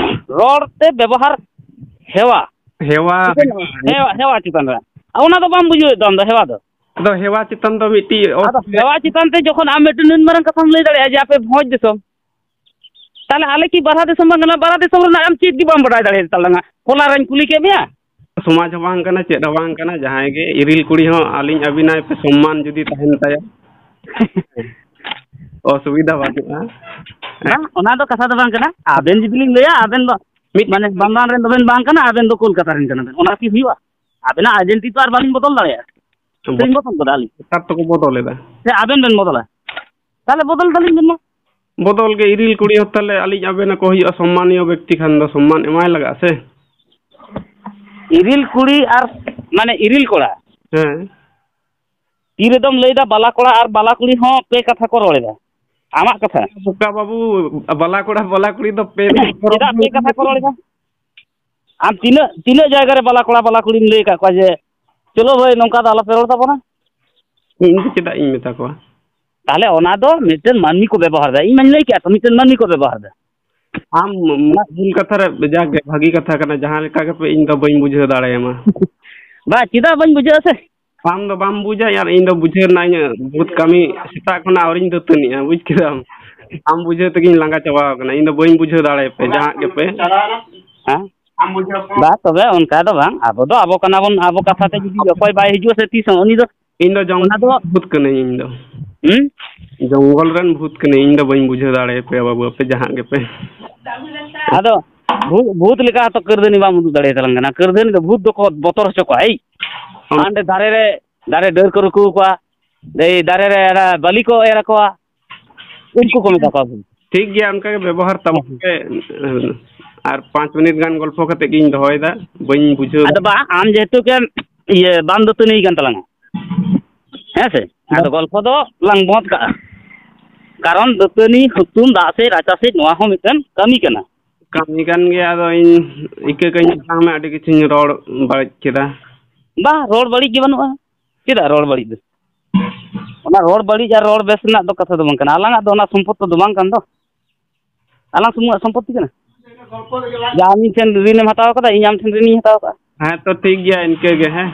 ᱨᱚᱲ ᱛᱮ ᱵᱮᱵᱚᱦᱟᱨ ᱦᱮᱣᱟ᱾ ᱦᱮᱣᱟ᱾ ᱦᱮᱣᱟ, ᱦᱮᱣᱟ ᱪᱮᱛᱟᱱ ᱨᱮ᱾ ᱚᱱᱟ ᱫᱚ ᱵᱟᱢ ᱵᱩᱡᱷᱟᱹᱣᱮᱫ ᱫᱚ ᱟᱢ ᱫᱚ ᱦᱮᱣᱟ ᱫᱚ᱾ ᱟᱫᱚ ᱦᱮᱣᱟ ᱪᱮᱛᱟᱱ ᱫᱚ ᱢᱤᱫᱴᱤᱡ ᱟᱫᱚ ᱚᱥᱩᱵᱤᱫᱷᱟ᱾ ᱦᱮᱣᱟ ᱪᱮᱛᱟᱱ ᱛᱮ ᱡᱚᱠᱷᱚᱱ ᱟᱢ ᱢᱤᱫᱴᱮᱱ ᱱᱩᱱ ᱢᱟᱨᱟᱝ ᱠᱟᱛᱷᱟᱢ ᱞᱟᱹᱭ ᱫᱟᱲᱮᱭᱟᱜᱼᱟ ᱡᱮ ᱟᱯᱮ ᱵᱷᱚᱸᱡᱽ ᱫᱤᱥᱚᱢ, ᱛᱟᱦᱞᱮ ᱟᱞᱮ ᱠᱤ ᱵᱟᱨᱦᱟ ᱫᱤᱥᱚᱢ ᱵᱟᱝ ᱠᱟᱱᱟ? ᱵᱟᱨᱦᱟ ᱫᱤᱥᱚᱢ ᱨᱮᱱᱟᱜ ᱟᱢ ᱪᱮᱫ ᱜᱮ ᱵᱟᱢ ᱵᱟᱰᱟᱭ ᱫᱟᱲᱮᱭᱟᱛᱟᱞᱟᱝᱟ᱾ ᱦᱚᱞᱟ ᱨᱮᱧ ᱠᱩᱞᱤ ᱠᱮᱫ ᱢᱮᱭᱟ᱾ ᱥᱚᱢᱟᱡᱽ ᱦᱚᱸ ᱵᱟᱝ ᱠᱟᱱᱟ, ᱪᱮᱫ ᱦᱚᱸ ᱵᱟᱝ ᱠᱟᱱᱟ᱾ ᱡᱟᱦᱟᱸᱭ ᱜᱮ ᱤᱨᱤᱞ ᱠᱩᱲᱤ ᱦᱚᱸ ᱟᱹᱞᱤᱧ ᱟᱹᱵᱤᱱᱟᱭ ᱯᱮ, ᱥᱚᱢᱢᱟᱱ ᱡᱩᱫᱤ ᱛᱟᱦᱮᱱ ᱛᱟᱭᱟ᱾ ᱚᱥᱩᱵᱤᱫᱷᱟ ᱵᱟᱹᱱᱩᱜᱼᱟ᱾ ᱵᱟᱝ, ᱚᱱᱟ ᱫᱚ ᱠᱟᱛᱷᱟ ᱫᱚ ᱵᱟᱝ ᱠᱟᱱᱟ᱾ ᱟᱵᱮᱱ ᱡᱩᱫᱤ ᱞᱤᱧ ᱞᱟᱹᱭᱟ, ᱟᱵᱮᱱ ᱫᱚ ᱢᱤᱫ ᱢᱟᱱᱮ ᱵᱟᱱᱫᱟᱱ ᱨᱮᱱ ᱫᱚᱵᱮᱱ ᱵᱟᱝ ᱠᱟᱱᱟ, ᱟᱵᱮᱱ ᱫᱚ ᱠᱳᱞᱠᱟᱛᱟ ᱨᱮᱱ ᱠᱟᱱᱟ ᱵᱮᱱ, ᱚᱱᱟ ᱠᱤ ᱦᱩᱭᱩᱜᱼᱟ? ᱟᱵᱮᱱᱟᱜ ᱟᱭᱰᱮᱱᱴᱤᱴᱤ ᱛᱚ ᱟᱨ ᱵᱟᱹᱞᱤᱧ ᱵᱚᱫᱚᱞ ᱫᱟᱲᱮᱭᱟᱜᱼᱟ᱾ ᱥᱮ ᱞᱤᱧ ᱵᱚᱫᱚᱞ ᱜᱚᱫᱟ ᱟᱹᱞᱤᱧ? ᱱᱮᱛᱟᱨ ᱛᱚᱠᱚ ᱵᱚᱫᱚᱞ ᱮᱫᱟ᱾ ᱥᱮ ᱟᱵᱮᱱ ᱵᱮᱱ ᱵᱚᱫᱚᱞᱟ? ᱛᱟᱦᱚᱞᱮ ᱵᱚᱫᱚᱞ ᱛᱟᱹᱞᱤᱧ ᱵᱮᱱ ᱢᱟ᱾ ᱵᱚᱫᱚᱞ ᱜᱮ, ᱤᱨᱤᱞ ᱠᱩᱲᱤ ᱦᱚᱸ ᱛᱟᱦᱚᱞᱮ ᱟᱹᱞᱤᱧ ᱟᱵᱮᱱ ᱠᱚ ᱦᱩᱭᱩᱜᱼᱟ, ᱥᱚᱢᱢᱟᱱᱤᱭᱚ ᱵᱮᱠᱛᱤ ᱠᱷᱟᱱ ᱫᱚ ᱥᱚᱢᱢᱟᱱ ᱮᱢᱟᱭ ᱞᱟᱜᱟᱜᱼᱟ ᱥᱮ? ᱤᱨᱤᱞ ᱠᱩᱲᱤ ᱟᱨ ᱢᱟᱱᱮ ᱤᱨᱤᱞ ᱠᱚᱲᱟ᱾ ᱦᱮᱸ᱾ ᱛᱤ ᱨᱮᱫᱚᱢ ᱞᱟᱹᱭᱫᱟ ᱵᱟᱞᱟ ᱠᱚᱲᱟ ᱟᱨ ᱵᱟᱞᱟ ᱠᱩᱲᱤ ᱦᱚᱸ ᱯᱮ ᱠᱟᱛᱷᱟ ᱠᱚ ᱨᱚᱲ ᱮᱫᱟ᱾ ᱟᱢᱟᱜ ᱠᱟᱛᱷᱟ᱾ ᱵᱚᱠᱟ ᱵᱟᱹᱵᱩ, ᱵᱟᱞᱟ ᱠᱚᱲᱟ ᱵᱟᱞᱟ ᱠᱩᱲᱤ ᱫᱚ ᱯᱮ ᱪᱮᱫᱟᱜ ᱯᱮ ᱠᱟᱛᱷᱟ ᱠᱚ ᱨᱚᱲ ᱮᱫᱟ? ᱟᱢ ᱛᱤᱱᱟᱹᱜ, ᱛᱤᱱᱟᱹᱜ ᱡᱟᱭᱜᱟ ᱨᱮ ᱵᱟᱞᱟ ᱠᱚᱲᱟ ᱵᱟᱞᱟ ᱠᱩᱲᱤᱢ ᱞᱟᱹᱭ ᱟᱠᱟᱫ ᱠᱚᱣᱟ ᱡᱮ, "ᱪᱚᱞᱚ ᱵᱷᱟᱹᱭ, ᱱᱚᱝᱠᱟ ᱫᱚ ᱟᱞᱚᱯᱮ ᱨᱚᱲ ᱛᱟᱵᱚᱱᱟ"? ᱤᱧ ᱫᱚ ᱪᱮᱫᱟᱜ ᱤᱧ ᱢᱮᱛᱟ ᱠᱚᱣᱟ? ᱛᱟᱦᱞᱮ ᱚᱱᱟ ᱫᱚ ᱢᱤᱫᱴᱮᱱ ᱢᱟᱹᱱᱢᱤ ᱠᱚ ᱵᱮᱵᱚᱦᱟᱨ ᱮᱫᱟ᱾ ᱤᱧ ᱢᱟᱧ ᱞᱟᱹᱭ ᱠᱮᱫ ᱛᱚ, ᱢᱤᱫᱴᱮᱱ ᱢᱟᱹᱱᱢᱤ ᱠᱚ ᱵᱮᱵᱚᱦᱟᱨ ᱮᱫᱟ᱾ ᱟᱢ ᱵᱷᱩᱞ ᱠᱟᱛᱷᱟ ᱨᱮ ᱡᱟᱜᱮ ᱵᱷᱟᱹᱜᱤ ᱠᱟᱛᱷᱟ ᱠᱟᱱᱟ, ᱡᱟᱦᱟᱸ ᱞᱮᱠᱟ ᱜᱮᱯᱮ ᱤᱧ ᱫᱚ ᱵᱟᱹᱧ ᱵᱩᱡᱷᱟᱹᱣ ᱫᱟᱲᱮᱭᱟᱢᱟ᱾ ᱵᱟ, ᱪᱮᱫᱟᱜ ᱵᱟᱹᱧ ᱵᱩᱡᱷᱟᱹᱣᱟ ᱥᱮ? ᱟᱢ ᱫᱚ ᱵᱟᱢ ᱵᱩᱡᱟ, ᱟᱨ ᱤᱧ ᱫᱚ ᱵᱩᱡᱷᱟᱹᱣ ᱨᱮᱱᱟᱜ ᱤᱧᱟᱹᱜ ᱵᱚᱦᱩᱛ ᱠᱟᱹᱢᱤ, ᱥᱮᱛᱟᱜ ᱠᱷᱚᱱᱟᱜ ᱟᱹᱣᱨᱤᱧ ᱫᱟᱹᱛᱟᱹᱱᱤᱜᱼᱟ, ᱵᱩᱡᱽ ᱠᱮᱫᱟᱢ? ᱟᱢ ᱵᱩᱡᱷᱟᱹᱣ ᱛᱮᱜᱮᱧ ᱞᱟᱸᱜᱟ ᱪᱟᱵᱟ ᱟᱠᱟᱱᱟ, ᱤᱧ ᱫᱚ ᱵᱟᱹᱧ ᱵᱩᱡᱷᱟᱹᱣ ᱫᱟᱲᱮᱭᱟᱯᱮ ᱡᱟᱦᱟᱸ ᱜᱮᱯᱮ᱾ ᱦᱮᱸ? ᱵᱟ, ᱛᱚᱵᱮ ᱚᱱᱠᱟ ᱫᱚ ᱵᱟᱝ, ᱟᱵᱚ ᱫᱚ ᱟᱵᱚ ᱠᱟᱱᱟ ᱵᱚᱱ, ᱟᱵᱚ ᱠᱟᱛᱷᱟ ᱛᱮ ᱡᱩᱫᱤ ᱚᱠᱚᱭ ᱵᱟᱭ ᱦᱤᱡᱩᱜᱼᱟ ᱥᱮ ᱛᱤᱥ ᱦᱚᱸ, ᱩᱱᱤ ᱫᱚ ᱤᱧ ᱫᱚ ᱚᱱᱟ ᱫᱚ ᱡᱚᱝᱜᱚᱞ ᱵᱷᱩᱛ ᱠᱟᱹᱱᱟᱹᱧ, ᱤᱧ ᱫᱚ ᱦᱩᱸ? ᱡᱚᱝᱜᱚᱞ ᱨᱮᱱ ᱵᱷᱩᱛ ᱠᱟᱹᱱᱟᱹᱧ, ᱤᱧ ᱫᱚ ᱵᱟᱹᱧ ᱵᱩᱡᱷᱟᱹᱣ ᱫᱟᱲᱮᱭᱟᱯᱮᱭᱟ ᱵᱟᱹᱵᱩ, ᱟᱯᱮ ᱡᱟᱦᱟᱸ ᱜᱮᱯᱮ᱾ ᱟᱫᱚ ᱵᱷᱩ-, ᱵᱷᱩᱛ ᱞᱮᱠᱟ ᱦᱚᱸᱛᱚ ᱠᱟᱹᱨᱫᱷᱟᱹᱱᱤ ᱵᱟᱢ ᱩᱫᱩᱜ ᱫᱟᱲᱮᱭᱟᱛᱟᱞᱟᱝ ᱠᱟᱱᱟ᱾ ᱠᱟᱹᱨᱫᱷᱟᱹᱱᱤ ᱫᱚ ᱵᱷᱩᱛ ᱫᱚᱠᱚ ᱵᱚᱛᱚᱨ ᱦᱚᱪᱚ ᱠᱚᱣᱟ᱾ ᱮᱭ, ᱦᱟᱸᱰᱮ ᱫᱟᱨᱮ ᱨᱮ, ᱫᱟᱨᱮ ᱰᱟᱹᱨ ᱠᱚ ᱨᱩᱠᱩ ᱟᱠᱚᱣᱟ, ᱮᱭ, ᱫᱟᱨᱮ ᱨᱮ ᱚᱱᱟ ᱵᱟᱹᱞᱤ ᱠᱚ ᱮᱨ ᱟᱠᱚᱣᱟ, ᱩᱱᱠᱩ ᱠᱚ ᱢᱮᱛᱟ ᱠᱚᱣᱟ ᱵᱷᱩᱛ᱾ ᱴᱷᱤᱠ ᱜᱮᱭᱟ, ᱚᱱᱠᱟ ᱜᱮ ᱵᱮᱵᱚᱦᱟᱨ ᱛᱟᱵᱚᱱ ᱯᱮ᱾ ᱟᱨ ᱯᱟᱸᱪ ᱢᱤᱱᱤᱴ ᱜᱟᱱ ᱜᱚᱞᱯᱚ ᱠᱟᱛᱮ ᱜᱤᱧ ᱫᱚᱦᱚᱭᱮᱫᱟ, ᱵᱟᱹᱧ ᱵᱩᱡᱷᱟᱹᱣ ᱮᱫᱟ᱾ ᱟᱫᱚ ᱵᱟᱝ, ᱟᱢ ᱡᱮᱦᱮᱛᱩ ᱜᱮ, ᱤᱭᱟᱹ, ᱵᱟᱢ ᱫᱟᱹᱛᱟᱹᱱᱤ ᱠᱟᱱ ᱛᱟᱞᱟᱝᱟ, ᱦᱮᱸ ᱥᱮ? ᱟᱫᱚ ᱜᱚᱞᱯᱚ ᱫᱚ ᱞᱟᱝ ᱵᱚᱸᱫᱽ ᱠᱟᱜᱼᱟ, ᱠᱟᱨᱚᱱ ᱫᱟᱹᱛᱟᱹᱱᱤ, ᱦᱩᱛᱩᱢ, ᱫᱟᱜ ᱥᱮᱫ, ᱨᱟᱪᱟ ᱥᱮᱫ, ᱱᱚᱣᱟ ᱦᱚᱸ ᱢᱤᱫᱴᱮᱱ ᱠᱟᱹᱢᱤ ᱠᱟᱱᱟ᱾ ᱠᱟᱹᱢᱤ ᱠᱟᱱ ᱜᱮᱭᱟ, ᱟᱫᱚ ᱤᱧ ᱤᱠᱟᱹ ᱠᱟᱹᱧ ᱛᱟᱞᱟᱝ ᱢᱮ, ᱟᱹᱰᱤ ᱠᱤᱪᱷᱩᱧ ᱨᱚᱲ ᱵᱟᱹᱲᱤᱡ ᱠᱮᱫᱟ᱾ ᱵᱟᱝ, ᱨᱚᱲ ᱵᱟᱹᱲᱤᱡ ᱜᱮ ᱵᱟᱹᱱᱩᱜᱼᱟ᱾ ᱪᱮᱫᱟᱜ ᱨᱚᱲ ᱵᱟᱹᱲᱤᱡ ᱫᱚ? ᱚᱱᱟ ᱨᱚᱲ ᱵᱟᱹᱲᱤᱡ ᱟᱨ ᱨᱚᱲ ᱵᱮᱥ ᱨᱮᱱᱟᱜ ᱫᱚ ᱠᱟᱛᱷᱟ ᱫᱚ ᱵᱟᱝ ᱠᱟᱱᱟ᱾ ᱟᱞᱟᱝᱟᱜ ᱫᱚ ᱚᱱᱟ ᱥᱚᱢᱯᱚᱛ ᱫᱚ ᱵᱟᱝ ᱠᱟᱱ ᱫᱚ᱾ ᱟᱞᱟᱝ ᱥᱩᱢᱩᱝᱟᱜ ᱥᱚᱢᱯᱚᱛᱤ ᱠᱟᱱᱟ᱾ ᱡᱟ ᱟᱢ ᱤᱧ ᱴᱷᱮᱱ ᱨᱤᱱᱮᱢ ᱦᱟᱛᱟᱣ ᱠᱟᱫᱟ, ᱤᱧ ᱟᱢ ᱴᱷᱮᱱ ᱨᱤᱱᱤᱧ ᱦᱟᱛᱟᱣ ᱠᱟᱜᱼᱟ᱾ ᱦᱮᱸ, ᱛᱚ ᱴᱷᱤᱠ ᱜᱮᱭᱟ, ᱤᱱᱠᱟᱹ ᱜᱮ, ᱦᱮᱸ᱾